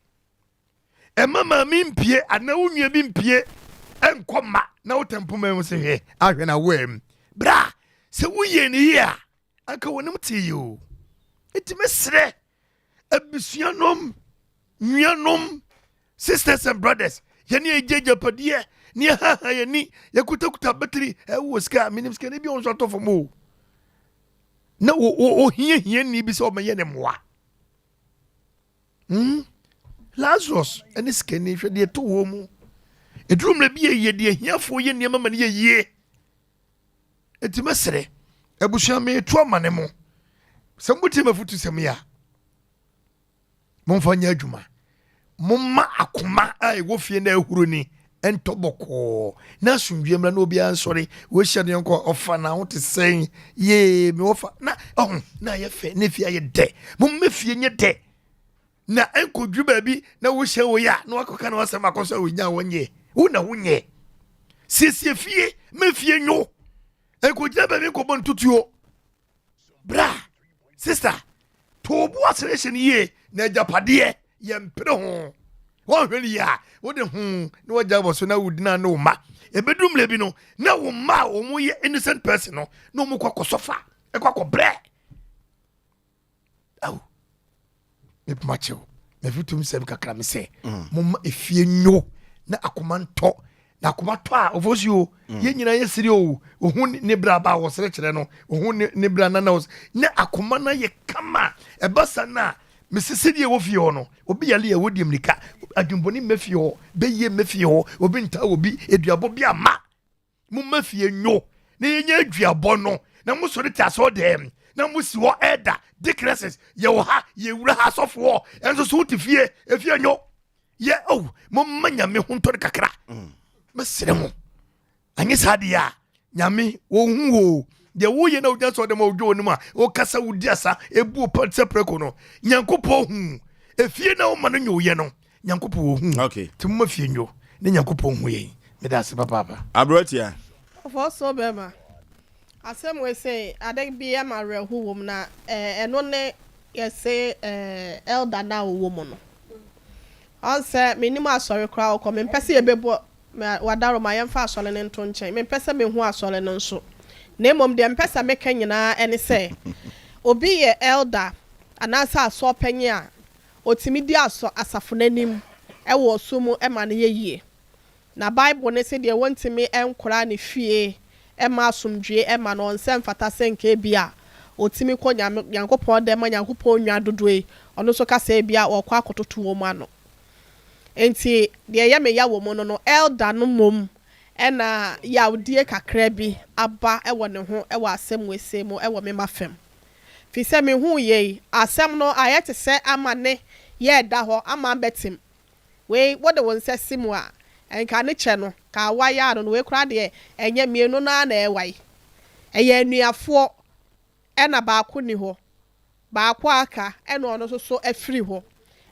Ɛma maame mpie anaa wo nua bi mpie ɛnkɔ mma na wotɛ mpoma mu sɛ hwɛ ahwɛ na woam. Bra, sɛ woyɛ ne yie a, anka wɔnim te yi o. Enti mɛsrɛ abusuanom, nuanom, sisters and brothers, yɛne yɛgye agyapadeɛ ne yɛhaha yɛni yɛkutakuta batiri ɛwɔ sika menim sika ne bi ɔnso atɔ fam o na ohia hiani bi sɛ ɔmɛyɛ ne mmoa hmm? Lazarus ne sikani hwɛ deɛ ɛtɔ wɔ mu ɛduru mmerɛ bi yɛ deɛ ahiafoɔ yɛ nneɛma ma no yɛ yie Enti mɛsrɛ, abusua mereto amane mo sɛ motie m'afotusɛm yi a, momfa nyɛ adwuma. Momma akoma a ɛwɔ fie na ahuro ni ntɔ bɔkɔɔ na asomdwie mmra na obiara nsɔre wɔahyia ne yɔnko a ɔfa na ho te sɛn yee me wɔfa na ɔho na ayɛ fɛ na fie ayɛ dɛ. Momma fie nyɛ dɛ na ɛnkɔduru baabi na wohyɛ wo yɛ a na wakɔka na wasɛm akɔ so a wɔnya wɔnyɛ wo na wonyɛ siesie fie ma fie nwo ɛnkɔgyina baabi nkɔbɔ ntotuo bra sista to bo aserehyɛ no yie na agyapadeɛ yɛmpere ho wɔnhwɛ no yie a wode ho na wagya bɔ so na wodina ne wo mma ɛbɛduru mmerɛ bi no na wo mma a wɔn yɛ innocent person no na wɔn kɔ akɔsɔfa ɛkɔ akɔbrɛ Ao, mepoma kyɛw, mafitum sɛm kakra me sɛ, mm. momma efie nyo na akoma ntɔ na akoma tɔ a ɔfo si o mm. yɛn nyinaa yɛ siri o ohun ne bra ba wɔsrɛ kyerɛ no ohun ne ne bra nana ɔs ne akoma na yɛ kama ɛba sa na mesese deɛ ɛwɔ fie hɔ no obi yale yɛ wɔ di mmirika adwumbɔne mmɛ fie hɔ bɛyie mmɛ fie hɔ obi ntaa obi eduabɔ bi ama Momma fie nwo na yɛnyɛ aduabɔ no, na mosɔre te asɔɔdɛm na mo si hɔ ɛda deaconesses yɛwɔ ha yɛwura ha asɔfoɔ ɛnso so wote fie efie nyo yɛ oh momma nyame ho ntɔ no kakra mɛsrɛ mo anyɛ saa deɛ a nyame wɔhu wo deɛ woyɛ na wogyina sɛ ɔdɛm a wodwa w'anim a wokasa wodi asa ebu wo pa sɛ prɛko no nyankopɔn hu efie na woma no nyoyɛ no nyankopɔn wɔhu okay. nti moma fie nyo ne nyankopɔn hu yɛn meda ase papaapa aberɛtia Ɔfɔ so bɛma. Asɛm wei sei ade bi ɛma awerɛho wɔ mu na ɛno ne yɛse elder no a ɔwɔ mu no. Ɔn sɛ mennim asɔre koraa ɔkɔ mempɛ sɛ yɛbɛbu wadaroma yɛmfa asɔre no nto nkyɛn mempɛ sɛ mehu asɔre no nso na mmom deɛ mepɛ sɛ meka nyinaa ɛne sɛ obi yɛ elder anaasɛ asɔrpanyin a ɔtumi di asɔ asafo no anim ɛwɔ ɔsom mu ɛma no yɛ yie. Na Bible no se deɛ wɔntumi nkora ne fie mma asomdwoeɛ mma no, ɔnsɛ mfata sɛ nka ebia ɔtumi kɔ Nyame, Nyankopɔn dɛm ma Nyankopɔn nnwan dodoɔ yi, ɔno nso ka sɛ ebia ɔrekɔ akɔtoto wɔn ano. Enti deɛ ɛyɛ me ya wɔ mu no no, Elder no mmom na yawdie kakra bi aba wɔ ne ho wɔ asɛm wei sei mu wɔ me mma fam. Firi sɛ mehuu yei, asɛm no ayɛ te sɛ amane yɛ ɛda hɔ ama abɛtem. Wei wode wo nsa si mu a, nka ne kyɛ no, ka awae ano no, wei koraa deɛ ɛnyɛ, mmienu no ara na ɛwae. Ɛyɛ anuafoɔ ɛna baako nni hɔ, baako a aka ɛna ɔno nso so afiri hɔ,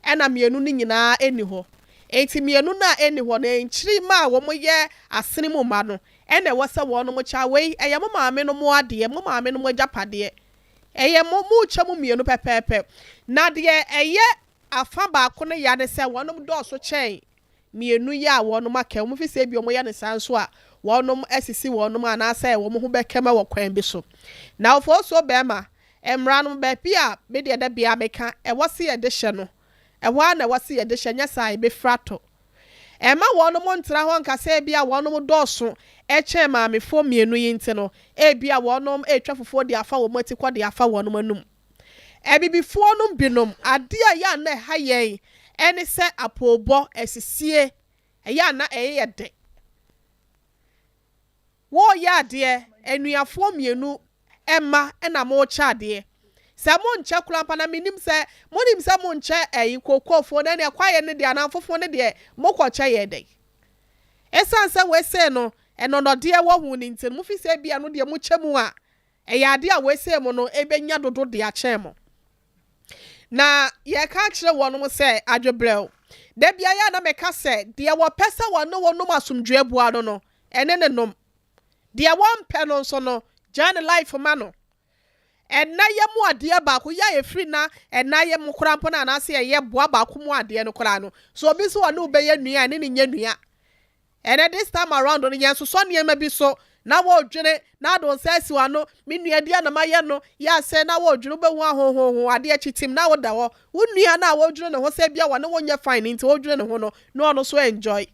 ɛna mmienu no nyinaa nni hɔ. Enti mmienu no a ɛnni hɔ no, nkyirimma a wɔyɛ asene mu mma no ɛna ɛwɔ sɛ wɔnom kyɛ. Wei ɛyɛ mo maame nom adeɛ, mo maame nom agyapadeɛ. Ɛyɛ mo, morekyɛ mu mmienu pɛpɛɛpɛ. Na deɛ ɛyɛ Afã baako no ya ne sɛ wɔnom dɔɔso kyɛn mienu yi a wɔnom aka yi. Wɔn fi sɛ ebia wɔyɛ no saa nso a, wɔnom asisi wɔnom anaasɛ wɔn ho bɛkam wɔ kwan bi so. Na ofosuo bɛɛma, mmra no baabi a me deɛ da biara meka, ɛwɔ se yɛde hyɛ no, ɛhɔ ara na ɛwɔ se yɛde hyɛ, nyɛ saa a ɛbɛfiri atɔ. Ɛmma wɔnom ntra hɔ nka sɛ ebia wɔnom dɔɔso kyɛn maamefoɔ mienu yi nti no, ebia wɔnom retwa fufuo de afa wɔn atikɔ de afa wɔnom anum. Abibifoɔ nom binom, adeɛ a ɛyɛ a na ɛha yɛn ne sɛ apoobɔ, asisie, ɛyɛ a na ɛyɛ yɛ dɛ. Woreyɛ adeɛ, anuafoɔ mmienu mma na morekyɛ adeɛ. Sɛ monkyɛ koraa mpo na mennim sɛ, monim sɛ monkyɛ ɛyi kookoofoɔ no ɛne kwaeɛ no deɛ anaa mfofoɔ no deɛ mokɔkyɛ yɛ dɛn? Ɛsiane sɛ wei sei no ɛnɔnɔdeɛ wɔ ho no nti no, mofi sɛ ebia ɛno deɛ mokyɛ mu a, Ɛyɛ ade a wɔasɛe mo no bɛnya dodo de akyɛn mo. Na yɛreka akyerɛ wɔnom sɛ, Adwebrɛw, da biara a na meka sɛ, deɛ wɔpɛ sɛ wɔne wo nom asomdwoeɛ boa no no, ɛne no nom. Deɛ wɔmpɛ no nso no, gyaa ne life ma no. Ɛnna yɛ mu adeɛ baako, yɛ a ɛfiri na ɛnna yɛ mo koraa mpo no anaasɛ ɛyɛ boa baako mu adeɛ no koraa no, sɛ obi nso ɔne wo bɛyɛ nua a, ɛne no nyɛ nua. Ɛnɛ this time around no yɛn sosɔ nneɛma bi so na wɔredwene na ade wo nsa asi w'ano, me nua deɛ na mayɛ no yɛ asɛe na wɔredwene wobɛhu ahonhonho adeɛ kyitim na woda hɔ wo nua no a wɔredwene ne ho sɛ ebia wɔne wo nyɛ fine nti ɔredwene ne ho no na ɔno nso enjoy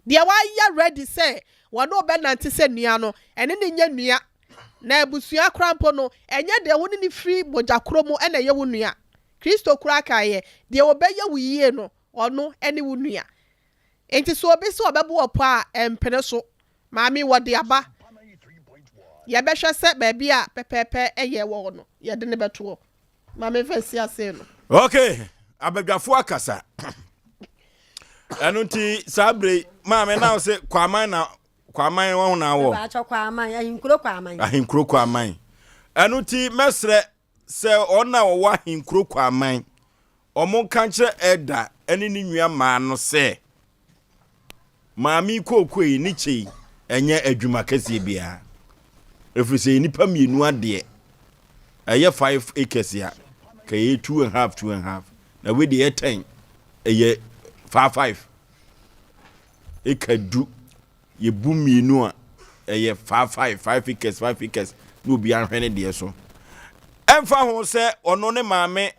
deɛ wayɛ ready sɛ wɔne wo bɛnante sɛ nua no ɛne no nyɛ nua na abusua koraa mpo no ɛnyɛ deɛ wo ne no firi mogya korɔ mu ɛna ɛyɛ wo nua Kristo koraa kaeɛ deɛ ɔbɛyɛ wo yie no ɔno ɛne wo nua Enti sɛ obi se ɔbɛbo wɔ pɔ a, ɛmpene so. Maame, wɔde aba. Yɛbɛhwɛ sɛ baabi a pɛpɛɛpɛ yɛ wɔ hɔ no, yɛde no bɛto hɔ. Ma memfa nsi ase no. Ok, abadwafoɔ akasa. Ɛno nti saa bere yi, maame na wo se Kwaman na Kwaman wɔn na wɔ. Mepakyɛ Kwaman, Ahenkuro Kwaman. Ahenkuro Kwaman. Ɛno nti mɛsrɛ Sɛ wɔn a wɔwɔ ahenkuro Kwaman, wɔnka nkyerɛ Elder ne ne nua mmaa no sɛ, Maame yi kookoo yi ne kyɛ yi ɛnyɛ adwuma kɛseɛ biara. Ɛfiri sɛ nnipa mmienu adeɛ, ɛyɛ 5 acres a, ka ɛyɛ 2 and half, 2 and half. Na wei deɛ ɛyɛ 10, ɛyɛ 5 5. Eka du. Yɛbu mmienu a, ɛyɛ 5 5, 5 acres, 5 acres, na obiara nhwɛ ne deɛ so. Ɛmfa ho sɛ ɔno ne maame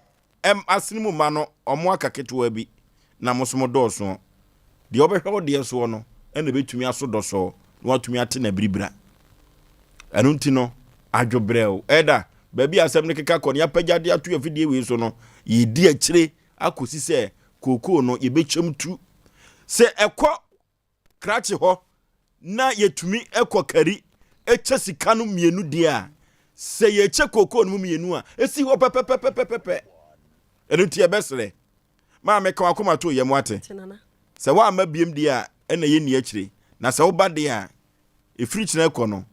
asene mu mma no, wɔn aka ketewa bi, na mo nso mo dɔɔso. Deɛ ɔbɛhwɛ wo deɛ soɔ no, ɛna ɛbɛtumi aso dɔsɔɔ na watumi ate n'abiribira. Ɛno nti no, adwobrɛw. Ɛda, baabi a asɛm no keka kɔ no, yɛapagya de ato afidie wei so no, yɛdi akyire akɔsi sɛ kookoo no yɛbɛkyɛm tu. Sɛ ɛkɔ krakye hɔ na yɛtumi kɔ kari kyɛ sika no mmienu deɛ a, Sɛ yɛkyɛ kookoo no mu mmienu a, ɛsi hɔ pɛpɛpɛpɛpɛpɛ. Ɛno nti yɛbɛsrɛ. Maame, ka w'akoma to yam wate. Sɛ woamma biem deɛ a, ɛna yɛnni akyire. Na sɛ woba deɛ a, ɛfiri kyena kɔ no,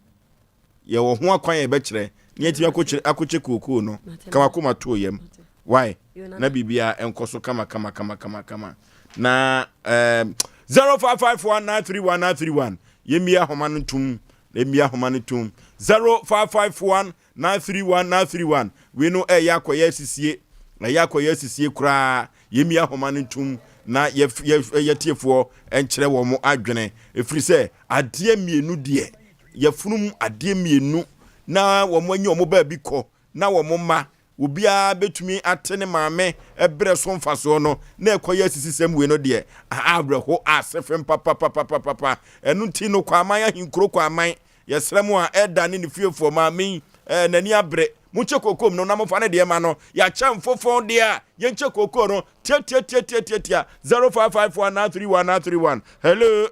yɛwɔ ho akwan a yɛbɛkyerɛ na yɛatumi akɔkyerɛ akɔkyɛ kookoo no. Ka w'akoma to yam. Why? Na biribiara nkɔ so kama kama kama kama kama. Na um, 0551931931 yɛmmie ahoma no ntom yɛmmie ahoma no ntom 0551 931 931 Wei no ɛyɛ akɔyɛ asisie, ɛyɛ akɔyɛ asisie koraa. Yɛmmie ahoma no ntom na yɛ yɛ yɛtiefoɔ nkyerɛ wɔn adwene. Ɛfiri sɛ adeɛ mmienu deɛ, yɛfunum adeɛ mmienu na wɔn anyi wɔn baabi kɔ na wɔn mma obiara bɛtumi ate ne maame berɛ so mfasoɔ no na ɛkɔyɛ asisisɛm wei no deɛ awerɛho asefem papapapapapa. Ɛno nti no Kwaman ahenkuro Kwaman Yɛsrɛ mo a Elder ne ne fiefoɔ, maame yi, eh, n'ani abere. Monkyɛ kookoo no na momfa ne deɛ ma no. Yɛakyɛ mfofon deɛ a, yɛnkyɛ kookoo no. Tiatiatiatiatiatia 0554 931 931. Hello.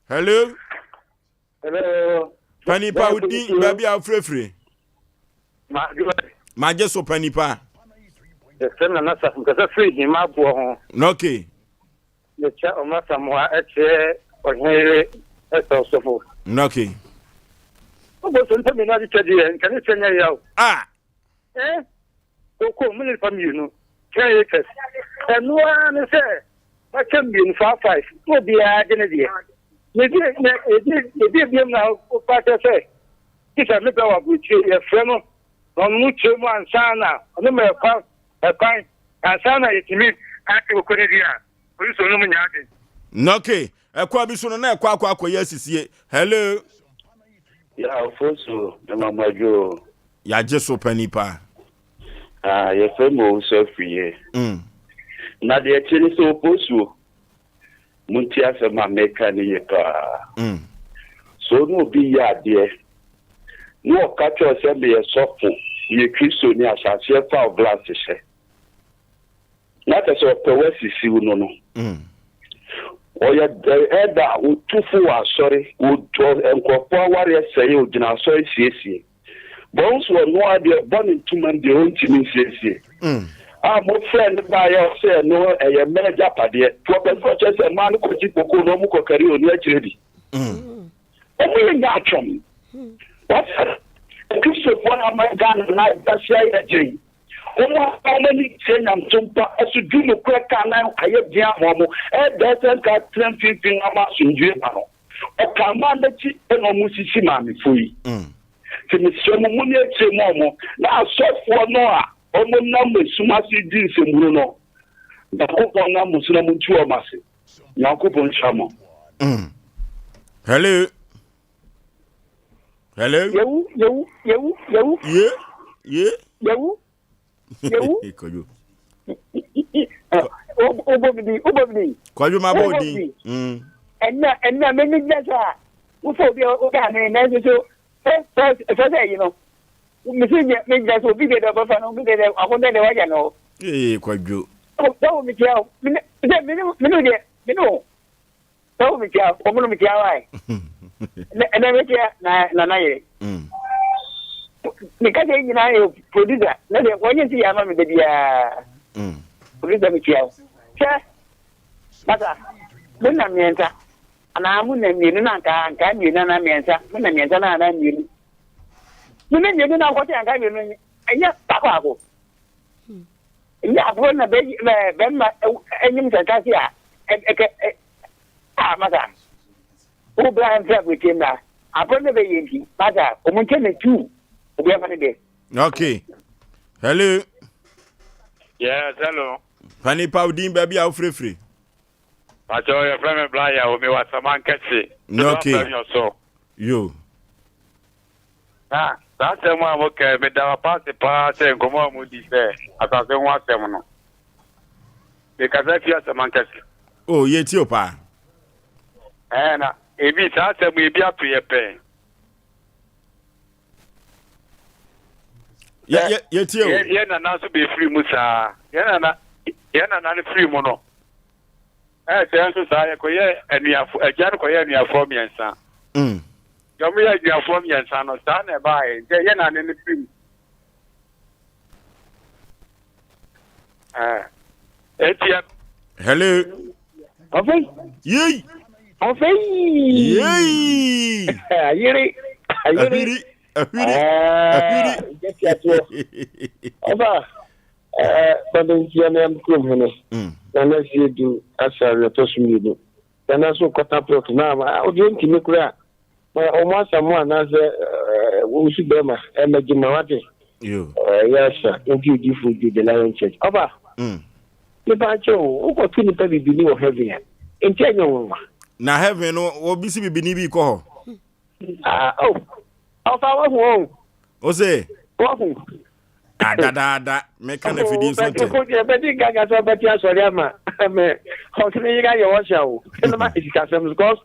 Hello. Hello. Panipa wo din baabi a wofirefire. Magye so panipa. Yɛfrɛ me Nana Safo, mekasa firi Hima Aboɔ ho. Okay. Mekyɛ ɔma Asamoah kyerɛ ɔhene yere Esther Osofo. Okay. Ɔbɔ so nipa mmienu ade kyɛ deɛ nka ne kyɛ nyɛ yaw. Ah. Eh, koko mu ne nipa mmienu 10 acres. Ɛno ara ne sɛ wakyɛ mmienu 5 5 na obiara gye ne deɛ. Na ebi na ebi ebi ebiem na wopa kyɛ sɛ sisa me bɛ wɔ aburokyire yɛfrɛ no na ɔno no kyerɛ mu ansa na ɔno ma ɛkwan ɛkwan ansa na yɛtumi ate koko no di a, polisi no mu nyɛ aden. Okay, ɛkwan bi so no na ɛkɔ akɔ akɔyɛ asisie. Hello. Ya Ofosu, mema mo adwo o. Yagye so pa nipa. Ah, yɛfrɛ me Owusu Afriyie. Mm. Na deɛ ɛte ne sɛ Ofosuo, montie asɛm a meka no yie paa. Mm. So ne obi yɛ adeɛ na ɔka kyerɛ wo sɛ meyɛ sɔfo, meyɛ Kristoni, ahyɛaseɛ fa wo glass hyɛ. Na kyerɛ sɛ ɔpɛ wo asisiw no no. Mm. Ɔyɛ ɛda a ɔtu fo wɔ asɔre, nkurɔfoɔ awareɛ sɛe, ɔgyina asɔre siesie. Bɔn so ɔno ara deɛ bɔ ne ntoma mu deɛ ɔntumi nsiesie. Mm. A mofrɛ no baeɛ ɔsɛ ɛno ɛyɛ mmaa agyapadeɛ. Nti ɔpɛ sɛ ɔkyerɛ sɛ mmaa no kɔgye koko na ɔmo kɔkari ɔni akyire bi. Mm. Ɔmo yɛ nyaatwom. Wate ase? Akristofoɔ no ama Ghana na wiase ayɛ den. Ɔmo a ɔmo ani kyerɛ nyamesom pa ɛso du nokorɛ ka na ayɛ den ama ɔmo. Ɛɛdɛɛ sɛ nka tena mfimfini na ama asomdwie ba no. Ɔkaa mmaa no akyi na ɔmo sisi maamefo yi. Nti mesrɛ mo monni akyire ma ɔmo. Na asɔfoɔ no a ɔmo nam esum ase di nsɛmhunu no, Nyankopɔn nam mo so na montu ɔmo ase. Nyankopɔn nhyira mo. Mm. Hello. Hello. Yewu, yewu, yewu, yewu. Ye, ye. Yewu, yewu. Kwadwo. Wobɔ mi din, wobɔ mi din. Kwadwo ma bɔ din. Mm. Ɛnna ɛnna mi ni gyina sɛ a wofɔ obi a woka ne nan so so fɛ fɛ sɛ yi no. Mesi nyɛ mi gyina so obi deɛ deɛ ɔbɛfa no obi deɛ deɛ akɔntɛn deɛ wagya no. Ee Kwadwo. Sɔfo mi tia o. Mi ne mi ne mi ne deɛ mi ne o. Sɔfo mi tia o. Ɔmo no mi tia wa yi. Ɛnɛ mi tia na nana yere. Mi kasa yi nyinaa yɛ producer ne deɛ wɔnyɛ nti yɛ ama mi de biara. Producer mi tia o. Sɛ masa mi na mmiɛnsa anaa mo na mmienu na nkaa nkaa mmienu anaa mmiɛnsa mo na mmiɛnsa na anaa mmienu. Mo na mmienu na nkɔte ankaa mmienu ɛnyɛ baako baako. Nyɛ aboɔ na bɛ bɛ bɛma enyim santase a ɛkɛ a masa wo bra mfra aburokyire mmra aboɔ na bɛyɛ nti masa wɔn nkyɛn na tu obi afa ne deɛ. Okay. Hello. Yes, hello. Pani pa odin baabi a wofirefiri. Pacho yɛfrɛ me Bla Yaw mewɔ Asaman kɛse. Okay. Yo. Na saa asɛm a moka yi, meda papa ase paa sɛ nkɔmmɔ a mudi sɛ asase ho asɛm no. Mekasa fi asɛm ankɛse. Oh, yɛtie o paa. Ɛɛ na ebi saa asɛm yi ebi ato yɛ pɛn. Yɛtie o. Yɛ nana nso bɛfiri mu saa. Yɛ nana yɛ nana no firi mu no. Ɛɛ sɛ nso saa yɛkɔyɛ anuafo agya no kɔyɛ anuafoɔ mmiɛnsa. Mm. Deɛ wɔyɛ aduafoɔ mmiɛnsa no, saa na ɛbaeɛ. Nti ɛyɛ na ne no firi mu. Eti ɛ. Hello. Ɔfei. Yei. Ɔfei. Yei. Ayere. Ayere. Ahwiri. Ahwiri. Jɛsi atoɔ. Ɔfa. Ɛɛ bàbá ntia ne kurom hene. Na na sie du asare ɔtɔ so mmienu. Nana so kɔta plɔt na ɔdeɛ ntumi koraa. Ma ɔmo asa mo anaasɛ wosu bɛrima ɛmɛgye ma wate. Ɛyɛ asa nti odifo di the lion church. Ɔba. Nipa akyɛ o wokɔto nipa bibini wɔ heaven a nti ɛnyɛ nwanwa. Na heaven no obi si bibini bi kɔ hɔ. Ah oh ɔfa wahu o. O se. Wahu. Adadaada meka na fidi nso nte. Bɛdi nka ka sɛ ɔbɛte asɔre ama mɛ ɔsene yere ayɛ ɔhyɛ o. Ɛna ma esikasɛm because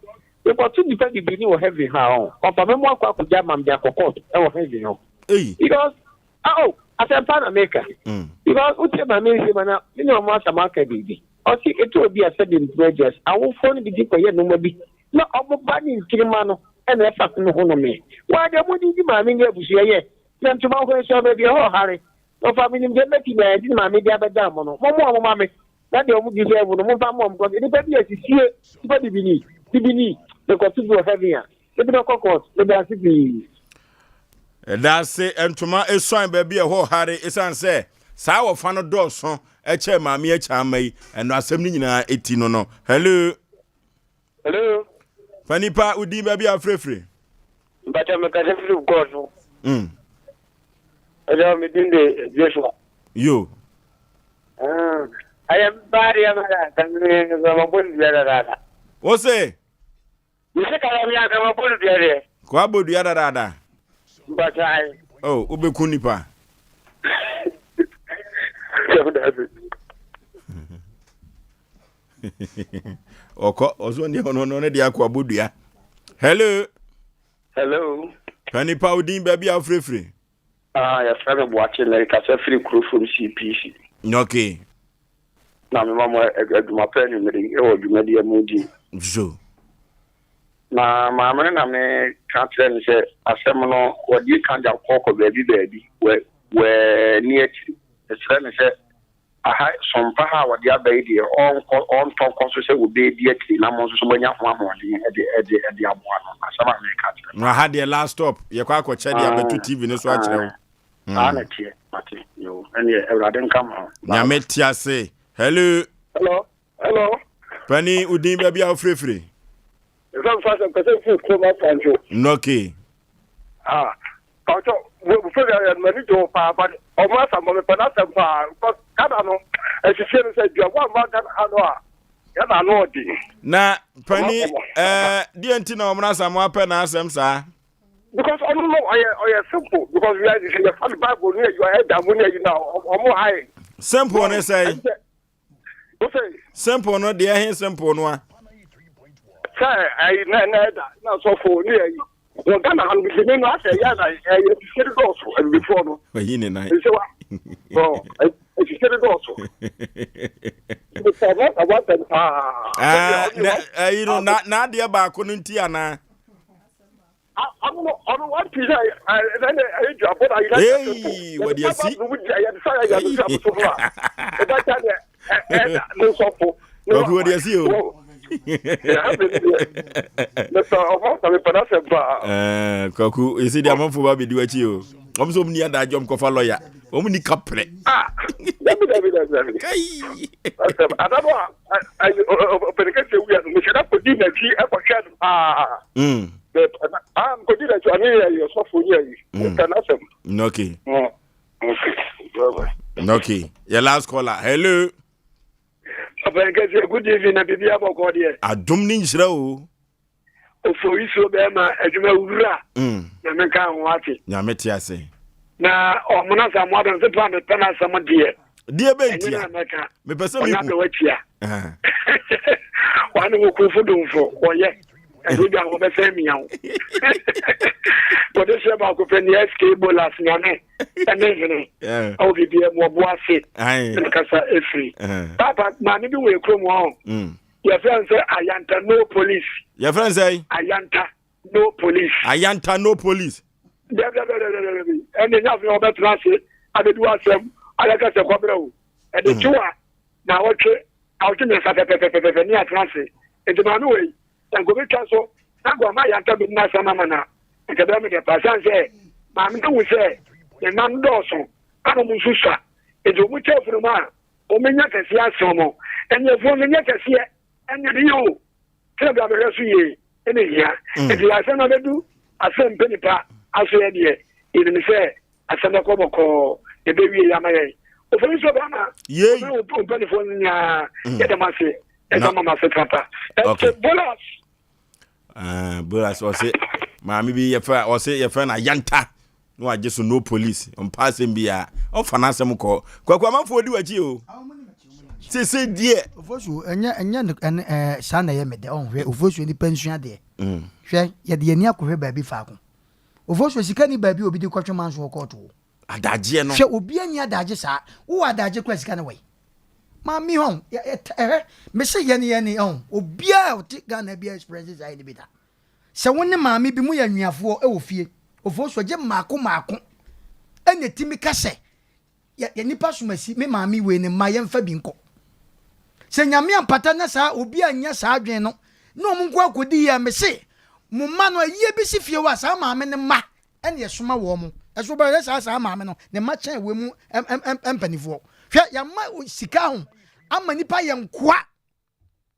mekɔto nipa bibini wɔ heaven ha ɔ ɔfa mɛmo akɔ akɔgya ama mede akɔ court ɛwɔ heaven hɔ. Because ah oh asɛmpa na meka. Because wotie ma me nsɛm na me ne ɔmo asɛm aka biribi. Ɔse etu obi a sɛbi mpena agya awofoɔ no bi de kɔyɛ nneɛma bi na ɔmo ba ne nkirima no ɛna ɛfa no ho no me. Waa deɛ ɔmo de di maame ne abusua yɛ na ntoma ho nso baabi ɛhɔ ɔhare. Ɔfa menim deɛ mɛtumi ayɛ nti na maame de abɛdan mo no. Mommoa mo ma me. Na deɛ ɔmo deserve no momfa mma ɔmo cause nnipa bi asisie nipa bibini bibini mekɔto bi wɔ heaven a ebi bɛkɔ court meda ase pii. Ɛda ase ntoma esuan baabi a ɛhɔ hare esiane sɛ saa wɔfa no dɔɔso kyɛn maame akyɛ ama yi ɛno asɛm no nyinaa eti no no. Hello. Hello. Fa nipa wo din baabi a wofirefiri. Mpakyɛ mekasa firi kɔɔ so. Mm. Ɛdɛ me din de Joshua. Yo. Ɛyɛ baa deɛ ma da ka me ma bɔ ne dua dadaada. Wo se? Me se kaya me anka ma bɔ ne dua deɛ. Kɔ abɔ dua dadaada. Mpakyɛ ayi. Oh, wobɛku nipa. Ɔkɔ ɔso ne ɔno ɔno ne deɛ akɔ abɔ dua. Hello. Hello. Panipa wo din baabi a wofirefiri. Ah, yɛfrɛ me Boakye na mekasa firi Kurofom CPC. Okay. Na mema mo adwuma pa anwummere yi wɔ dwumadi a mudi. So. Na maame no na meka kyerɛ no sɛ asɛm no wɔde ka gya kɔkɔ baabi baabi wɔ wɔ ani akyiri. Mesrɛ no sɛ aha sompa ha a wɔde aba yi deɛ ɔnkɔ ɔntɔ nkɔ so sɛ wɔbɛdi akyiri na mo nso so moanya ho ahoɔden de de de aboa no. Asɛm a meka kyerɛ no. Na ha deɛ last stop yɛkɔ akɔkyɛ de abɛto TV no so akyerɛ wo. Saa na ɛteɛ mate yo ɛneɛ Awurade nka mo ho. Nyame te ase. Hello. Hello. Hello. Pani wo din baabi a wofirefiri. Nfa nfa sɛ mpɛsɛ mfiri kurom afanto. Nɔke. Ah, pàtó wo fɛ yɛ mani jɔ paa but ɔmo asam ɔmo pɛ n'asɛm paa because Ghana no ɛsisi no sɛ dua wɔn ba Ghana ha no a Ghana ano ɔden. Na pani ɛɛ deɛ nti na ɔmo asam apɛ n'asɛm saa. Because ɔno no ɔyɛ ɔyɛ simple because we are yɛ fa bible ne yɛ ɛda mu ne yɛ na ɔmo ha yɛ. Simple ne sɛ. Simple no deɛ he simple no a. Sɛ ɛyi na na ɛda na sɔfo ne ɛyi wɔ Ghana ha no bibini no asɛ ɛyɛ na ɛyɛ sisi de dɔɔso abibifoɔ no. Wayi ne nan. Nse wa ɔ esisi de dɔɔso. Nisɛ ɔmo asɛm paa. Ɛɛ na ɛyi no na n'adeɛ baako no nti anaa. Hey, wɔde asi. Kwaku wɔde asi o. Eh, Kwaku esi di amanfo ba bedi w'akyi o. Wɔn sɛ wɔn ni adagye wɔn kɔfa lɔya. Wɔn ni kaprɛ. Ah, dabi dabi dabi dabi. Kai. Adabo a ɔpɛnikɛsɛ wia no mehyɛ da kɔdi n'akyi ɛkɔhwɛ no paa. Ah, mekɔdi n'akyi ɔne yɛ yɛ sɔfo ne ayi. Mepɛ n'asɛm. Okay. Okay. Bye-bye. Okay. Your last caller. Hello. Ɔpɛnikɛsɛ good evening na biribi abɔkɔ deɛ. Adom ne nhyira o. Oforisuo bɛrima adwuma wura. Mm. Nyame nka ho ate. Nyame te ase. Na ɔmo na sɛ mo adɔn sɛ pa mepɛ na asɛm deɛ. Deɛ bɛ ntia. Ɛnyɛ na mɛka. Mepɛ sɛ mehu. Ɔna bɛ watia. Wane wo kurufo domfo wɔyɛ. Ɛno dwa wɔbɛsɛn mia wo. Wɔde hyɛ baako pɛ ne SK Bolas nyame ɛne hene. Ɛwɔ biribi mu ɔbo ase. Ɛna kasa efiri. Papa maame bi wɔ ekurom hɔ. Yɛfrɛ no sɛ Ayanta no police. Yɛfrɛ no sɛ? Ayanta. No police. Ayanta no police. Dabi dabi dabi dabi ɛnna enya afei ɔbɛtena ase abɛdi w'asɛm ayɛka sɛ kɔbrɛ o ɛde mm. kyew a na awɔtwe awɔtwe mmiɛnsa pɛpɛpɛpɛpɛ ne atena ase nti maame wei nka obi twa so na nka ɔma ayanta bi n'asɛm ama na nka bɛyɛ me dɛ paa san sɛ maame no hu sɛ ne mma no dɔɔso ana ɔmo nso sua nti ɔmo kyɛ afunumu a ɔmo nya kɛseɛ asen ɔmo ɛnyɛ afuo nso nyɛ kɛseɛ ɛnyɛ de yɛ o sɛ bia bɛhwɛ so yie ɛna hia mm. nti asɛm no bɛdu asɛm mpɛ nipa aso yɛ deɛ yɛnim sɛ asɛm bɛkɔ bɔkɔɔ ɛbɛwie yɛ ama yɛn ofori nso bɛma ɔmɛ mpanifoɔ no nyinaa mm. yɛda mo ase ɛda mo ase papa ɛnti bolas ah, bolas ɔse maame bi yɛfɛ ɔse yɛfɛ no ayanta na wagye so no police ɔmpa asɛm bi a ɔmfa n'asɛm kɔ kwaku amanfoɔ di w'akyi o sese deɛ. Ofosu ɛnyɛ ɛnyɛ ɛne ɛɛ saa na ɛyɛ me dɛ ɔn hwɛ ofosu nipa nsua deɛ mm. hwɛ yɛde yɛn ani akɔhwɛ baabi faako ofosu sika ni baabi obi de kɔtwe manso wɔ kɔɔto o. Adagyeɛ no. Hwɛ obi ani adagye saa wowɔ adagye kora sika no wɔ yi maame hɔn ɛhwɛ mese yɛne yɛne ɔn obiara ɔte Ghana bi experience saa yɛ ne bi da. Sɛ wo ne maame bi moyɛ anuafoɔ wɔ fie, ofosuo gye mmaako mmaako na ɛtumi ka sɛ, yɛ yɛ nipa somasi, me maame wei ne mma yɛmfa bi nkɔ. Sɛ Nyame ampata na saa obi annya saa adwene no na wɔn nko akɔdi yie a, mese mo mma no ayie bi si fie hɔ a saa maame no mma na ɛsoma wɔn. Ɛso bɛyɛ saa saa maame no ne mma kyɛn wei mu mpanifoɔ. Hwɛ yɛama sika ho ama nipa yɛ nkoa.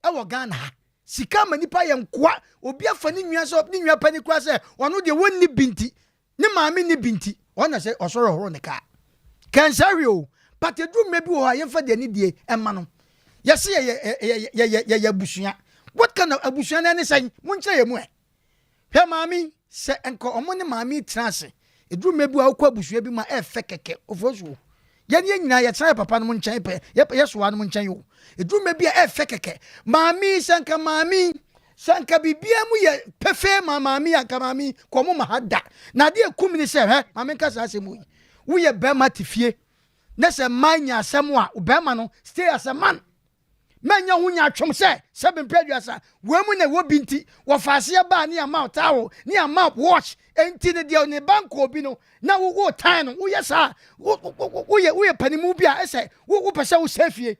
ɛwɔ Ghana ha. Sika ama nipa yɛ nkoa. Obi afa ne nua sɛ ne nua panyin koraa sɛ ɔno deɛ wɔnni bi nti, ne maame nni bi nti, ɔno na sɛ ɔsɔre ɔhoro ne kaa. Kɛnsɛ hwee o, but eduru mmerɛ bi wɔ hɔ a yɛmfa deɛ ne die ɛma no. Yɛse yɛyɛ yɛyɛ yɛyɛ yɛyɛ abusua. What kind of abusua no ɛne sɛn? Monkyerɛ yɛn mu ɛ. Hwɛ maame yi, sɛ nka ɔmo ne maame yi tena ase, eduru mmerɛ bi a wokɔ abusua bi mu a ɛɛfɛ kɛkɛ, ofosuo. Yɛn yɛn nyinaa yɛtena yɛ papa nom nkyɛn pɛ, yɛ yɛ soa nom nkyɛn o. Eduru mmerɛ bi a ɛɛfɛ kɛkɛ. Maame yi, sɛ nka maame yi, sɛ nka biribiara mu yɛ pefee ma maame yi a, nka maame yi, kɔ ɔmo ma ha da. Na adeɛ ekum ne sɛ, hwɛ, maame nka saa asɛm yi, woyɛ bɛrima te fie, na sɛ mmaa nya asɛm a, bɛrima no, stay as a man. Manya ho nyaatwom sɛ, sɛbe mprɛ aduasa, wei mu na ɛwɔ bi nti, wɔfa aseɛ baa ne ama wo towel, ne ama wo watch, enti no deɛ ne ba nkɔɔ bi no, na wo wo tan no, woyɛ saa a, wo wo wo woyɛ woyɛ panimu bi a ɛsɛ wo wopɛ sɛ wosɛe fie.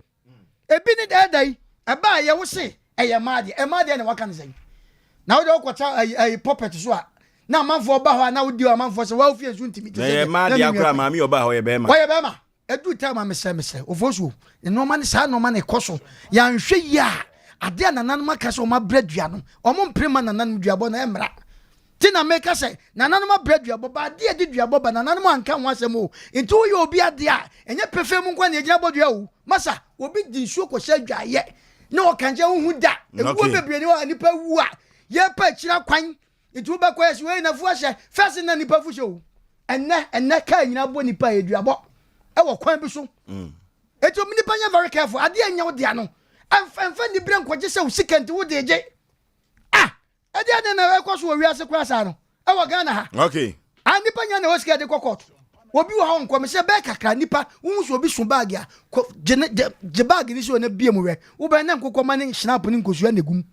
Ebi ne dɛɛda yi, ɛbaa yɛ wo se ɛyɛ mmaa deɛ, mmaa deɛ na waka no sɛn? Na wode wokɔtra ayi ayi puppet so a, na amanfoɔ ba hɔ a na wodi amanfoɔ sɛ wɔn fie nso ntumi te Na sɛ ɛyɛ deɛ mmaa na me deɛ nua koraa kwan. maame yɛ ɔbaa hɔ ɔyɛ bɛrima. Ɔyɛ bɛrima. Ɛduru time a mesrɛ mesrɛ ofosuo nnoɔma no saa nnoɔma no ɛkɔ so yɛanhwɛ yie a adeɛ a nananom aka sɛ wɔn abrɛ dua no wɔn mpere ma nananom duabɔ no ɛmmra ti na meka sɛ nananom abrɛ duabɔ ba adeɛ ɛde duabɔ ba nananom anka ho asɛm o nti woyɛ obi adeɛ a ɛnyɛ pefee mu nko na ɛgyina bɔ dua o masa obi di nsuo kɔhyɛ adwaeɛ na ɔka nkyɛn wohu da ewuo bebree ne hɔ a nipa wu a yɛpɛ akyira kwan Nti wobɛkɔ yɛ sɛ wei na fu ahyɛ fɛs na nipa fu hyɛ o. Ɛnɛ ɛnɛ kaa nyinaa bɔ nipa yɛ duabɔ ɛwɔ kwan bi so. Mm. Eti omi nipa nyɛ very careful adeɛ nyɛ wo dea no ɛnfa ɛnfa nibire nkɔgye sɛ wo sika nti wo de gye. Ah ɛdeɛ adeɛ na ɛkɔ so wɔ wiase koraa saa no ɛwɔ Ghana ha. Okay. Ah nipa nya na ɛwɔ sika de kɔ court. Obi wɔ ha ɔnkɔ me sɛ bɛɛ kakra nipa wohu sɛ obi so baagi a kɔ gye ne gye baagi ne si wɔ na bie mu wɛ wobɛn na nkokɔ ma ne snap ne nkosua na egum.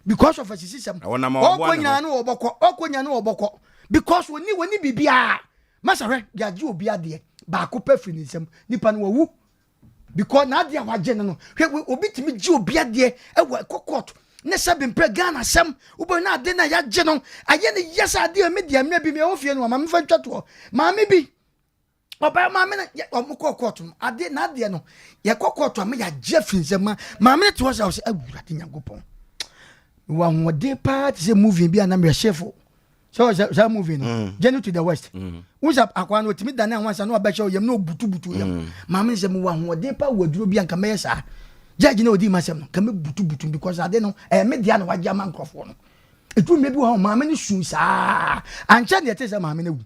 because of asisisɛm ɔkɔ nyinaa no ɔbɔkɔ ɔkɔ nyinaa no ɔbɔkɔ because wɔni wɔni biribiara masa hwɛ yagye obi adeɛ baako pɛ firi ne nsam nipa no wawu because n'adeɛ a wagye no no hwɛ obi tumi gye obi adeɛ ɛwɔ ɛkɔ court ne sɛ bempɛ Ghana sɛm wobɛ na ade na yagye no ayɛ ne yɛ sɛ adeɛ mi deɛ mmerɛ bi mi ɛwɔ fie no maame fa ntwa toɔ maame bi ɔbaa maame no yɛ ɔmo kɔɔ kɔɔto no adeɛ n'adeɛ no yɛkɔ kɔɔto a ma yɛagye afiri nsɛm ma maame no te hɔ sɛ ɔsɛ awurade nyankopɔn mewɔ ahoɔden paa te sɛ movie bi a na meyɛ hyefo sɛ ɔsɛ saa movie no mm. journey to the west mm. wo sɛ akwaa no ɔtumi dane ahoansa na wabɛhyɛ ɔyam na ɔbutubutu yam mm. maame no sɛ mewɔ ahoɔden paa wɔ aduro bi a nka mɛyɛ saa judge na ɔdii m'asɛm no nka mɛbutubutu because ade no ɛyɛ me dea na wagye ama nkurɔfoɔ no ɛduru mmerɛ bi wɔ hɔ maame no suu saa ankyɛ ne ɛte sɛ maame no awu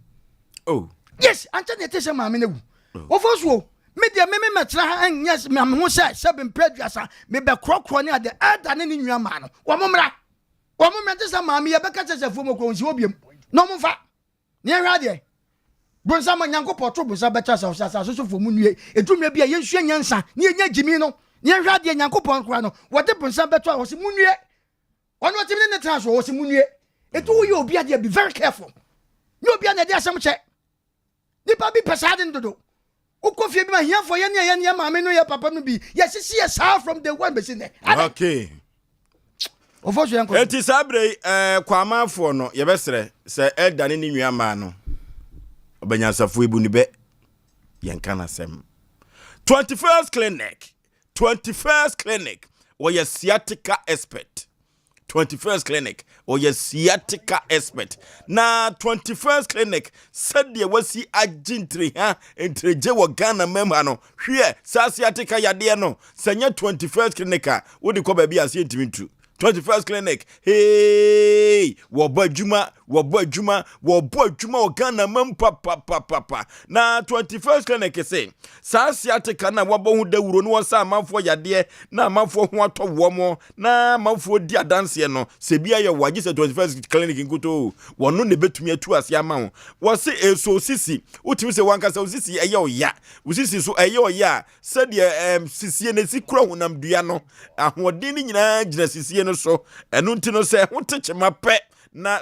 Oh. Yes, ankyɛ na ɛte sɛ maame no awu. Wɔfɔ so o, me deɛ me me mɛtena ha nyɛ me ho sɛ sɛ bempɛ aduasa mebɛkorɔkorɔ ne adeɛ ɛda ne ne nua maa no wɔn mmra wɔn mmra te sɛ maame yɛ bɛka sɛ sɛ fuom okuro nsi hɔ biam na wɔn mfa ne ɛhwɛ adeɛ bonsam nyankopɔn to bonsam bɛkyɛ sɛ ɔsɛ asase so fo mu nue ɛduru mmerɛ bi a yɛnsua nyansa ne yɛnya gyimi no ne ɛhwɛ adeɛ nyankopɔn koraa no wɔde bonsam bɛto a wɔsɛ mu nue Ɔno ɔtumi ne ne tena so, ɔse munue. Eti woyɛ obi adeɛ be very careful. Nyɛ obi a na ɛde asɛm kyɛ. Nipa bi pɛ saa ade no dodo. Wokɔ fie bi ma ahiafoɔ yɛ ne yɛ ne yɛ maame no yɛ papa no bi yɛsisi yɛ saa from day one bɛsi nnɛ. Adɛn? Okay. Ɔfɔ so yɛnkɔ so. Enti saa berɛ yi eh, Kwamafoɔ no yɛbɛsrɛ sɛ Elder ne ne nua mmaa no ɔbɛnyansafoɔ ebu ne bɛ yɛnka n'asɛm. 21st Clinic 21st Clinic wɔyɛ sciatica expert. 21st Clinic ɔyɛ sciatica expert na 21st Clinic sɛdeɛ wasi agye ntiriha ntirigye wɔ Ghana mam ha no hweɛ saa sciatica yadeɛ no sɛ nyɛ 21st Clinic a wode kɔ baabi a aseɛ ntumi ntu 21st Clinic hey wɔbɔ adwuma wɔbɔ adwuma wɔbɔ adwuma wɔ Ghana mam papapapapa na 21st Clinic se saa sciatica na wɔabɔ ho dawuro no wɔsa amanfoɔ yadeɛ na amanfoɔ ho atɔ wɔn na amanfoɔ di adanseɛ no, sɛ bi ayɛ wo a, gye sɛ 21st clinic nkutoo, wɔno na ɛbɛtumi atu ase ama wo. Wɔse ɛsɔ osisi, wotumi sɛ wankasa osisi ɛyɛ ɔya, wo sisi so ɛyɛ ɔya a, sɛdeɛ ɛm, sisie no ɛsi kura honam dua no, ahoɔden no nyinaa gyina sisie no so, ɛno nti no sɛ ɛho te kyema pɛ, na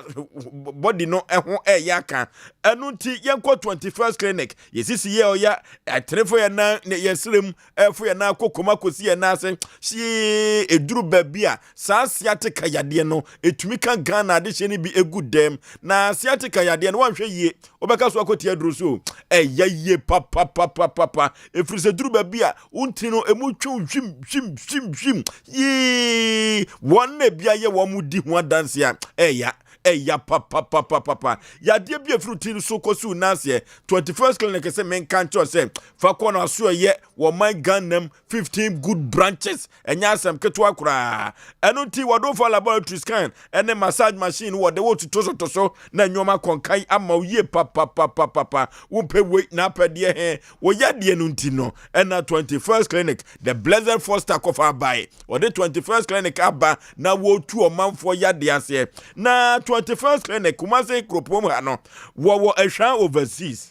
body no ɛho ɛyɛ aka ɛno nti yɛnkɔ 21st clinic yɛsisi yɛ ɔya ɛtenefo yɛ nan yɛsrɛ mu ɛfo yɛn nan kɔ kɔm akɔsi yɛn nan ase hyee ɛduru baabi a saa sciatica yadeɛ no ɛtumi ka Ghana adehyɛ no bi ɛgu dɛm na sciatica yadeɛ no wanhwɛ yie wobɛka so akɔtia aduro so ɛyɛ yie papapapapa ɛfiri sɛ duru baabi a wontini no ɛmu twe hwim hwim hwim hwim yii wɔn na ebi ayɛ wɔn mu di ho adanse a ɛya ɛya papapapapa yadeɛ bi efiri ti so kɔsi nan aseɛ 21st clinic sɛ menka nkyerɛ sɛ fa kɔ no aso ɛyɛ wɔ man Ghana mu 15 good branches ɛnyɛ asɛm ketewa koraa ɛno nti wɔdomfa laboratory scan ɛne massage machine wɔde wo totosoto so na nneɛma kɔnkan ama wo yie papapapapa wompɛ wei na apɛdeɛ he wo yadeɛ no nti no ɛna 21st clinic the blessed foster kɔfa abae wɔde 21st clinic aba na wɔtu ɔmanfoɔ yadeɛ aseɛ na 21st clinic Kumasi kuropɔn ha no wɔwɔ ɛhwan overseas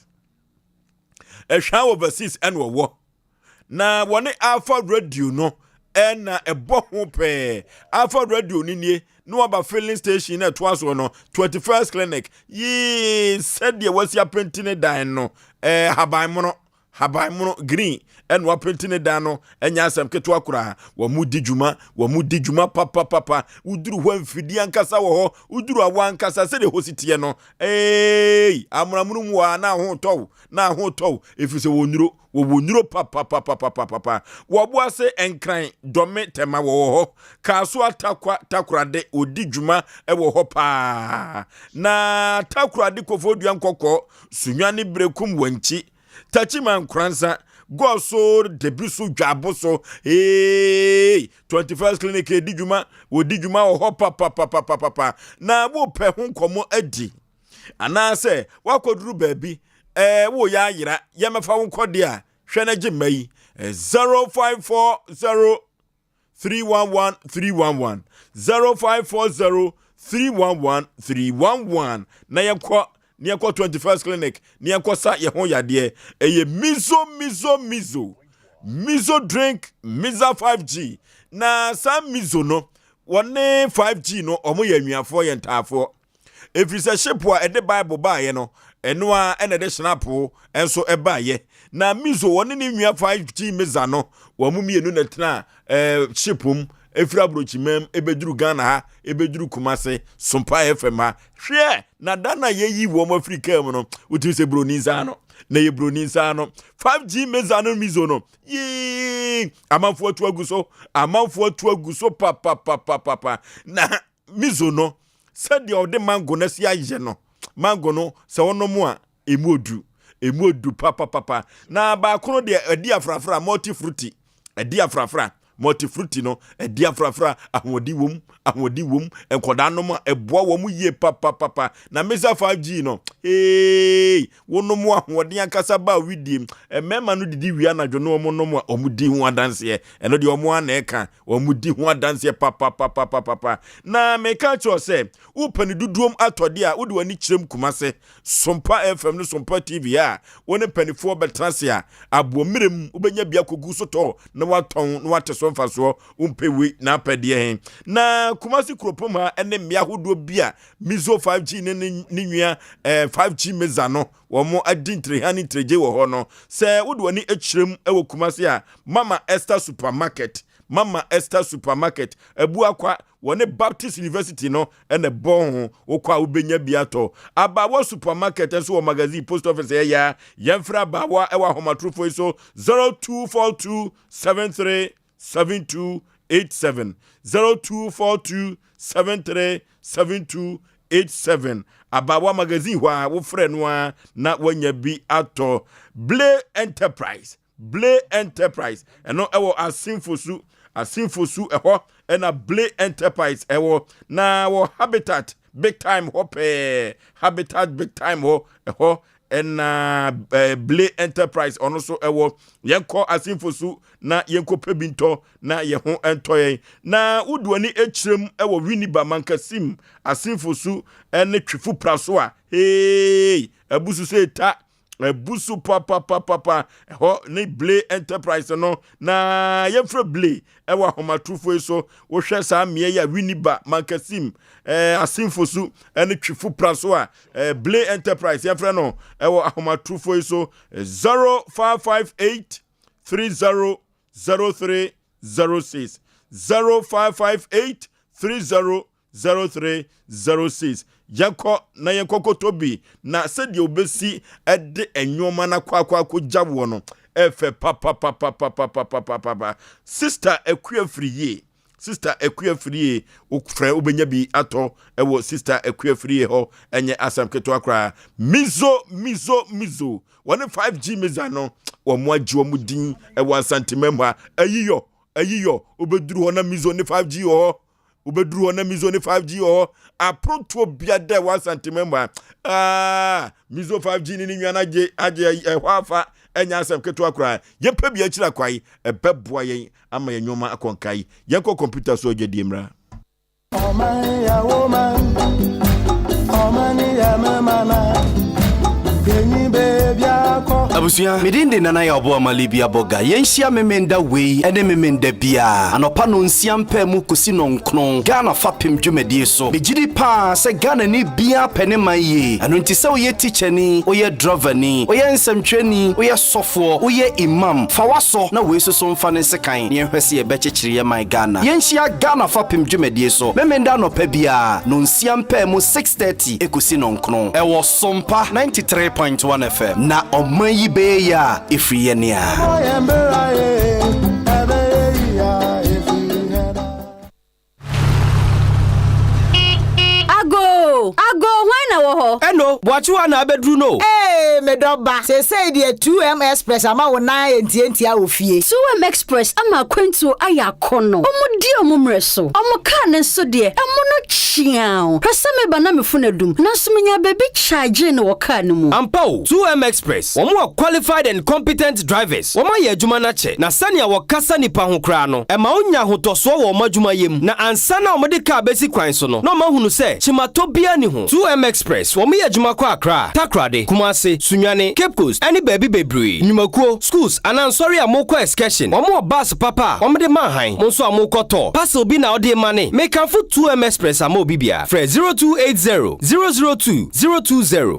ɛhwan overseas ɛna wɔwɔ na wɔne alpha radio no ɛna ɛbɔ ho pɛɛ alpha radio no nie na waba filling station na ɛtoa soɔ no 21st clinic yii sɛdeɛ wasi apenti ne dan no ɛɛ haban mono haban mono green ɛna wapenti ne dan no ɛnyɛ asɛm ketewa koraa wɔn mu di dwuma wɔn mu di dwuma papapapa woduru hɔ mfidie ankasa wɔ hɔ woduru awɔ ankasa sɛdeɛ hɔ si teɛ no ee amonamono mu wɔ a na aho tɔw na aho tɔw ɛfiri sɛ wɔn nnuro wɔwɔ nnuro papapapapapa wɔbo ase nkran dɔme tɛma wɔwɔ hɔ kaaso atakwa takorade wɔdi dwuma wɔ hɔ paa na takorade kofodua nkɔkɔɔ sunwa ne berekum wankyi takyima nkoransa gɔso debi so dwabo so ee 21st clinic ɛdi dwuma wɔdi dwuma wɔ hɔ papapapapapa na wopɛ ho nkɔmmɔ adi anaasɛ woakɔduru baabi ɛɛ woyɛ ayera yɛmɛfa wo nkɔ deɛ a hwɛ no gye mma yi 0540 311 311 0540 311 311 na yɛnkɔ ne yɛnkɔ 21st clinic ne yɛnkɔ sa yɛn ho yadeɛ ɛyɛ mizo mizo mizo mizo drink miza 5g na saa mizo no wɔne 5g no wɔn yɛ anuafoɔ yɛ ntaafoɔ Ɛfiri sɛ ship a ɛde Bible baeɛ no, ɛno ara na ɛde Schnapp nso baeɛ. Na Mizo, wɔne ne nua 5G Miza no, wɔn mmienu na ɛtena eh, ship mu ɛfiri aburokyimam ɛbɛduru Ghana ha, ɛbɛduru Kumase, Sompa FM ha. Hwɛ, na da no a yɛyi wɔn afiri kaa mu no, wotumi sɛ buroni nsa ano, na yɛ buroni nsa ano. 5G Miza no Mizo no, yii, amanfoɔ atu agu so, amanfoɔ atu agu so papapapapa. Na Miso no, sɛdeɛ ɔde mango no asi ayɛ no, mango no sɛ wonom a, ɛmu odu, ɛmu odu papapapa. Na baako no deɛ ɛdi afrafra, multi fruity, ɛdi afrafra, multi fruity no ɛdi afrafra, ahoɔden wom, ahoɔden wom, nkɔdaa nom a ɛboa wɔn yie papapapa. Na Mesa 5G no, ee, wonom ahoɔden ankasa ba widie, mmarima no didi wie anadwo no wɔn nom a wɔn di ho adanseɛ, ɛno deɛ wɔn ara na ɛka. Wɔdi ho adanseɛ papapapapapa. Na meka kyerɛ sɛ, wopɛ no duduom atɔdeɛ a, wode w'ani kyerɛm Kumase, Sompa FM ne Sompa TV a, wo ne mpanimfoɔ bɛtena ase a, aboɔmmerɛ mu wobɛnya bi akɔgu sotɔɔ na woatɔn na woate so. so mfasoɔ. Wompɛ wei na apɛ deɛ he? Na Kumasi kuropɔn ha ne mmea ahodoɔ bi a Mizo 5G ne ne ne nua eh, 5G Meza no wɔn adi ntireha ne ntiregye wɔ hɔ no. Sɛ wode w'ani kyerɛ mu wɔ Kumasi a, Mama Esther Supermarket, Mama Esther Supermarket, Abuakwa, wɔne Baptist University no na ɛbɔ ho. Wokɔ a wobɛnya bi atɔ. Abaawa Supermarket nso wɔ Magazine Post Office ɛyɛ a. Yɛmfrɛ Abaawa wɔ ahomatorofoɔ yi so 0242 73 7287 0242 73 7287 Abaawa Magazine hɔ a wofrɛ no a na woanya bi atɔ. Ble Enterprise Ble Enterprise ɛno ɛwɔ Asinfosu Asinfosu ɛhɔ ɛna Ble Enterprise ɛwɔ na wɔ Habitat Big Time hɔ pɛɛ Habitat Big Time hɔ ɛhɔ ɛna eh, Ble Enterprise ɔno nso ɛwɔ yɛnkɔ Asinfosu na yɛnkɔ pɛ bi ntɔ na yɛn ho ntɔ yɛn na wode w'ani akyerɛm ɛwɔ Winneba Mankasim Asinfosu ɛne Twifo Praso a hey abusu sɛ ta abu so papapapapa ɛhɔ ne Ble Enterprise no na yɛmfrɛ Ble ɛwɔ ahomatorofo yi so wohwɛ saa mmea yi a Winneba Mankasim eh, Asinfo so ɛne Twifo Pra so a eh, Ble Enterprise yɛmfrɛ no ɛwɔ ahomatorofo yi so 0558 30 0306 0558 30 0306 Yɛnkɔ na yɛnkɔkɔtɔ bi, na sɛdeɛ wɔbɛsi de nnoɔma no akɔ akɔ akɔgya woɔ no, ɛfɛ papapapapapapapapa. Sista Akua Firie, Sista Akua Firie, wofrɛ wobɛnya bi atɔ wɔ Sista Akua Firie hɔ, ɛnyɛ asɛm ketewa koraa. Mizo, Mizo, Mizo, wɔne 5G Miza no, wɔn agye wɔn din wɔ Asanteman mu ha. Ayiyɔ, ayiyɔ, wobɛduru hɔ na Mizo ne 5G wɔ hɔ. Wobɛduru hɔ na Mizo ne 5G wɔ hɔ. Aprotoɔ bia dɛ wɔ Asantema mu a, ah, Mizo 5G ne ne nua no agye agye ɛhɔ afa ɛnyɛ asɛm ketewa koraa. Yɛmpɛ bi akyiri akwae, ɛbɛboa yɛn ama yɛn nneɛma akɔ nkae. Yɛnkɔ kɔmputa so adwadie mmra. Ɔman yɛ wo man, ɔman yɛ me mana, yenyi baabi akɔ. Abusua, me din de Nana Yaw Boama Libya Boga. Yɛnhyia Memenda wei ne Memenda biara, anɔpa nonsia mpaamu kɔsi nɔnkron, Ghana fapem dwumadie so. Megyedi paa sɛ Ghanani biara pɛ ne man yie. Ɛno nti sɛ woyɛ tikyani, woyɛ drɔvani, woyɛ nsɛmtwerɛni, woyɛ sɔfoɔ, woyɛ imam, fa w'asɔ na wei nso so mfa ne nsekan na yɛnhwɛ sɛ yɛbɛkyekyere yɛn man Ghana. Yɛnhyia Ghana fapem dwumadie so Memenda anɔpa biara, nonsia mpaamu, 6:30 kɔsi nɔnkron, ɛwɔ. Sompa 93.1 FM na ɔman yi bɛyɛ yie a ɛfiri yɛn a. Agoo! Agoo! Hwan na wɔ hɔ? Ɛno, Boakyewa na abɛduru no o. Ee, me dɔ ba, seesei deɛ 2M Express ama wo nan ayɛ ntiantia wɔ fie. 2M Express ama akwantuo ayɛ akɔnnɔ. Wɔdi wɔn mmerɛ so. Wɔn kaa no nso deɛ, ɛmo no kyeaw. Hwɛ sɛ meba na me fon adum, nanso minyaa baabi kyagyee no wɔ kaa no mu. Ampa o, 2M Express, wɔn wɔ qualified and competent drivers, wɔn ayɛ adwuma no akyɛ, na sɛnea wɔkasa nnipa ho koraa no, ɛma wonya ahotɔsoɔ wɔ wɔn adwumayɛ mu, na ansa na wɔde kaa bɛsi kwan so no, na wɔahunu sɛ kyematɔ biara nni ho. 2M Express, wɔyɛ adwuma kɔ Accra, Takoradi, Kumasi, Sunyani, Cape Coast, ɛne baabi bebree. Nnwumakuo, schools, anaa nsɔre a mokɔ excursion, wɔn wɔ bus papa a wɔde ma hann. Mo nso a mokɔ tour, parcel bi na wode rema ne. Mekamfo 2M Express ama obi biara. Frɛ 0280 002 020.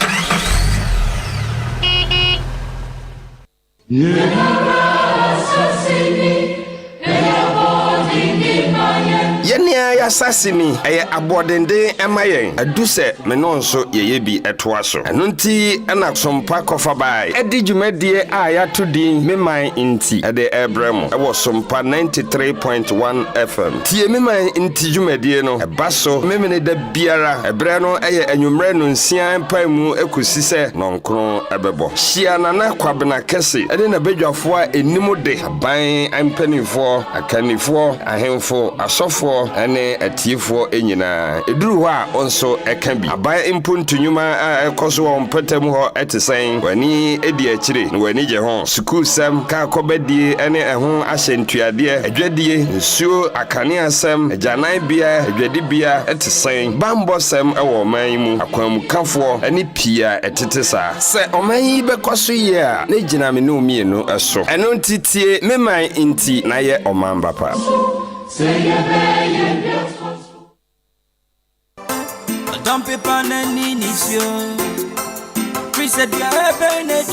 Yɛn ara y'asase ni, ɛyɛ aboɔdenden ma yɛn, adu sɛ me ne wo nso yɛyɛ bi toa so. Ɛno nti na Sompa Kɔfabae de dwumadie a yɛato din Me Man Nti de rebrɛ mo wɔ Sompa 93.1 FM. Tie Me Man Nti dwumadie no, ɛba so Memeneda biara, ɛberɛ no yɛ anwummerɛ nnɔnsia mpaemu kɔsi sɛ nnɔnkron bɛbɔ. Hyia Nana Kwabena Kɛse ne n'abadwafoɔ a ɛnim de, aban mpanimfoɔ, akannifoɔ, ahemfo, asɔfoɔ ne. atiefoɔ nyinaa. Ɛduru hɔ a, wo nso ka bi. Aban mpontu nnwuma a ɛkɔ so wɔ wo mpɔtam hɔ te sɛn? W'ani di akyire na w'ani gye ho? Sukuusɛm, kaa kɔbadie ne ɛho ahyɛntuadeɛ, adwadie, nsuo, akaneasɛm, agyananbea, adwadibea te sɛn? Bammɔsɛm wɔ ɔman yi mu, akwanmukafoɔ ne pii a ɛtete saa. Sɛ ɔman yi bɛkɔ so yie a, na ɛgyina me ne wo mmienu so. Ɛno nti tie me man nti na yɛ ɔman ba pa.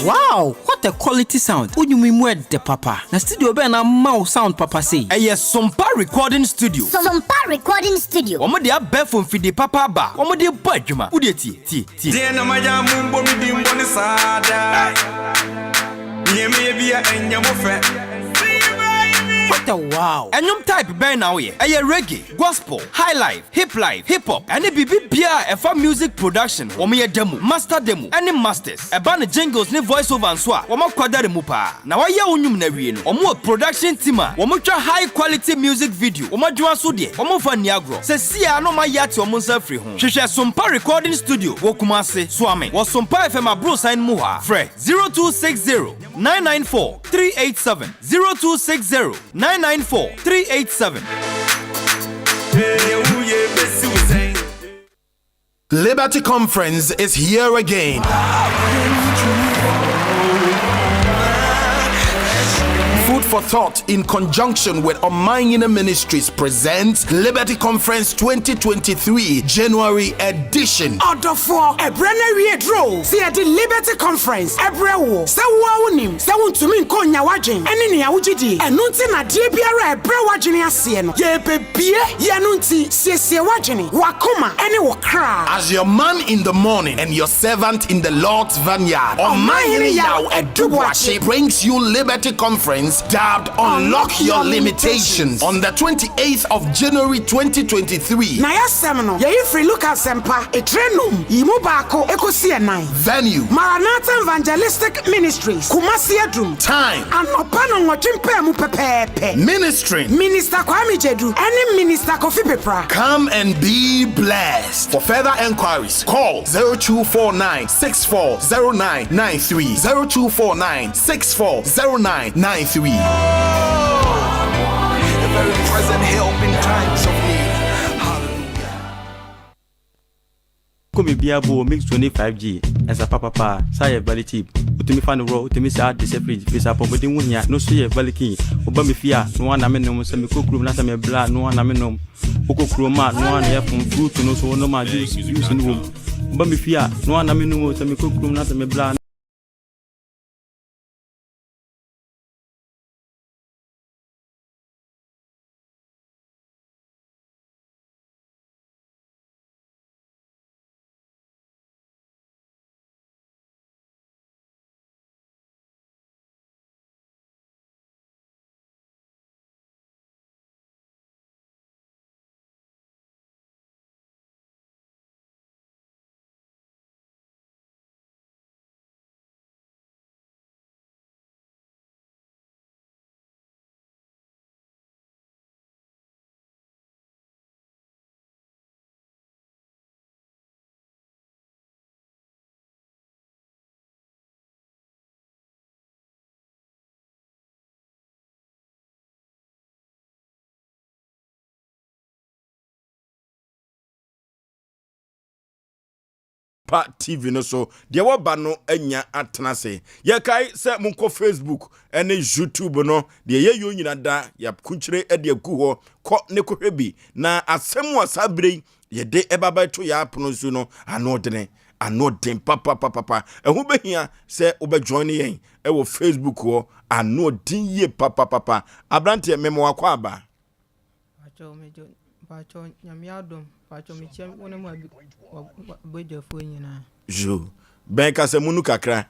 Wow! What a quality sound! Wo nnwom yi mu ɛdɛ papa. Na studio bɛn na ama wo sound papa sei? Ɛyɛ Sompa Recording Studio. Sompa Recording Studio. Wɔn de abɛɛfo mfidie papa aba a wɔde bɔ adwuma. Wo deɛ tie, tie, tie. Deɛn na mayɛ a mombɔ me din bɔne saa daa? Nea meyɛ bia ɛnyɛ mo fɛ. What a wow! Ɛnwom type bɛn na woyɛ? Ɛyɛ reggae, gospel, highlife, hiplife, hip hop, ɛne biribi biara a ɛfa music production ho. Wɔyɛ demo, master demo, ɛne masters. Ɛba no jingles ne voice over nso a, wɔn akwadare mu paa. Na wɔayɛ wo nnwom no awie no, wɔn wɔ production team a wɔtwa high quality music video. Wɔn adwuma so deɛ, wɔmfa nni agorɔ. Seesei ara na wɔayɛ ate wɔn nsa afiri ho. Hwehwɛ Sompa Recording Studio wɔ Kumasi, Suame, wɔ Sompa FM aborosan no mu hɔ ara. Frɛ 0260 994 387, 0260 994 387. Liberty Conference is here again. Food for Thought, in conjunction with Omanhene Ministries, presents Liberty Conference 2023 January edition. Ɔdɔfoɔ, ɛberɛ no awie duru o, sɛ yɛde Liberty Conference brɛ woɔ. Sɛ wo ara wonim sɛ wontumi nkɔ nnya w'adwene ne nea wogye die. Ɛno nti na adeɛ biara a ɛbrɛ w'adwene aseɛ no, yɛrebɛbue. Yɛ no nti, siesie w'adwene, w'akoma ne wo kra. As your man in the morning and your servant in the Lord's vineyard, Ɔmanhene Yaw Adu Boakye brings you Liberty Conference dubbed Unlock Your Limitations on the 28th of January 2023. Na y'asɛm no, yɛyi firi Luka Asɛmpa, etire num, yi mu baako kosi ɛnan. Venue. Maranatha Evangelistic Ministries, Kumasi Adum. Time. Anɔpa nnɔnwɔtwe mpaamu pɛpɛɛpɛ. Ministering. Minister Kwame Gyedu ɛne Minister Kofi Pepra. Come and be blessed. For further enquiries, call 0249 640993, 0249 640993. A very present help in times of need. Kɔ me bia bo mix 25G ɛsa papapa saa yɛ very cheap wotumi fa no worɔ wotumi saa de hyɛ fridge firi sɛ apɔmuden ho hia no so yɛ very keen woba me fie a noa na me nom sɛ mekɔ kurom na sɛ me bla noa na me nom wokɔ kurom a noa na yɛ fom fruit no so wonom a juice juice no wom woba me fie a noa na me nom o sɛ mekɔ kurom na sɛ me bla Pa TV no so. Deɛ wɔba no anya atena ase. Yɛkae sɛ monkɔ Facebook ne YouTube no, deɛ yɛyɛ nyina da yɛakunkyire de agu hɔ. Kɔ ne kɔhwɛ bi. Na asɛm a saa berɛ yi yɛde ɛba bɛto yɛn apono so no ano dene ano den papapapapa ɛho bɛhia sɛ wobɛjoin yɛn ɛwɔ facebook hɔ ano den yie papapapa aberanteɛ mema wakɔ aba jo bɛn kasa mu no kakra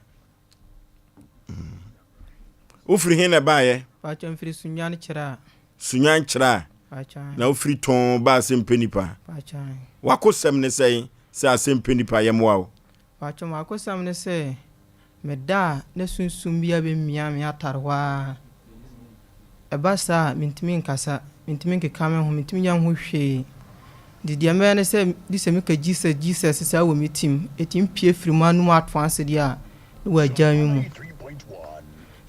Wofiri he na ɛbaeɛ? Paatwɔ mfiri Sunyani Kyerɛ a. Sunyan Kyerɛ a. Paatwɔ. Na wofiri tɔn baa Asɛmpɛ Nipa. Paatwɔ. W'akosɛm ne sɛn sɛ Asɛmpɛ Nipa yɛmmoa wo? Paatwɔ m'akosɛm ne sɛ meda a na sunsum bi abɛmia me atare hɔ ara. Ɛba saa a mentumi nkasa, mentumi nkeka me ho, mentumi nyɛ me ho hwee. Nti deɛ mɛyɛ ne sɛ gye sɛ meka Jesus Jesus saa wɔ me tim. Ɛtumi pue firi m'anom atoa ase deɛ a, na wagyaa me mu.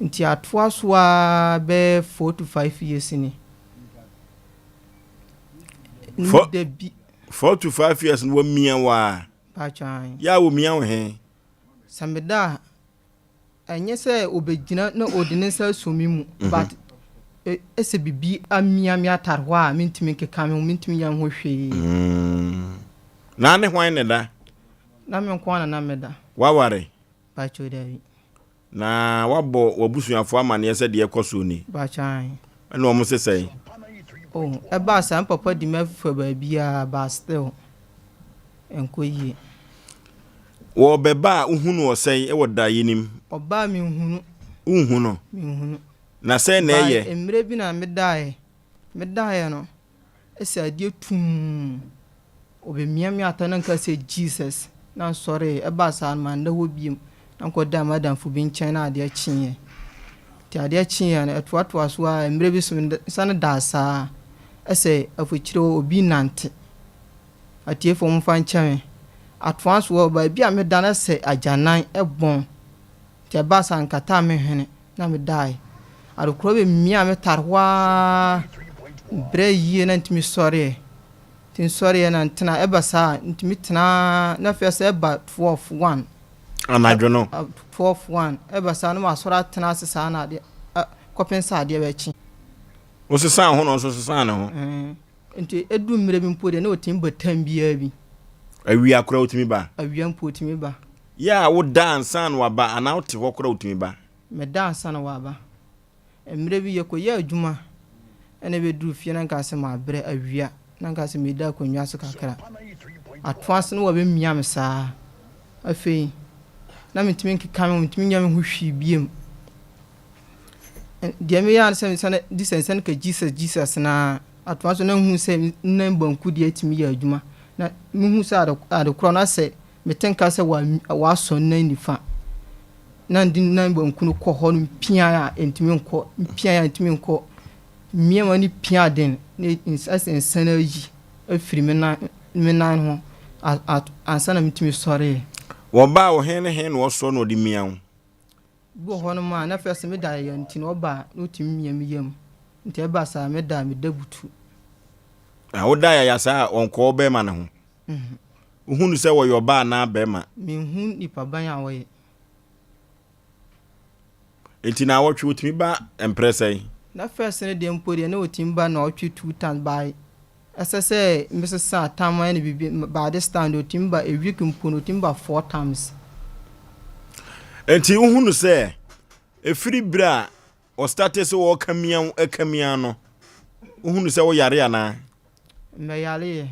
Nti atoa so ara bɛyɛ 4 to 5 years ni. Da bi. 4 to 5 years no wamia wo a? Mpakyɛ ae. Yɛ a wɔmia wo he? Sɛ meda a, Ɛnyɛ sɛ ɔbɛgyina na ɔde ne nsa asɔ me mu but ɛsɛ biribi amia me atare hɔ a mentumi nkeka me ho, mentumi nyɛ me ho hwee. Na ne hwan na ɛda? Na me nko ara na na meda. Woaware? Pakyɛw dabi. Na woabɔ w'abusuafoɔ amaneɛ sɛ deɛ ɛkɔ soɔ ni? Pakyɛw ae. Ɛna wɔn se sɛn? Oh, ɛbaa saa, me papa di me afa baabiara but still. Ɛnkɔ yie. Wɔbɛba a wohu no ɔsɛe wɔ daeɛ no mu. Ɔba a menhunu. Wonhu no? Menhunu. Na sɛn na ɛyɛ? By mmerɛ bi na medaeɛ. Medaeɛ no, ɛsɛ adeɛ tumm. Ɔbɛmia me ata na nka sɛ Jesus. Na nsɔree. Ɛbaa saa no manda hɔ biom. Na nkɔdaa m'adamfo bi nkyɛn na adeɛ kyeeɛ. Nti adeɛ kyeeɛ no, ɛtoatoa so ara. Mmerɛ bi so mesane daa saa. Ɛsɛ afikyire hɔ obi nante. Atiefo momfa nkyɛ me. Atoa so wɔ baabi a meda no sɛ agyanan bɔn. Nti ɛbaa saa nkataa me hwene na medae. Adekorɔ bɛmiaa me tare hɔ ara berɛ yie na ntumi sɔreɛ. Nti nsɔreɛ na ntena ɛba saa a ntumi tena ara na afei sɛ ɛba 12 1. Anadwo no. 12 1 ɛba saa na masɔre atena ase saa na adeɛ kɔpem sɛ adeɛ bɛkye. Wosesaa ho na ɔnso sesaa ne ho. Nti edu mmerɛ bi mpo deɛ na ɔtumi ba tam biara bi. Awia koraa ɔtumi ba? Awia mpo ɔtumi ba. Yɛ a woda ansa na waba anaa wote hɔ koraa ɔtumi ba? Meda ansa na waba. Mmerɛ bi yɛkɔyɛɛ adwuma ɛna ɛbɛduru fie na nka sɛ mabrɛ awia na nka sɛ meda akonnwa so kakra. Ato ase na wabɛmia me saa. Afei na mentumi nkeka me ho, mentumi nyɛ me ho hwee biom. Deɛ meyɛ ara ne sɛ mesane de sɛ nsane ka Jesus Jesus no ara. Atoa so na mehu sɛ me nan banku deɛ atumi yɛ adwuma. Na mehu sɛ ade ade korɔ no asɛ mete nka sɛ wa wasɔ nan nifa. Na mede nan banku no kɔ hɔ no mpia a ɛntumi nkɔ, mpia a ɛntumi nkɔ. Mmea ma ne pia den na asɛ nsa no ayi afiri me nan me nan ho ansa na metumi sɔreɛ. Wɔbaa wo he ne he na ɔsɔ na ɔde mia wo? Bi wɔ hɔnom a, na first meda yaya nti no ɔba a na otumi mia me yam. Nti ɛba saa a meda a meda butu. Na woda yaya saa a ɔnkɔ wo bɛrima no ho? Wohu no sɛ ɔyɛ ɔbaa anaa bɛrima? Menhu nipa ban a ɔyɛ. Nti naawɔtwe otumi ba mprɛ sɛn? Na first no deɛ mpo deɛ na otumi ba naawɔtwe two times by Ɛsɛ sɛ mesesa tam ne biribi by this time deɛ ɔtumi ba a week mpo no ɔtumi ba four times. Nti wohu no sɛ ɛfiri berɛ a ɔstate sɛ ɔrekamia wo kamia no wohu no sɛ woyare anaa? Mɛyareɛ.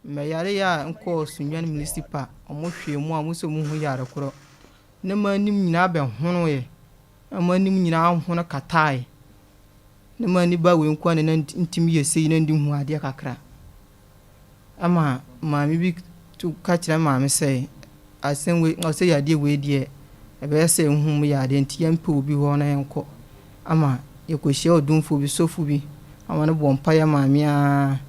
Mɛyareɛ a nkɔɔ Sunyani municipal ɔmo hwɛɛ mu a ɔmo sɛ ɔmo hu yare korɔ. Na m'anim nyinaa bɛhonoeɛ. Na m'anim nyinaa hono kataae. Na m'ani ba wei nko ara na na ntumi yɛ sei na ndi hu adeɛ kakra. Ɛma maame bi to ka kyerɛ maame sɛ asɛm wei ɔsɛ yadeɛ wei deɛ ɛbɛyɛ sɛ nhu mu yadeɛ nti yɛmpɛ obi hɔ na yɛnkɔ. Ama yɛkɔhyia ɔdomfoɔ bi sɔfo bi ama no bɔ mpaeɛ maa me ara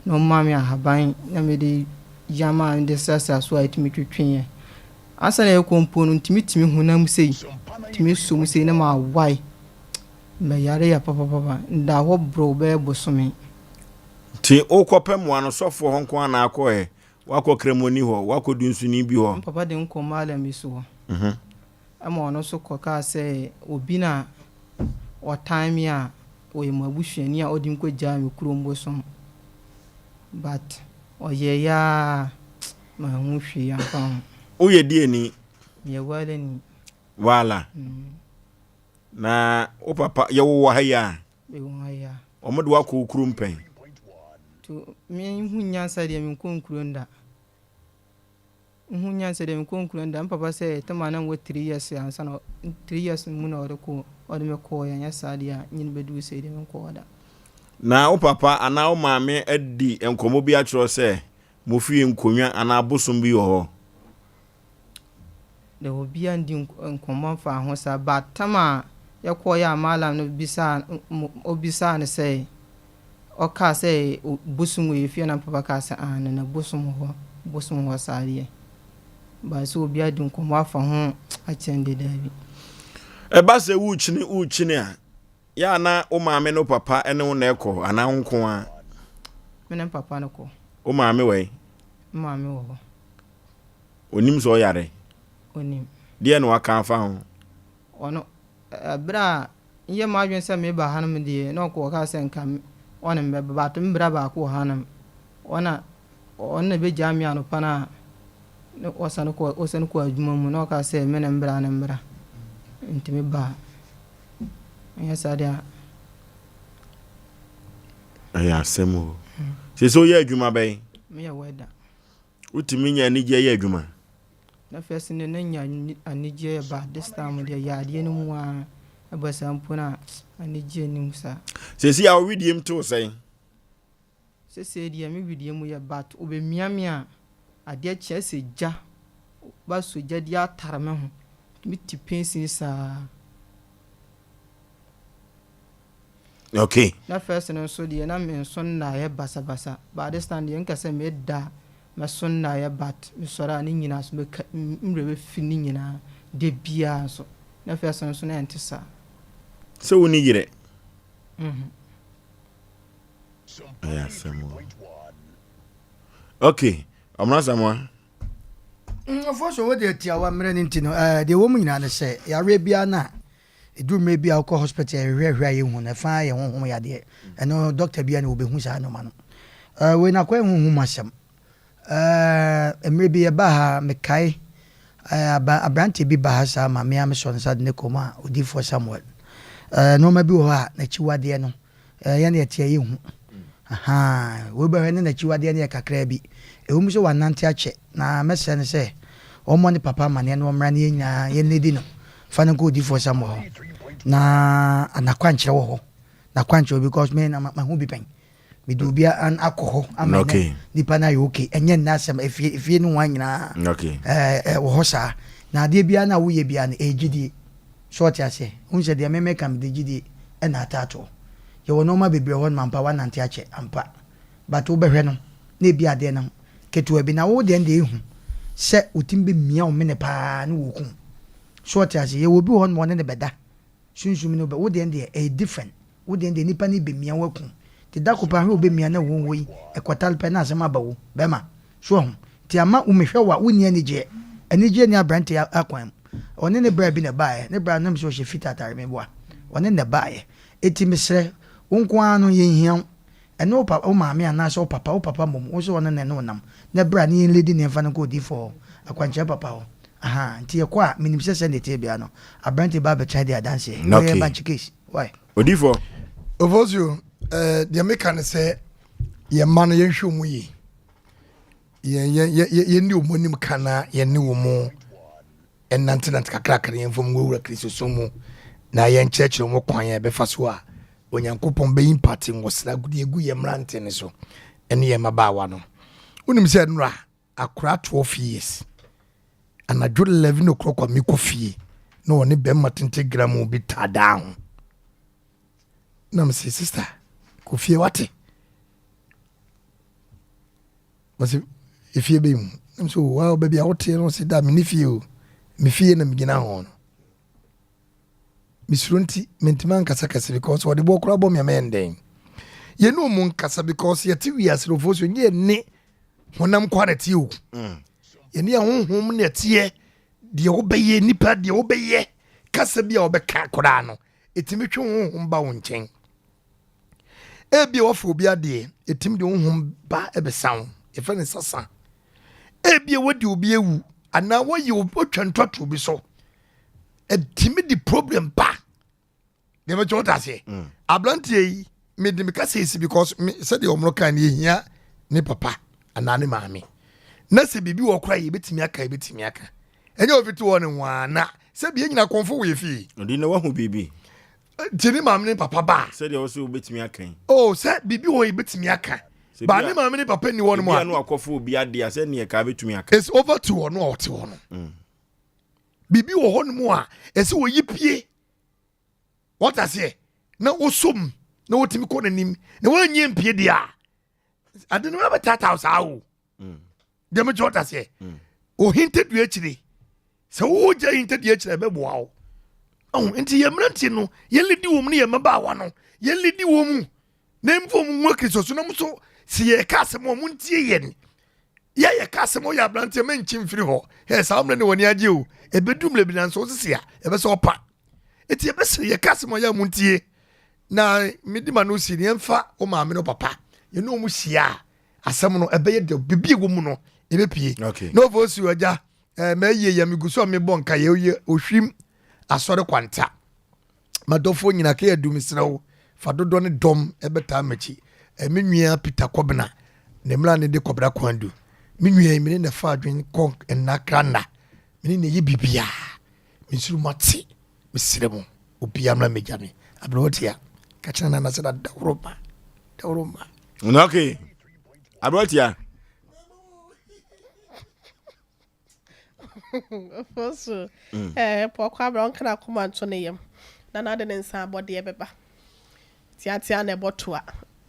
na ɔmaa me ahaban na mede yam a mede srasra so a ɛtumi twetweeɛ. Ansa na yɛkɔ mpo no ntumi tumi honam sei tumi sɔ mu sei na mawae. Mɛyare ya papapapa. Nda hɔ broo bɛyɛ bosome. Nti wokɔpɛ mmoa no sɔfoɔ hɔ nko ara na akɔɛ? Woakɔ kramoni hɔ? Woakɔ dunsuni bi hɔ? Me papa de me kɔɔ mallam bi so hɔ. Ɛma ɔno nso kɔkaa sɛ obi na ɔtan me a ɔyɛ m'abusuani a ɔde me kɔgyaa me kurom bosom. But ɔyɛeɛ ara manhu hwee amfa ho. Woyɛ deɛni? Meyɛ Waalani. Waala? Na wo papa, yɛwo wɔ ha yi a? Yɛwo ha yi a. Wɔn de wo akɔ wo kurom pɛn? To me hu nyansa deɛ me nkɔ nkuro nda. Nhu nyansa deɛ me nkɔ nkuro nda. Me papa sɛ tɛm a na mewɔ 3 years ansa na 3 years mu na ɔde kɔ ɔde me kɔɔ yɛ anyɛ saa deɛ a nyini bɛduru sei deɛ me nkɔ hɔ da. Na wo papa anaa wo maame adi nkɔmmɔ bi akyerɛ wo sɛ mo fie nkonnwa anaa abosom bi wɔ hɔ? Na obiara nndi nkɔmmɔ mfaa ho saa but tam a yɛkɔeɛ a mallam no bisaa obisaa no sɛ Ɔkaa sɛ bosom wɔ yɛ fie na papa kaa sɛ aane na bosom wɔ hɔ, bosom wɔ hɔ saa deɛ. But sɛ obi adi nkɔmmɔ afa ho akyerɛ no deɛ daabi. Ɛba sɛ worekyini worekyini a, yɛ a na wo maame ne wo papa ne wo na ɛkɔ anaa wo nko ara? Me ne me papa no kɔ. Wo maame wɔ he? Me maame wɔ hɔ. Onim sɛ ɔyare? Onim. Deɛ na waka afa ho? Ɔno, ɛberɛ a nyɛ m'adwene sɛ meba hanom deɛ, na ɔkɔ ɔkaa sɛ nka ɔne me bɛba, but me bra baako wɔ hanom, ɔna ɔno na ɛbɛgyaa me anɔpa no a na ɔsane kɔ ɔsane kɔ adwuma mu, na ɔkaa sɛ me ne mbra ne mbra, nti me baa, ɛnyɛ saa deɛ a. Ɛyɛ asɛm o. Sɛ sɛ woyɛ adwuma bɛn? Meyɛ wɛda. Wotumi nya anigyeɛ yɛ adwuma? Na first no na nya anigyeɛ yɛ but this time deɛ yɛ adeɛ no mu ara ɛba saa mpo no a anigyeɛ nni mu saa. Seesei a wo wedeɛ mu te wo sɛn? Seesei deɛ me wedeɛ mu yɛ but wobɛmia me a adeɛ kye asɛ gya basɔ gya di atare me ho me ti pensini saa. Okay. Na first no nso deɛ na me nso nnaeɛ basabasa but this time deɛ nka sɛ me da a mɛso nnaeɛ but me sɔre a ne nyinaa so mɛka mmerɛ bɛfiri ne nyinaa da biara nso na first no nso na ɛnte saa. Sɛ wo ni yerɛ. Mhm. Ɛyɛ asɛm o. Okay, Ɔmena Samoa. Nkurɔfoɔ so wode tiawa mmerɛ no nti no eh, deɛ ɛwɔ mu nyinaa ne sɛ yareɛ biara no a ɛduru mmerɛ bi a wokɔ hospital yɛhwehwɛhwɛ a yɛhu no ɛfa yɛ honhom yadeɛ ɛno dɔkta biara ne wɔbɛhu saa nnoɔma no eh, wei no akɔyɛ honhom asɛm eh, mmerɛ bi yɛbaa ha mekae eh, aba, aberanteɛ bi baa ha saa ma mea mesɔ nsa de ne kɔm a odiyifoɔ Samuel eh, nnoɔma bi wɔ hɔ a n'akyiwadeɛ no Eh, yɛn deɛ teɛ yɛhu. Ahaa, wei bɛhwɛ ne n'akyiwadeɛ no yɛ kakraa bi. Ɛwom sɛ wanante akyɛ, na mɛsrɛ no sɛ ɔmmɔ ne papa amaneɛ na ɔmmra na yɛn nyinaa yɛnnidi no. Fa no nkɔ odiyifoɔ Samuel hɔ. Na n'akwankyerɛ wɔ hɔ. N'akwankyerɛ wɔ because me na mahu bi pɛn. Mede obi akɔ hɔ ama ɛnɛ nipa no ayɛ okay. Ɛnyɛ nnɛ asɛm, efie efie no ho nyinaa ɛɛ wɔ hɔ saa. Na adeɛ biara no a woyɛ biara no ɛyɛ gyidie. So ɔte aseɛ? Wohu sɛ deɛ me meka mede gyidie na ataatoɔ. Yɛwɔ nnoɔma bebree wɔ hɔ nom ampa woanante akyɛ ampa but wobɛhwɛ no na ebi adeɛ no ketewa bi na wo deɛ no deɛ ehu sɛ wotumi bɛ mia wo mene paa ne wɔku wo. So ɔte aseɛ? Yɛwɔ obi wɔ hɔ nom ɔne no bɛda sunsum no bɛ wo deɛ no deɛ ɛyɛ different wo deɛ no deɛ nipa no bɛ mia wo aku wo nti da ko paa hwɛ wobɛ mia na wo woi ɛkɔtale pɛ na asɛm aba wo bɛma So wahu? Nti ama wo mehwɛ wo a wonni anigyeɛ. Anigyeɛ nni aberanteɛ yi akwan mu. Ɔne ne bra bi na ɛbaeɛ. Ne bra no na mesɛ ɔhyɛ fitaa atare meboa. Ɔne no na ɛbaeɛ. Enti mesrɛ, wo nko ara no yɛnhia wo. Ɛne wo papa, wo maame anaasɛ wo papa, wo papa mmom, wo nso ɔno na ɛne wo nam. Na bra na yɛnlidi no yɛmfa no nkɔ odiyifoɔ hɔ, akwankyerɛ papa hɔ. Ahaa, nti yɛkɔ a, menim sɛ sɛdeɛ ɛteɛ biara no, aberanteɛ yi ba abɛtena adi adanseɛ. Wei Okay. yɛ bankye case. Why? Odiyifoɔ. Ofosuo, eh, deɛ meka ne sɛ yɛn mma no yɛnhwɛ wɔn yie. Yɛnni wɔn anim ka na yɛne wɔn nnantenante kakrakra na yɛmfa wɔn nwurawura Kristosom mu na yɛnkyerɛkyerɛ wɔn kwan a yɛbɛfa so a Onyankopɔn bɛyi mpate nwosra de agu yɛn mmerante no so ne yɛn mmabaawa no. Wonim sɛ nnora akora 12 years anadwo 11 o'clock a mekɔ fie na ɔne bɛrima tente gram bi taadaa ho na mese sister kɔ fie wate Ɔse efie bɛyi mu. Na mesɛ o wa baabi a woteɛ no ɔse da mene fie o. Me fie na megyina ho no. Mesuro nti mentumi ankasa kɛse because ɔde boɔ koraa bɔ me a mɛyɛ ndɛn. Yɛne ɔmu nkasa because yɛte wiase no so nyɛ yɛne honam kwa na ɛteɛ o. Mm. Yɛne ahonhom na ɛteɛ deɛ wobɛyɛ nipa deɛ wobɛyɛ kasa bi a wobɛka koraa no ɛtumi twe honhom ba wo nkyɛn. Ebia woafa obi adeɛ, ɛtumi de honhom ba bɛsa wo. Yɛfrɛ no sasa. Ebia wadi obi awu anaa woyɛ wotwa ntwato obi so. Ɛtumi de problem ba. Deɛ mɛkyɛ wote aseɛ. Mm. Aberanteɛ yi, mede me kasa esi because me sɛdeɛ wɔn kan no yɛhia ne papa anaa ne maame. Na sɛ biribi wɔ koraa yɛbɛtumi aka yɛbɛtumi aka. Ɛnyɛ ofi te hɔ ne ho ara na sɛ bia nyina kɔnfo wɔ yɛ fie. Ɔde na wahu biribi. Nti ne maame ne papa ba. Sɛdeɛ ɔsɛ wobɛtumi aka yi. Oh, sɛ biribi wɔ yɛbɛtumi aka. Ba ne maame ne papa ni hɔ no mu a. Ebi ano akɔfo obi adeɛ a sɛ neɛ kaa bɛtumi aka. It's over to ɔno a ɔte hɔ no. Mm. Biribi wɔ hɔ no mu a ɛsɛ wɔyi pie. Wɔte aseɛ na wɔsɔ mu. na wɔtumi kɔ n'anim na wɔanyɛ mpie deɛ a ade no bɛtaataa saa o mm. deɛ mekyɛ ɔta seɛ mm. ohintadua akyire sɛ wogya hintadua akyire ɛbɛboa wo ɔho nti yɛ mmeranteɛ no yɛledi wɔ mu ne yɛ mmabaawa no yɛledi wɔ mu na mfa mu nwa kristo so na mo so sɛ yɛka asɛm a montie yɛn yɛ yɛka asɛm ɔyɛ aberanteɛ mɛnkyi mfiri hɔ ɛ saa mmerɛ ne wɔne agye o ɛbɛdu mmerɛ bi nanso wosese a ɛbɛsɛ ɔpa ɛti yɛbɛsere yɛka asɛm a yɛ a montie na medi ma no si ne yɛmfa wo maame no papa yɛne ɔmu hyia a asɛm no ɛbɛyɛ dɛ biribi ɛwɔ mu no ɛbɛpie na ɔfɔ si agya eh, mɛyie yɛ megu so a mebɔ nka yɛ ohwim asɔre kwanta M'adɔfoɔ nyina kɛ adu mesrɛ wo fa dodɔ ne dɔm bɛtaa m'akyi eh, Me nua Peter Kɔbena ne mmra ne de Kɔbena kwan du Me nua yi mene na fa adwen kɔ nna kra nna Mene na ɛyɛ biribiaa Mensuro moate mesrɛ mo obiaa mmra mmɛgya me Aberewa tia ka kyerɛ nana sɛ na daworo ma daworo ma. Okay aberewa tia. Ofosu, mm. eh, pɔkɔ abra ɔnka n'akoma nto ne yam na n'ade ne nsa abɔdeɛ bɛba. Teatea na ɛbɔ toa.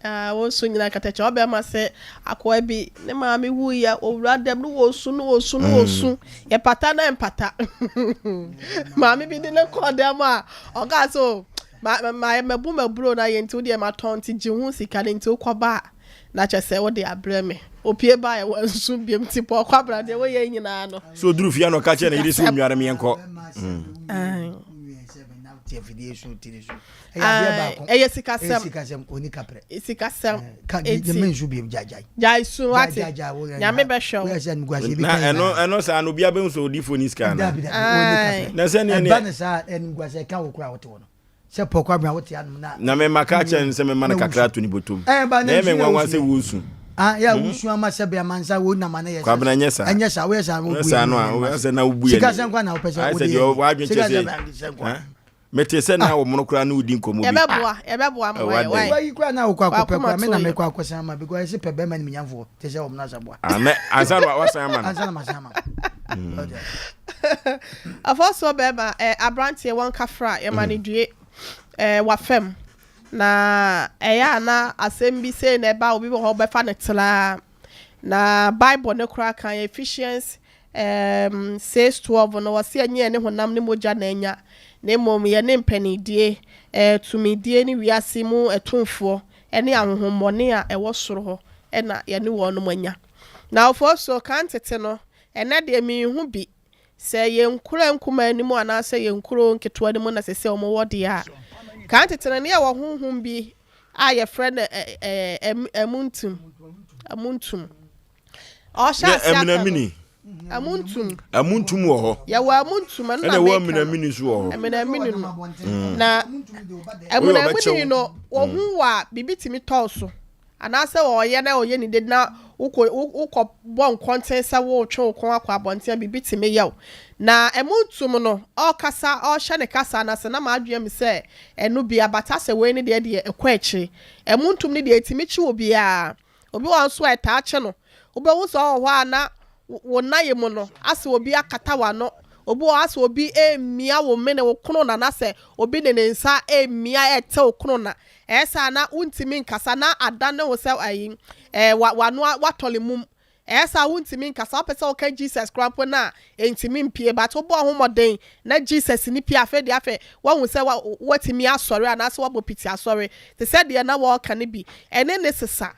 Ah, wɔsu nyina katakyɛ ɔbɛma sɛ akoa bi ne maame wuyɛ owura dɛm no wɔsu no wɔsu no wɔsu mm. yɛpata na mpata maame bi de ne kɔɔ dɛm a ɔkaa sɛ o ma ma mabu maburo na yɛ nti wodeɛ matɔn nti gye ho sika no nti wokɔba a Na kyerɛ sɛ wode abrɛ me. Opie baeɛ wansu biom nti Paul Kwabena deɛ woyɛ nyinaa no. So oduru fie a na ɔka kyerɛ ne yere sɛ onnware me yɛnkɔ. Ɛyɛ sikasɛm. Sikasɛm. Eti gyae su wate. Nyame bɛhwɛ wo. Na ɛno ɛno saa no obiara bɛhu sɛ odiifoɔ ni sika anaa. Na sɛ neɛ neɛ. Ɛba ne saa animguasɛ ɛka wo koraa wote hɔ no. sɛ pɔ kwabena wote anom na. Na me ma ka kyerɛ no sɛ mema no kakra ato ne bɔtɔm. Ɛɛ ba na ɛyɛ me nwanwa sɛ wosu. Ah yɛ hmm? wosu ama sɛ bɛ amansa wo nam ana yɛ. Kwabena nyɛ saa. Ɛnyɛ saa woyɛ saa wobu yɛ. no a woyɛ sɛ na wobu yɛ. Sika sɛ nkwa na wopɛ sɛ wode yɛ. Wadwen kyɛ sɛ. Mete sɛ na wɔn koraa ne wodi nkɔmmɔ bi. Yɛbɛboa yɛbɛboa mo wai wai. Wayi koraa na wokɔ akɔpɛ koraa me na mekɔ akɔsan ama because ɛsɛ pɛ bɛrima nimnyamfoɔ te sɛ wɔn no asaboa. Amɛ ansa na wasan ama no. Ansa na masan ama no. Afɔsoɔ bɛrima eh, aberanteɛ wɔn kafra yɛma no due eh, wafam na ɛyɛ a na asɛm bi sei na ɛba obi wɔ hɔ bɛfa no traa na Bible no koraa kan Ephesians um, 6:12 no wɔse ɛnyɛ yɛne honam ne mogya na anya na mmom yɛne mpanidie eh, tumidie ne wiase mu atumfoɔ ne ahonhommɔne a ɛwɔ soro hɔ na yɛne wɔnom anya. Na afɔsoɔ kan tete no Ɛnnɛ deɛ menhu bi. Sɛ yɛn nkuro nkumaa no mu anaasɛ yɛn nkuro nketewa no mu na sɛsɛ wɔn wɔ deɛ a, kan tete no ne yɛwɔ honhom bi a yɛfrɛ no amuntum. Amuntum. Ɔhyɛ ase aka no. Amuntum. Amuntum wɔ hɔ. Yɛwɔ amuntum ɛno na meka no. Ɛna ɛwɔ aminamini nso wɔ hɔ. Aminamini no. Mm. Na aminamini no wɔhu mm. wɔ a biribi tumi tɔɔ so. Anaasɛ ɔyɛ na ɔyɛ ne dede na wokɔ wokɔ bɔ nkɔnten sɛ woretwe wo kɔn akɔ abɔnten a biribi tumi yɛ wo. Na ɛmu ntom no, ɔrekasa ɔrehyɛ ne kasa no ase na m'adwene mu sɛ ɛno bi abata sɛ wei ne deɛ deɛ ɛkɔ akyire. Ɛmu ntom no deɛ ɛtumi kye obiara. Obi wɔ hɔ nso a ɛtaa kye no. Wobɛhu sɛ ɔwɔ hɔ a na wo nan mu no asɛ obi akata w'ano. Obi wɔ hɔ asɛ obi remia wo mene wo kono na na sɛ obi de ne nsa remia rete wo kono na Ɛyɛ saa na wontumi nkasa na adane wo sɛ ayi ɛɛ wa w'ano watɔle mum. Ɛyɛ saa wontumi nkasa wopɛ sɛ woka Jesus koraa mpo no a ɛntumi mpue but wobɔɔ ho mmɔden na Jesus no pue afei deɛ afei woahu sɛ wa woatumi asɔre anaasɛ woabɔ piti asɔre te sɛ deɛ na wɔreka no bi ɛne ne sesa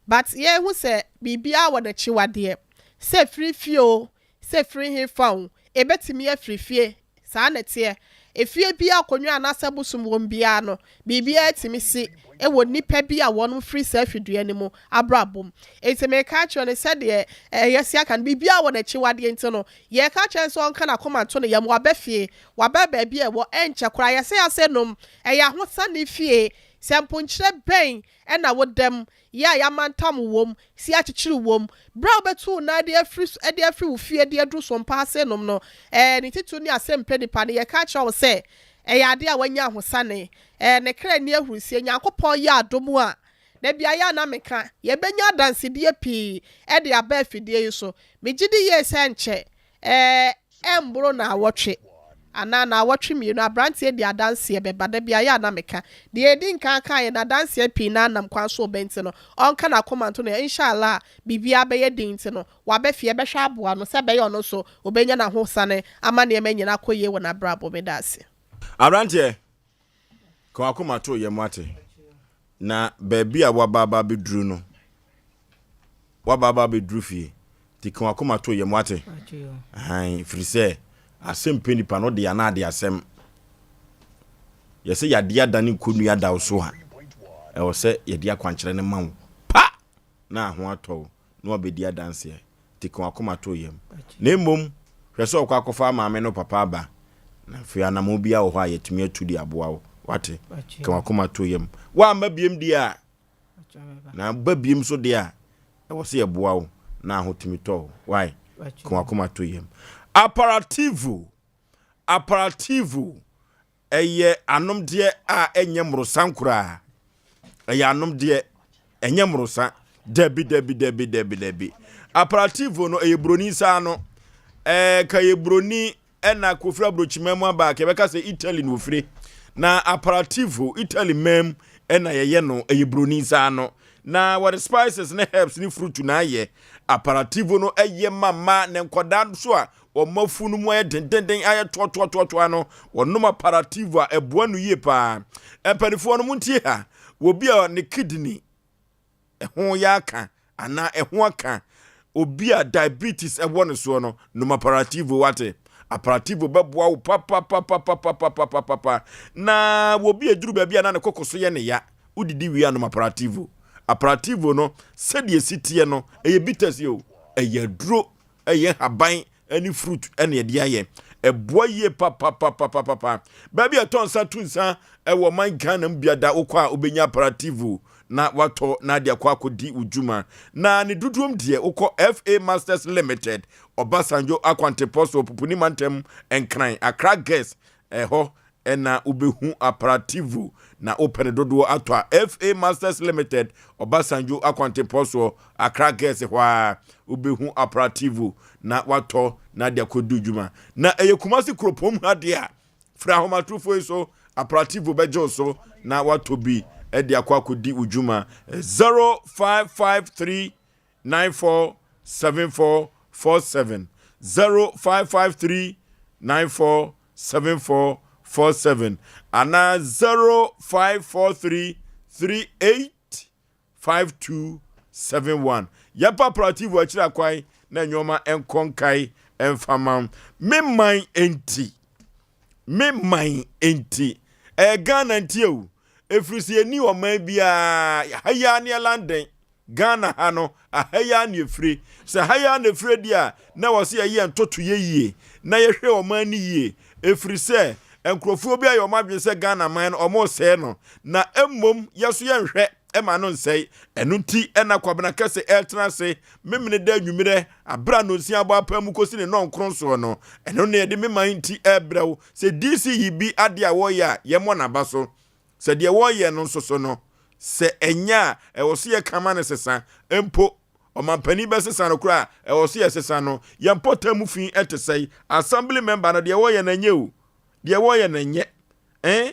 but yɛhu sɛ biribiara wɔ n'akyiwadeɛ sɛ firi fie o Sɛ ɛfiri he fa o, ebetumi afiri fie. Saa na ɛteɛ. Efie biara a akonnwa anaasɛ bosom wom biara no, biribiara tumi si wɔ nnipa bi a wɔnom firi saa fidua no mu abrabɔ mu. Enti mereka akyerɛ no sɛdeɛ yɛasi aka no, biribiara wɔ n'akyiwadeɛ nti no, yɛreka akyerɛ no sɛ ɔnka n'akoma nto ne yam. Waba fie, waba baabi a ɛwɔ, ɛnkyɛ koraa yɛsɛ ase nom. Ɛyɛ ahosane fie. Sɛ mponkyerɛ bɛn na woda mu, yɛ a yɛamantam wom, si akyekyere wom. Bere a wubetu wo nan de afiri de afiri wo fie de aduru Sompa ase nom no, ɛɛ, ne titiriw ne asɛmpɛ nipa no, yɛka kyerɛ wo sɛ, ɛyɛ ade a wanya ahosane. Ɛɛ, ne kra nni ahurusie. Nyankopɔn yɛ adom a, da biara yɛ a na meka, yɛbɛnya adansedie pii de aba afidie yi so. Megye di yie sɛ ɛnkyɛ, ɛɛ, ɛmboro naawɔtwe. anaa naawɔtwe mmienu, aberanteɛ de adanseɛ bɛba. Da biara yɛ a na meka. Deɛ yɛdi nkan kaeɛ no, adanseɛ pii no ara nam kwan so reba nti no, ɔnka n'akoma nto no yam. Insha-Allah, biribiara bɛyɛ den nti no, waba fie, yɛbɛhwɛ aboa no sɛ ɛbɛyɛ ɔno nso ɔbɛnya n'ahosane ama nneɛma nyinaa akɔ yie wɔ n'abrabɔ mu. Meda ase. Aberanteɛ, ka w'akoma to yam wate. Na baabi a woaba aba abɛduru no, woaba aba abɛduru fie. Nti ka w'akoma to yam wate. Ahan, firi sɛ asɛm pɛ nipa no de anaa de asɛm. Yɛsɛ yadeɛ adane nkonnua da wo so a, ɛwɔ sɛ yɛde akwankyerɛ no ma wo pa na aho atɔ wo na wabɛdi adanseɛ. Nti ka w'akoma to yam. Na mmom, hwɛ sɛ ɔkɔ akɔfa maame no papa aba. Na afei anammɔn biara wɔ hɔ a yɛatumi atu de aboa wo. Wate? Ka w'akoma to yam. Woamma biem deɛ a, na ba biem nso deɛ a, ɛwɔ sɛ yɛboa wo na ahotumi tɔ wo. Why? Ka w'akoma to yam. Aparativo, aparativo, Ɛyɛ anomdeɛ a ɛnyɛ mmorosa koraa. Ɛyɛ anomdeɛ, ɛnyɛ mmorosa. Dabi, dabi, dabi, dabi, dabi. Aperativo no, ɛyɛ buroni nsa ano. Ɛɛ, ka yɛ buroni ɛna kofiri aburokyima mu aba a, ka yɛbɛka sɛ Italy na ofire. Na aperativo, Italy man ɛna yɛyɛ no, ɛyɛ buroni nsa ano. Na wɔde spices ne herbs ne fruit na ayɛ. Aperativo no ɛyɛ ma mmaa ne nkwadaa nso a Wɔn afu no mu ayɛ dendenden ayɛ toatoatoatoa no, wɔnom apparativo a ɛboa no yie paa. Mpanimfoɔ no, montie ha. Obi a ne kidney ɛho yɛ aka anaa ɛho aka, obi a diabetes ɛwɔ ne soɔ no, nom apparativo wate. Apparativo bɛboa wo papapapapapapapapa. Na obi a ɛduru baabi a na ne koko so yɛ ne ya, wodidi wie a nom apparativo. Apparativo no, sɛdeɛ ɛsi teɛ no, ɛyɛ bitters o, ɛyɛ aduro ɛyɛ nhaban ne fruit na yɛde ayɛ. Ɛboa yie papapapapapa. Baabi a ɛtɔ nsa tu nsa ɛwɔ man Ghana mu biada wokɔ a wobɛnya apparativo na watɔ na ade akɔ akɔdi wo dwuma. Na ne dodoɔm deɛ wokɔ FA Masters Limited, Ɔbasanjo Akwantepɔ so, Pupuni Mantam, Nkran, Accra Guest, ɛhɔ na wobɛhu Aparativo na wopɛ no dodoɔ atɔ a, FA Masters Limited, Obasanjo akwantempɔn soɔ, Accra Girls hɔ ara, wobɛhu Aparativo na watɔ na de akɔdi dwuma. Na ɛyɛ Kumasi kuropɔn mu ha deɛ a, frɛ ahomatorofoɔ yi so, Aparativo bɛgye wo so na watɔ bi de akɔ akɔdi wo dwuma. 0553 94 74 47 0553 94 74 47 anaa 0543 38 52 71. Yɛmpa Prativo akyiri akwan na nneɛma nkɔ nkae mfa ma me man nti. Me man nti. Ɛyɛ Ghana nti o. Ɛfiri sɛ yɛnni ɔman biara ha yi ara ne London. Ghana ha no, aha yi ara na ɛfire. Sɛ ha yi ara na ɛfire deɛ a, na ɛwɔ sɛ yɛyɛ yɛn ntotoeɛ yie na yɛhwɛ ɔman no yie. Ɛfiri sɛ, nkurɔfoɔ bi ayɛ wɔn adwene sɛ Ghana man no, wɔresɛe no. Na mmom, yɛn nso yɛnhwɛ ma no nsɛe. Ɛno nti na Kwabena Kɛse retena ase Memeneda anwummerɛ, berɛ a nnɔnsia abɔ apaa mu kɔsi ne nnɔnkron soɔ no. Ɛno na yɛde me man nti rebrɛ wo. Sɛ DC yi bi adeɛ a wɔreyɛ a, yɛmmɔ n'aba so. Sɛ deɛ wɔreyɛ no nso so no, sɛ ɛnyɛ a, ɛwɔ so yɛka ma no sesa. Mpo ɔmampanin bɛsesa no koraa a, ɛwɔ so yɛsesa no. Yɛn mpɔtam mu fi te sɛe. Assembly member no, deɛ wɔreyɛ no ɛnyɛ o. Deɛ wɔreyɛ no ɛnyɛ. Eh?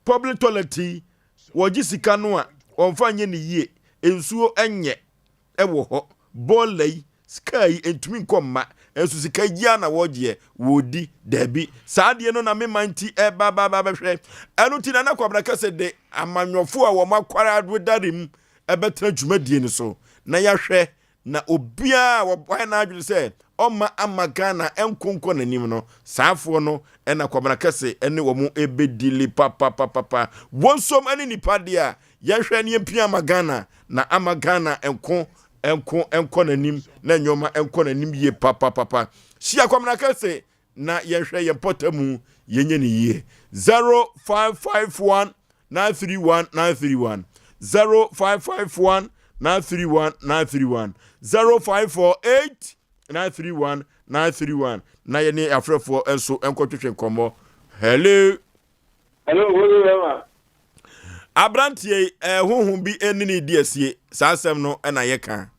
Public toilet yi, wɔgye sika no a, wɔmfa nyɛ no yie. Nsuo nyɛ. wɔ hɔ, bɔɔla yi, sika yi ntumi nkɔ mma, nso sika yi ara na wɔgyeɛ, wɔredi, daabi, saa adeɛ no na me man ti ɛreba ba ba bɛhwɛ, ɛno nti Nana Kwabena Kɛse de amanyɔfoɔ a wɔn akwara adwedare mu ɛbɛtena dwumadie no so na yɛahwɛ na obiara a wayɛ n'adwene sɛ ɔmma ama Ghana nko nkɔ n'anim no, saafoɔ no na Kwabena Kɛse ne wɔn ɛbɛdili papapapapa. Wɔn nsom ne nipa deɛ a Yɛnhwɛ na yɛmpia ama Ghana na ama Ghana nko nko nkɔ n'anim na nneɛma nkɔ n'anim yie papapapa. Hyia Kwamina Kɛse na yɛnhwɛ yɛn mpɔtamu yɛnyɛ ne yie. 0551 931 931 0551 931 931 0548 931 931 na yɛne afrɛfoɔ nso nkɔtwetwe nkɔmmɔ. Hello. Hello, wo bɛma. Aberanteɛ yi, ɛɛ honhom bi ne ne di asie. Saa asɛm no na yɛka.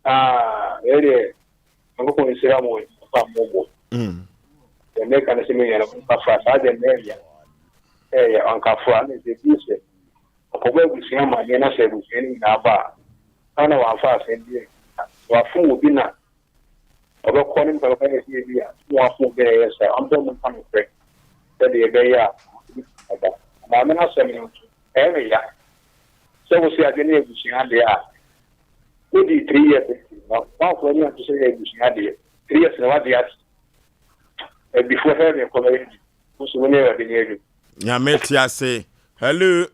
Ah, wei deɛ, Nyankopɔn nhyira mo fa mo bɔ. Deɛ meka ne sɛ me nua no ɔnkafra saa deɛ no ɛyɛ ɛyɛ ɔnkafra na sɛ bi sɛ ɔkɔbɔ abusua amaneɛ na sɛ abusua no nyinaa ba a na na wamfa asɛm bi ansi sɛ wafom obi na ɔbɛkɔ ne nipa bɛka yɛ sɛ ebi a sɛ wafom obi na ɛyɛ saa ɔmpɛ ɔmo nka nokorɛ sɛdeɛ ɛbɛyɛ a ɔba maame no asɛm no nso ɛyɛ me ya sɛ wo se adeɛ no yɛ abusua adeɛ a wodii 3 years nti na wamfa ani anto sɛ yɛ abusua adeɛ 3 years na wagye ate Abifoɔ hɛ me kɔ bɛyɛ di. Mo nso mo ne Awurade nyɛ adwuma. Nyame te ase. Hello.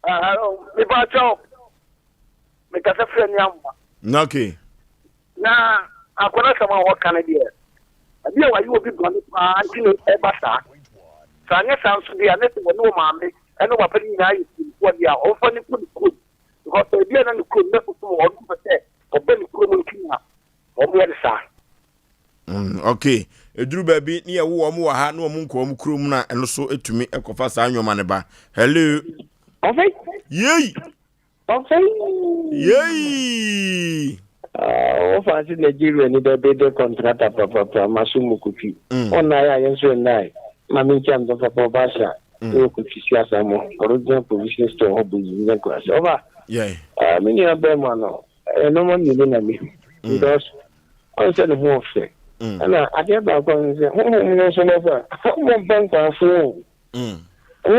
Ah, hello. Me pa kyɛw. Me kasa fira ni amoa. Okay. Na akɔla sɛm a wɔka no deɛ, ebi a wɔayɛ obi bɔne paa nti na ɛba saa. Sɛ anyɛ saa nso deɛ a, ne sɛ wɔne wɔ maame ɛne wɔ papa no nyinaa yɛ sirifoɔ deɛ a, ɔmfa ne kɔ ne kurom. Because ebi a na ne kurom na sosom ɔno mpɛ sɛ ɔba ne kurom nti na wɔyɛ no saa. Mm, okay. Eduru baabi ne yɛwo wɔn wɔ ha ne wɔn nkɔ wɔn kurom na ɛno so etumi kɔfa saa nneɛma no ba. Hello. Ɔfɛ. Yei. Ɔfɛ. Yei. Wɔfa ase Nigeria ni dɛ bede kɔntrata papapa ma so mu kotwi. Ɔnna ayɛ a yɛn nso nnae. Ma me nkyɛn dɔ papa ɔba asa. Ɛwɔ kotwi si asa mo. Original provision store hɔ bɔ yi nyɛ nkurase. Ɔba. Me nua bɛrima no. Ɛyɛ nneɛma mmienu na mehu because ɔn sɛ ne ho ɔfɛ ɛna adeɛ baako a sɛ honhom no nso no fa ɔmmɔ mpa nkwafo o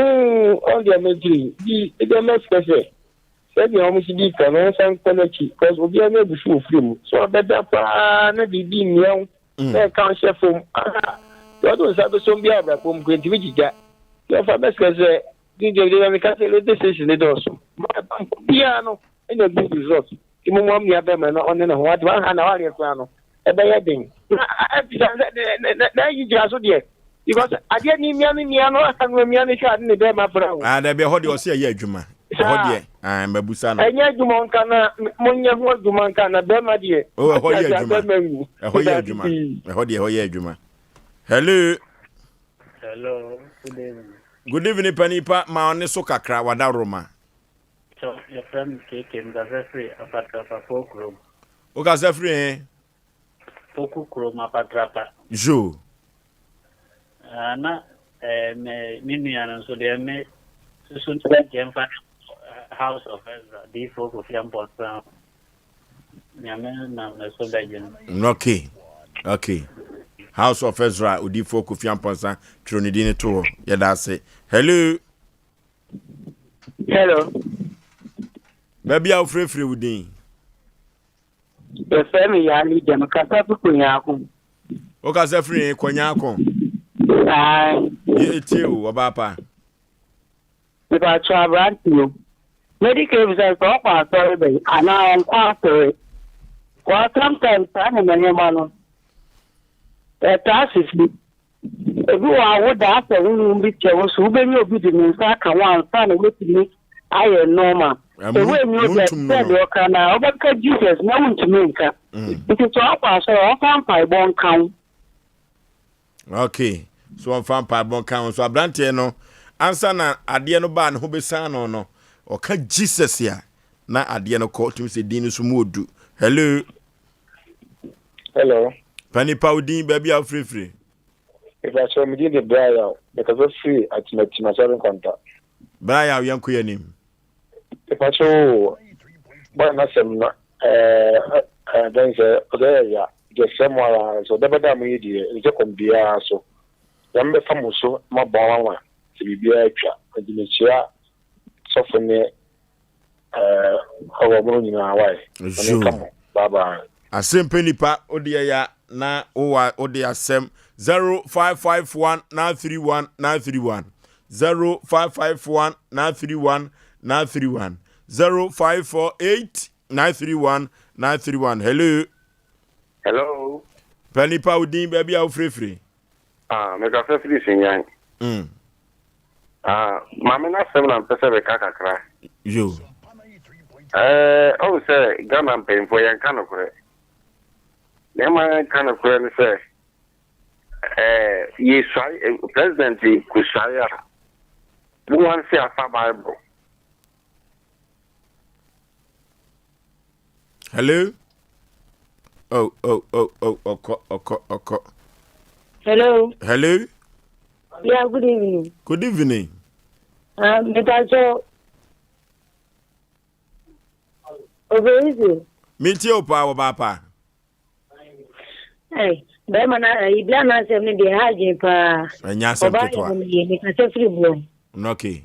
ɔn deɛ mɛgyiri bi ebi mɛsrɛ sɛ sɛdeɛ wɔn si di kan no wɔn san kɔ n'akyi because obiara no abusu wɔ firi mu so ɔbɛda paa na biribi mmea wo na ɛka hyɛ fam aha deɛ ɔde nsa bɛsɔm bi abrabɔ mu kura ntumi gyigya deɛ ɔfa mɛsrɛ sɛ deɛ deɛ meka sɛ radio station ne dɔɔso ma ɛba biara no ɛna good result nti mo mo nua bɛrima no ɔne ne ho ade waha na wareɛ koraa no ɛbɛyɛ den na ɛbisa sɛ na ayi gyina so deɛ because adeɛ ni mia no mia no aha no mia no hwɛ ade ne bɛrima bra o. Ah dabi ɛhɔ deɛ ɔsɛ ɛyɛ adwuma ɛhɔ deɛ ah mɛbusa no. Ɛnyɛ adwuma nka na monyɛ ho adwuma nka na bɛrima deɛ. O ɛhɔ yɛ adwuma ɛhɔ yɛ adwuma ɛhɔ deɛ ɛhɔ yɛ adwuma. Hello. Hello, good evening. Good evening panipa ma ɔne so kakra wada roma. Kyɛw, yɛfrɛ me KK, mekasa firi Apatrapa Poku kurom. Wokasa firi he? Poku kurom, Apatrapa. Joo. Ah, na eh, me, me nua no nso deɛ me susu no sɛ nkyɛ mfa no House of Ezra, diifoɔ Kofi Amponsah. Nyame nam ne so bɛgye no. Okay, okay. House of Ezra, odiifoɔ Kofi Amponsah, twerɛ ne din no to hɔ. Yɛda ase. Hello. Hello. Baabi a wofirefiri wo din. Yɛfrɛ me Yali Dɛm kasa fi Konyaako. Wokasa firi Konyaako? Ae. Yɛ etie o, ɔbaa pa. Mepakyɛ aberante o. Medi kan bisa sɛ ɔkɔ asɔre bɛn anaa ɔnkɔ asɔre. Kɔ sometimes saa nneɛma nneɛma no ɛtaa sisi. Ebi wɔ hɔ a, wo da asɛ honhom bi kyɛ wo so, wobɛnya obi de ne nsa aka wo ansa na woatumi ayɛ normal. Sɛ woannya obi a, te sɛ deɛ ɔka no a, wobɛka Jesus na wontumi nka. Nti sɛ ɔkɔ asɔre a, ɔmfa mpaebɔ nka wo. Okay, so ɔmfa mpaebɔ nka wo. So aberanteɛ no, ansa na adeɛ no baa ne ho bɛsan no no, ɔka Jesus a, na adeɛ no kɔ, tumi sɛ din no so mu odu. Hello. Hello. Panipa wo din baabi a wofirifiri. Mepakyɛw me din de Brian. Mekasa firi Atimatim Asɔre Nkwanta. Brian yɛnkɔ yɛn anim. Mepakyɛw o, bɔyɛ n'asɛm no ɛɛ ɛɛ sɛ ɔsɛ yɛ ya deɛ srɛ mo ara nso dɛbɛda a moyɛ deɛ ɛnsɛ kɔm biara so. Nyame bɛfa mo so ma bɔ anwanwa sɛ biribiara atwa. Nti mekyia sɔfo ne Ɛɛ ɔwɔ mo nyinaa wae. Nyame nka mo. Bye bye. Asɛmpɛ nipa wodeɛ ya na wowa wode asɛm 0551 931 931 0551 931 931 0548 931 931 hello. Hello. Pɛ nipa wo din baabi a wofirifiri. Ah, mekasa firi Sinyan. Mm. Ah, maame n'asɛm na mpɛ sɛ meka kakra. Yo. Ɛɛ, ɔhu sɛ Ghana mpanyinfoɔ yɛnka nokorɛ. Nneɛma yɛnka nokorɛ ne sɛ, ɛɛ, yɛsuae, president kɔsuae a, mo se afa Bible. Hello? Oh, oh, oh, oh, ɔkɔ, ɔkɔ, ɔkɔ. Hello. Hello. Yeah, good evening. Good evening. Uh, Mepatɔ Obeyizi. Metie wo paa wɔ baapa. Hey, bɛrima na ayi bla na asɛm no deɛ ha adwene paa. Ɛnyɛ asɛm ketewa. Ɔbaa yɛ yɛ mekasa firi boɔ. Okay.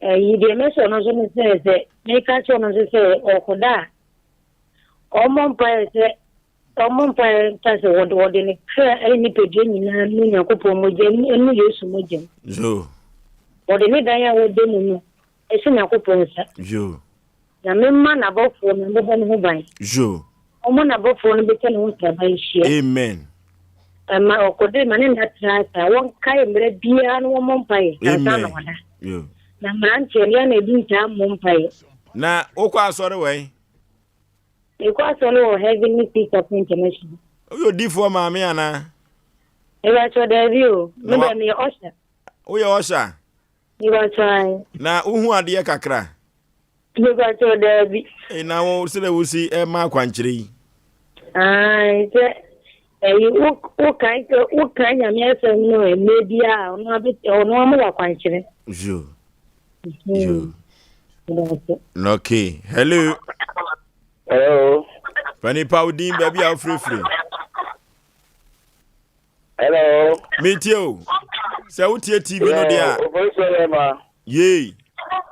Ɛyi deɛ mɛsɔ no nso ne sɛ sɛ meka kyerɛ no nso sɛ ɔkɔda a ɔmmɔ mpaeɛ sɛ ɔmmɔ mpaeɛ nka sɛ wɔde wɔde ne kra ne nipadua nyinaa nu Nyankopɔn mogya mu ɛnu Yesu mogya mu. Yo. Wɔde ne dan a wɔda mu no ɛhyɛ Nyankopɔn nsa. Yo. Nyame mma n'abɔfoɔ no mmɛbɔ ne ho ban. Yo. Ɔmmɔ n'abɔfoɔ no bɛtwa ne ho nsraban nhyia. Amen. Ɛma ɔkɔde ma ne nna tra ase a wɔnkae mmerɛ biara na wɔmmɔ mpaeɛ ansa na wɔada. Yo. Na mmeranteɛ no yɛ na ebi ntaa mmɔ mpaeɛ. Na wokɔ asɔre wɛn? Mekɔ asɔre wɔ Heavenly Peace Chapel International. Woyɛ odiifoɔ maame anaa? Mebakyɛ daabi o. Me deɛ meyɛ ɔsha. Woyɛ ɔsha? Mebakyɛ ae. Na wohu adeɛ kakra? Mebakyɛ daabi. Ee na wo sɛdeɛ wosi ɛma akwankyerɛ yi. Ae sɛ ɛyi wo wokan wokan nyame asɛm no mmerɛ biara ɔno abɛ ɔno ama wɔ akwankyerɛ. Yo. Yo. Okay. Hello. Hello. Pani pa wo din baabi a wofirifiri. Hello. Metie o. Sɛ wotie TV no deɛ a. Opolisi ɔyɛ Yei.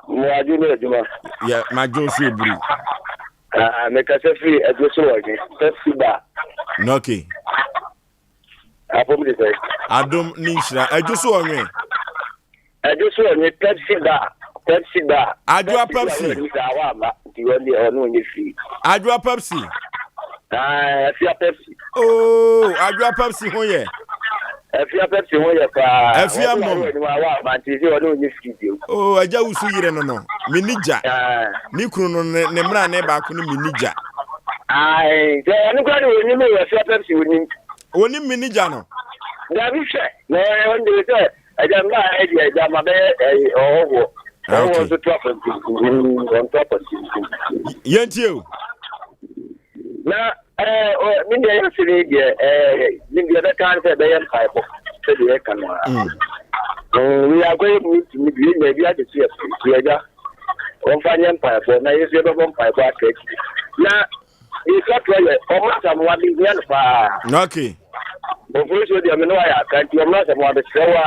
Mo adwo ne adwuma. Yɛ madwo so eburu. Ah, mekasa firi adwo so wɔ he. Pepsi bar. Okay. Apom de sɛ. Adom ne nhyira. Adwo so ɔnwe. Adwo so ɔnwe Pepsi bar. Pepsi bar. Adwoa Pepsi. Adwoa Pepsi. Ah, Afia Pepsi. Oh, Adwoa Pepsi ho yɛ. Afia Pepsi ho yɛ paa. Afia mmom. Oh, agya wusu yere no no. Mini gya. Ne kunu no ne mmra ne baako no mini gya. Ae, sɛ ɔno kora de wɔnim o, Afia Pepsi wɔnim. Wɔnim mini gya no. Dabi hwɛ, na ɔno de sɛ agya mma a ɛdeɛ agya ma bɛyɛ ɛyi ɔhɔhoɔ. Ah, Ɔhɔhoɔ nso to akwantu, wɔn to akwantu. Yɛntie o. Na ɛɛ ɔ ne deɛ yɛase ne deɛ ɛɛ ne deɛ bɛka ne sɛ ɛbɛyɛ mpaebɔ sɛdeɛ yɛka no ara. Mm. Wei akɔyɛ mu ntumi bi yɛnya bi ade so yɛ nti agya wɔmfa nyɛ mpaebɔ na yɛn nso yɛbɛbɔ mpaebɔ aka akyi na yɛtwa toɔ yɛ ɔmo asamoa bi hia no paa. Okay. Oforisuo deɛ me ne wayɛ aka nti ɔmo asamoa bɛsrɛ wo a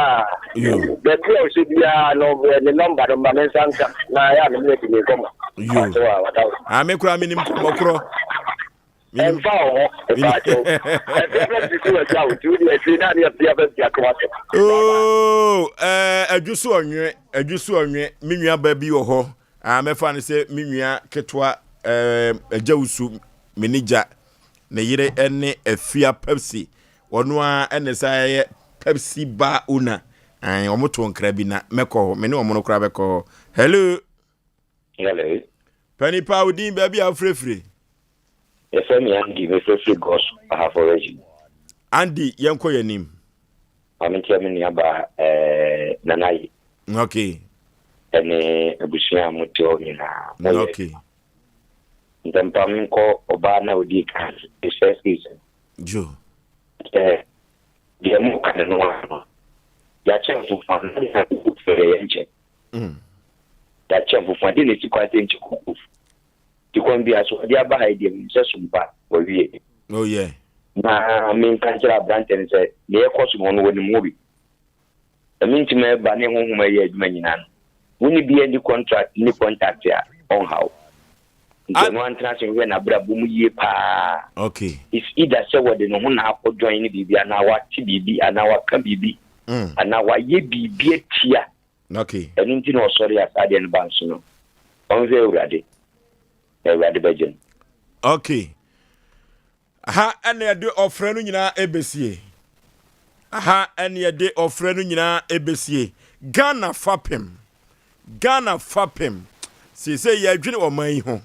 baabi a ɔhyɛ biara no ne nɔmba no ma me nsa nka na yɛ a me ne adi me nkɔmmɔ. Yo. Ah, me koraa menim nkɔmmɔ korɔ. Ɛmfa wo ho ɛbaakyɛw. Ɛfia bɛ fi so agya wo nti wo deɛ ɛfiri na ne ɛfia bɛ fi aka wasɛm. Oh, eh, adwo so ɔnwe, adwo so ɔnwe, me nua ba bi wɔ hɔ. Ah, mɛfa no sɛ me nua ketewa eh, agya wusu, me ne gya. Ne yere ne Afia Pepsi. Ɔno ara ne sa yɛ Pepsi bar owner. Ae, wɔn to nkra bi na mɛkɔ hɔ. Me ne wɔn no koraa bɛkɔ hɔ. Hello. Hello. Pani pa wo din baabi a wofirefire. Yɛfrɛ me Andy, mefirefiri Gɔs Ahafo Region. Andy, yɛnkɔ yɛn anim. Maame nkyia me nuabaa eh, Nana Ye. Okay. Ɛne abusua a mote hɔ nyinaa. Moyɛ. Okay. Ntɛmpa menkɔ ɔbaa no a ɔdii kan the first case no. Joe. Sɛ deɛ moka no no ara no, yɛakyɛ mfofo a na yɛn akoko fɛ yɛn nkyɛ. Mm. Yɛakyɛ mfofo a deɛ na ɛsi kwan sɛ nkyɛ koko. Nti kwan biara so ɔde aba ha yi deɛ menim sɛ sompa wawie. Oh yeah. Na menka nkyerɛ aberanteɛ no sɛ deɛ ɛkɔ so no ɔno wɔnim ho bi. Ɛno nti ma ɛba ne honhom a ɛyɛ adwuma nyinaa no, wo ne biara nni contract nni contact a, ɔnha wo. Nti ɔno ara ntena ase nhwɛ n'abrabɔ mu yie paa. Okay. It's either sɛ wɔde ne ho na akɔ join ne biribi anaa wate biribi anaa waka biribi mm. anaa wayɛ biribi atia. Okay. Ɛno nti na ɔsɔre a saa adeɛ no ba nso no, ɔnhwɛ Awurade na Awurade bɛgye no. Okay. Aha ɛna yɛde ɔfrɛ no nyinaa ɛbɛsie. Aha ɛna yɛde ɔfrɛ no nyinaa ɛbɛsie. Ghana fapem. Ghana fapem. Seesei yɛdwene ɔman yi ho.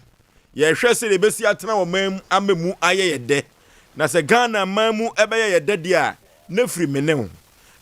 Yɛhwɛ sɛ yɛbɛsi atena ɔman mu ama mu ayɛ yɛ dɛ. Na sɛ Ghana man mu ɛbɛyɛ yɛ dɛ deɛ a, na firi me ne wo.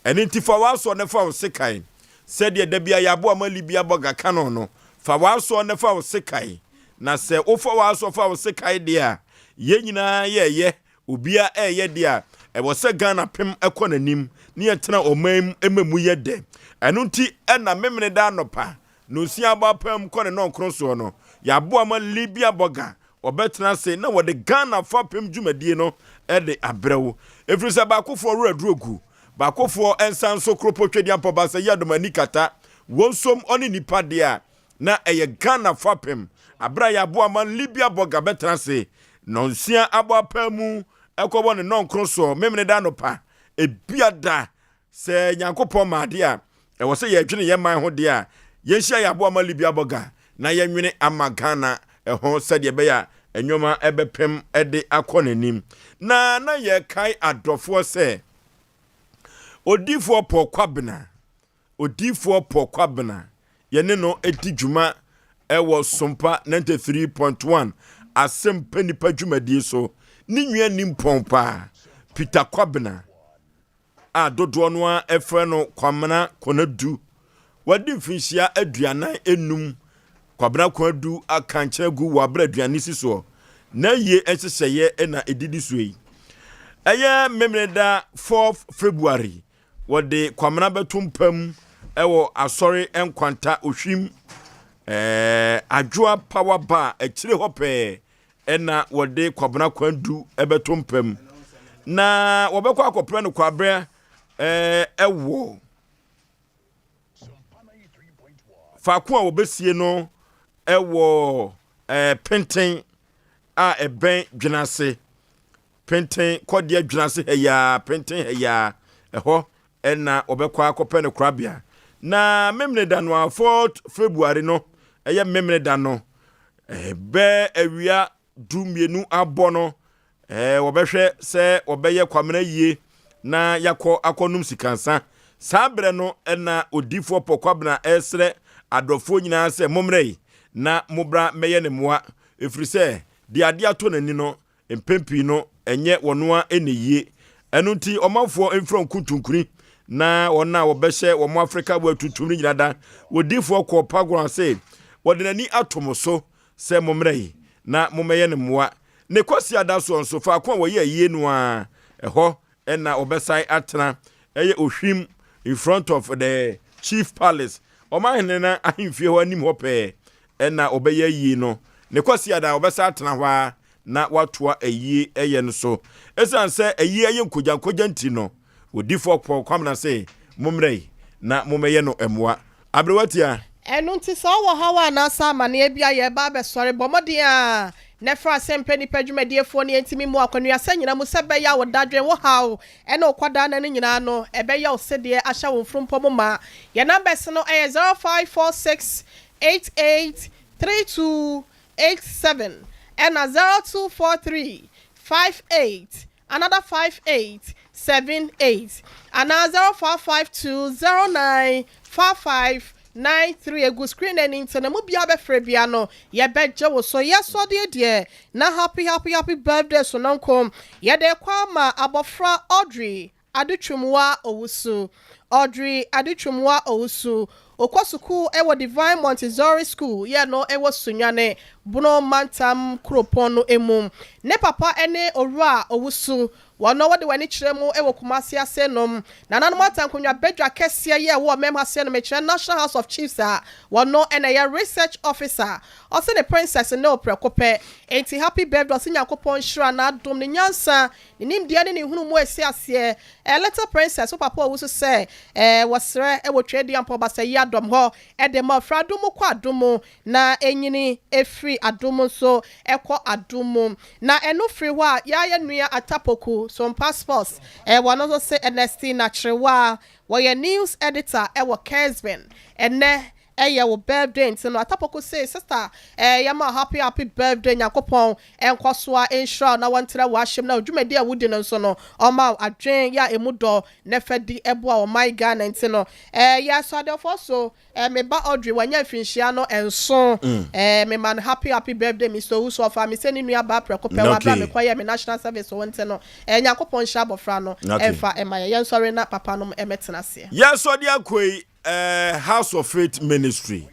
Ɛno nti fa w'asoɔ na fa wo sekan. Sɛdeɛ da bi a yɛaboa ma Libya bɔga ka no no, fa w'asoɔ na fa wo sekan. Na sɛ wofa w'asɔ fa wo sekae deɛ a, yɛn nyinaa yɛɛyɛ, obiara ɛɛyɛ deɛ a, Ɛwɔ sɛ Ghana pem kɔ n'anim na yɛtena ɔman mu ma mu yɛ dɛ. Ɛno nti na Memeneda anɔpa nnɔnsia abɔ apam kɔ ne nnɔnkron soɔ no, yɛaboa ma Libya Bɔga wɔbɛtena ase na wɔde Ghana fapem dwumadie no de abrɛ wo. Ɛfiri sɛ baakofoɔ werɛ aduro gu, baakofoɔ nsa nso koropo Twedeampɔ Baasa yi adom ani kata wɔn nsom ɔne nnipa deɛ a na ɛyɛ Ghana fapem aberɛ a yɛaboa ma Libya Bɔga bɛtena ase nnɔnsia abɔ apaamu ɛkɔbɔ ne nnɔnkron soɔ Memeneda anɔpa Ebiada Sɛ Nyankopɔn ma ade a ɛwɔ sɛ yɛdwene yɛn man ho deɛ a, yɛnhyia yɛn aboa ma Libya Bɔga na yɛnwene ama Ghana ho sɛdeɛ ɛbɛyɛ a nnoɔma bɛpem de akɔ n'anim. Na na yɛkae adɔfoɔ sɛ, Odiyifoɔ Paul Kwabena, Odiyifoɔ Paul Kwabena, yɛne no di dwuma wɔ Sompa 93.1 Asɛmpa Nipa dwumadie so. Ne nua nimpɔn paa, Peter Kwabena, a dodoɔ no ara frɛ no Kwamena Konadu. Wadi mfinhyia 45. Kwabena Konadu aka nkyɛn agu wɔ aberɛ aduane si soɔ. N'ayie nhyehyɛeɛ na ɛdidi soɔ yi. Ɛyɛ Memeneda 4 February, wɔde Kwamena bɛto mpa mu wɔ Asɔre Nkwanta Ohwim, eh, Adwoa Power Bar akyire hɔ pɛɛ Ɛna wɔde Kwabena Kwandu bɛto mpa mu na wɔbɛkɔ akɔpɛ no kwabrɛ ɛwɔ faako a wɔbɛsie no ɛwɔ Penten a ɛbɛn Dwenase Penten kɔdeɛ Dwenase ha yi ara Penten ha yi ara ɛhɔ ɛna wɔbɛkɔ akɔpɛ no korabea na Memeneda no a 4th February no ɛyɛ Memeneda no Bɛ awia 12 abɔ no, wɔbɛhwɛ sɛ wɔbɛyɛ Kwamena yie na yɛakɔ akɔnom sikansa. Saa berɛ no na Odiyifoɔ Paul Kwabena resrɛ adɔfoɔ nyinaa sɛ, Mommrɛ yi na mobra mmɛyɛ ne mmoa, ɛfiri sɛ deɛ adeɛ atɔ n'ani no, Mpɛn pii no, ɛnyɛ wɔn ara na eye. Ɛno nti, ɔmanfoɔ mfiri wɔn nkontonkuni na wɔn a wɔbɛhyɛ wɔn Afrika wɔ atuntum no nyinaa da. Odiyifoɔ kɔɔ Pagoran se, Wɔde n'ani ato mo so sɛ mommrɛ yi na mommɛyɛ no mmoa. Ne Kwasiada soɔ nso, faako a wɔyɛ ayie no ara, ɛhɔ na wɔbɛsan atena. Ɛyɛ Ohwim, in front of the Chief Palace, ɔmanhene no ahemfie hɔ anim hɔ pɛɛ na wɔbɛyɛ ayie no. Ne Kwasiada, wɔbɛsan atena hɔ ara na watoa ayie yɛ no so. Esiane sɛ ayie yɛ nkogyankogya nti no, Odifoɔ Paul Kwamina se, Mommrɛ yi na mommɛyɛ no mmoa. Aberewa tia. Ɛno nti sɛ wowɔ haw anaasɛ amaneɛ bi a yɛreba abɛsɔre, bɔ mmɔden ara na frɛ Asɛmpɛ Nnipa Dwumadiefoɔ na yɛntumi mmoa akwanuasa nyina mu sɛ ɛbɛyɛ a wo dadwen, wo haw, ne wo kwadaa nna no nyinaa no, ɛbɛyɛ wo sedeɛ ahyɛ wo mforompɔ mu ma. Yɛn numbers no yɛ 0546 88 32 87 ɛna 0243 58 another 58 78 anaa 0552 09 55 93 egu screen no ani nti no mo biara bɛfrɛ bia no yɛbɛgye wo so. Yɛsɔ deɛ deɛ na happy happy happy birthday sononko yɛde kɔ ama abɔfra Audrey Adetwumwa Owusu Audrey Adetwumwa Owusu, ɔkɔ sukuu wɔ Divine Montessori School yɛ no wɔ Sunyani, Bono Mantam kuropɔn no mu. Ne papa ne Owura Owusu. Wɔn na wɔde wɔn ani kyerɛ mu wɔ Kumasi ase nom. Nananom Atankonwa Badwa kɛseɛ yɛ wɔ ɔman mu ha seɛ no mekyerɛ National House of Chiefs a wɔno na ɛyɛ Research Officer. Ɔse ne Princess ne wo prɛko pɛ. Enti happy birthday ɔse Nyankopɔn nhyira n'adom ne nyansa Ne nimdeɛ ne ne nhunumu a ɛsi aseɛ eh, Little princess, wo papa owu so sɛ eh, Wɔsrɛ wɔ Tweaduampɔn Basayi adɔm hɔ de ma Ɔfiri adom mu kɔ adom mu Na ɛnyini firi adom mu nso kɔ adom mu Na ɛno firi hɔ a, yɛa yɛ nua Atapoku, Sompa Sports eh, Wɔno nso se Ernestina Kyerewaa Wɔyɛ news editor wɔ Kesben Ɛnnɛ Ɛyɛ wo birthday nti no Atapoku say sister eh yɛma wo happy happy birthday Nyankopɔn nkɔsoa nhyira wo na wɔntrɛ w'ahyem na dwumadi a wodi no nso no ɔma wo adwen yɛ a emu dɔ na fa di boa ɔman Ghana nti no eh yɛ asuadefoɔ so eh me ba Audrey wanya mfinhyia no nson eh me ma no happy happy birthday Mister Owusu ɔfaa me sɛ ne nua baa prɛko pɛ wɔ abere a mekɔ yɛɛ me national service wɔ nti no eh Nyankopɔn nhyira abɔfra no ɛmfa ɛma yɛ yɛnsɔre na papa nom ɛmɛtena aseɛ. Yɛsɔde akɔ yi Eh, House of Faith Ministry,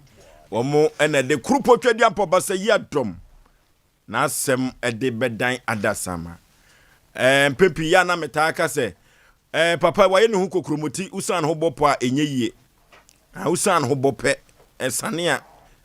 wɔn na ɛde Kuropɔ Tweaduampɔ Basayi Adɔm n'asɛm de bɛdan adasamma. Ɛɛ mpɛn pii yɛ a na metaa ka sɛ, ɛɛ papa wayɛ ne ho kokromoti, wosan ho bɔ pɔ a ɛnyɛ yie. Na wosan ho bɔ pɛ, ɛsane a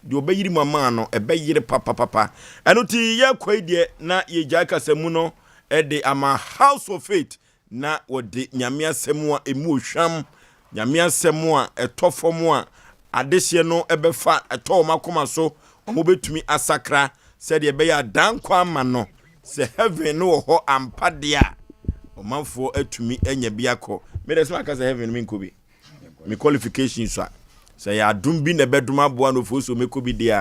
deɛ ɔbɛyere mu ama no ɛbɛyere papapapa. Ɛno nti yɛkɔ yi deɛ na yɛgyae kasamu no de ama House of Faith na wɔde Nyame asɛm a ɛmu ohwam, Nyame asɛm a ɛtɔ fam a adehyeɛ no bɛfa ɛtɔ wɔn akoma so, wɔbɛtumi asakra sɛdeɛ ɛbɛyɛ a daa nkwa ama no. Sɛ heaven no wɔ hɔ ampa deɛ a, ɔmanfoɔ atumi anya bi akɔ. Me deɛ sɛ maka sɛ heaven no menkɔ bi. Me qualification sua. Sɛ ɛyɛ adom bi na ɛbɛdom aboa no ofosuo mɛkɔ bi deɛ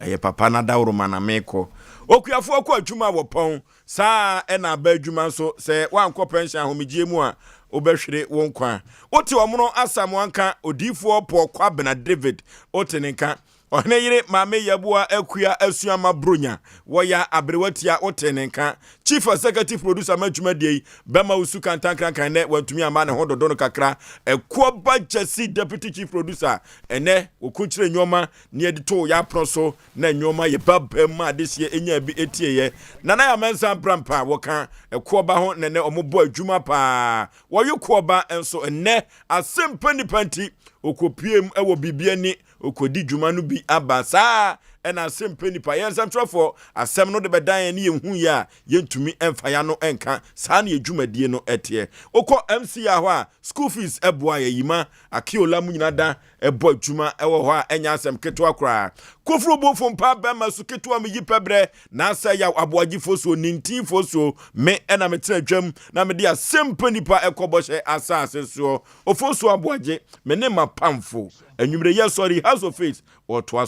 a, ɛyɛ papa no adaworoma na mekɔ. Okuafoɔ kɔ adwuma a wɔpɔn, saa ara na aba adwuma nso, sɛ woankɔ pɛnhyɛn ahomegyeɛ mu a, wobɛhwere wo nkwa. Wote ɔmono Asamoah nka, Odiyifoɔ Paul Kwabena David, wote ne nka. Ɔhene yere Maame Yeboah Akua Asuama Bronya, wɔya aberewa tia, wotee ne nka. Chief Executive Producer ma dwumadie yi, Bɛma Wusu Kantankrankan nnɛ wantumi amma ne ho dodo no kakra. Akuaba Gyasi Deputy Chief Producer, ɛnnɛ wɔkurukyire nnoɔma ne yɛde too yɛn apono so na nnoɔma yɛ babam ma adehyeɛ nyaa bi tieeɛ. Nana Yaa Mensah Abrampah wɔka Akuaba ho na ɛnnɛ wɔbɔ adwuma paa. Wɔwe Kuoba nso nnɛ asɛmpa nnipa nti wɔkɔpuem wɔ biribi ani Ɔkɔdi dwuma no bi aba. Saa ara na asɛm pɛ nnipa. Yɛn nsɛmtwerɛfoɔ, asɛm no de bɛdan yɛn ne yɛn huiɛ a, yɛntumi mfa yɛn ano nka. Saa na yɛn dwumadie no teɛ. Wokɔ MCR hɔ a, school fees boa yɛn. Yima, Akiola mu nyina da bɔ adwuma wɔ hɔ a, ɛnyɛ asɛm ketewa koraa. Koforo Bofo mpa bɛrima su ketewa meyi pɛ berɛ na asɛ yaw aboagye fosuo nintin fosuo me na metena dwam na mede asɛm pɛ nnipa ɛkɔ bɔhyɛ asase soɔ. Ofosuo Aboagye, me ne m'apamfo. Anwummere yɛ sɔre House of Faith wɔtoa so.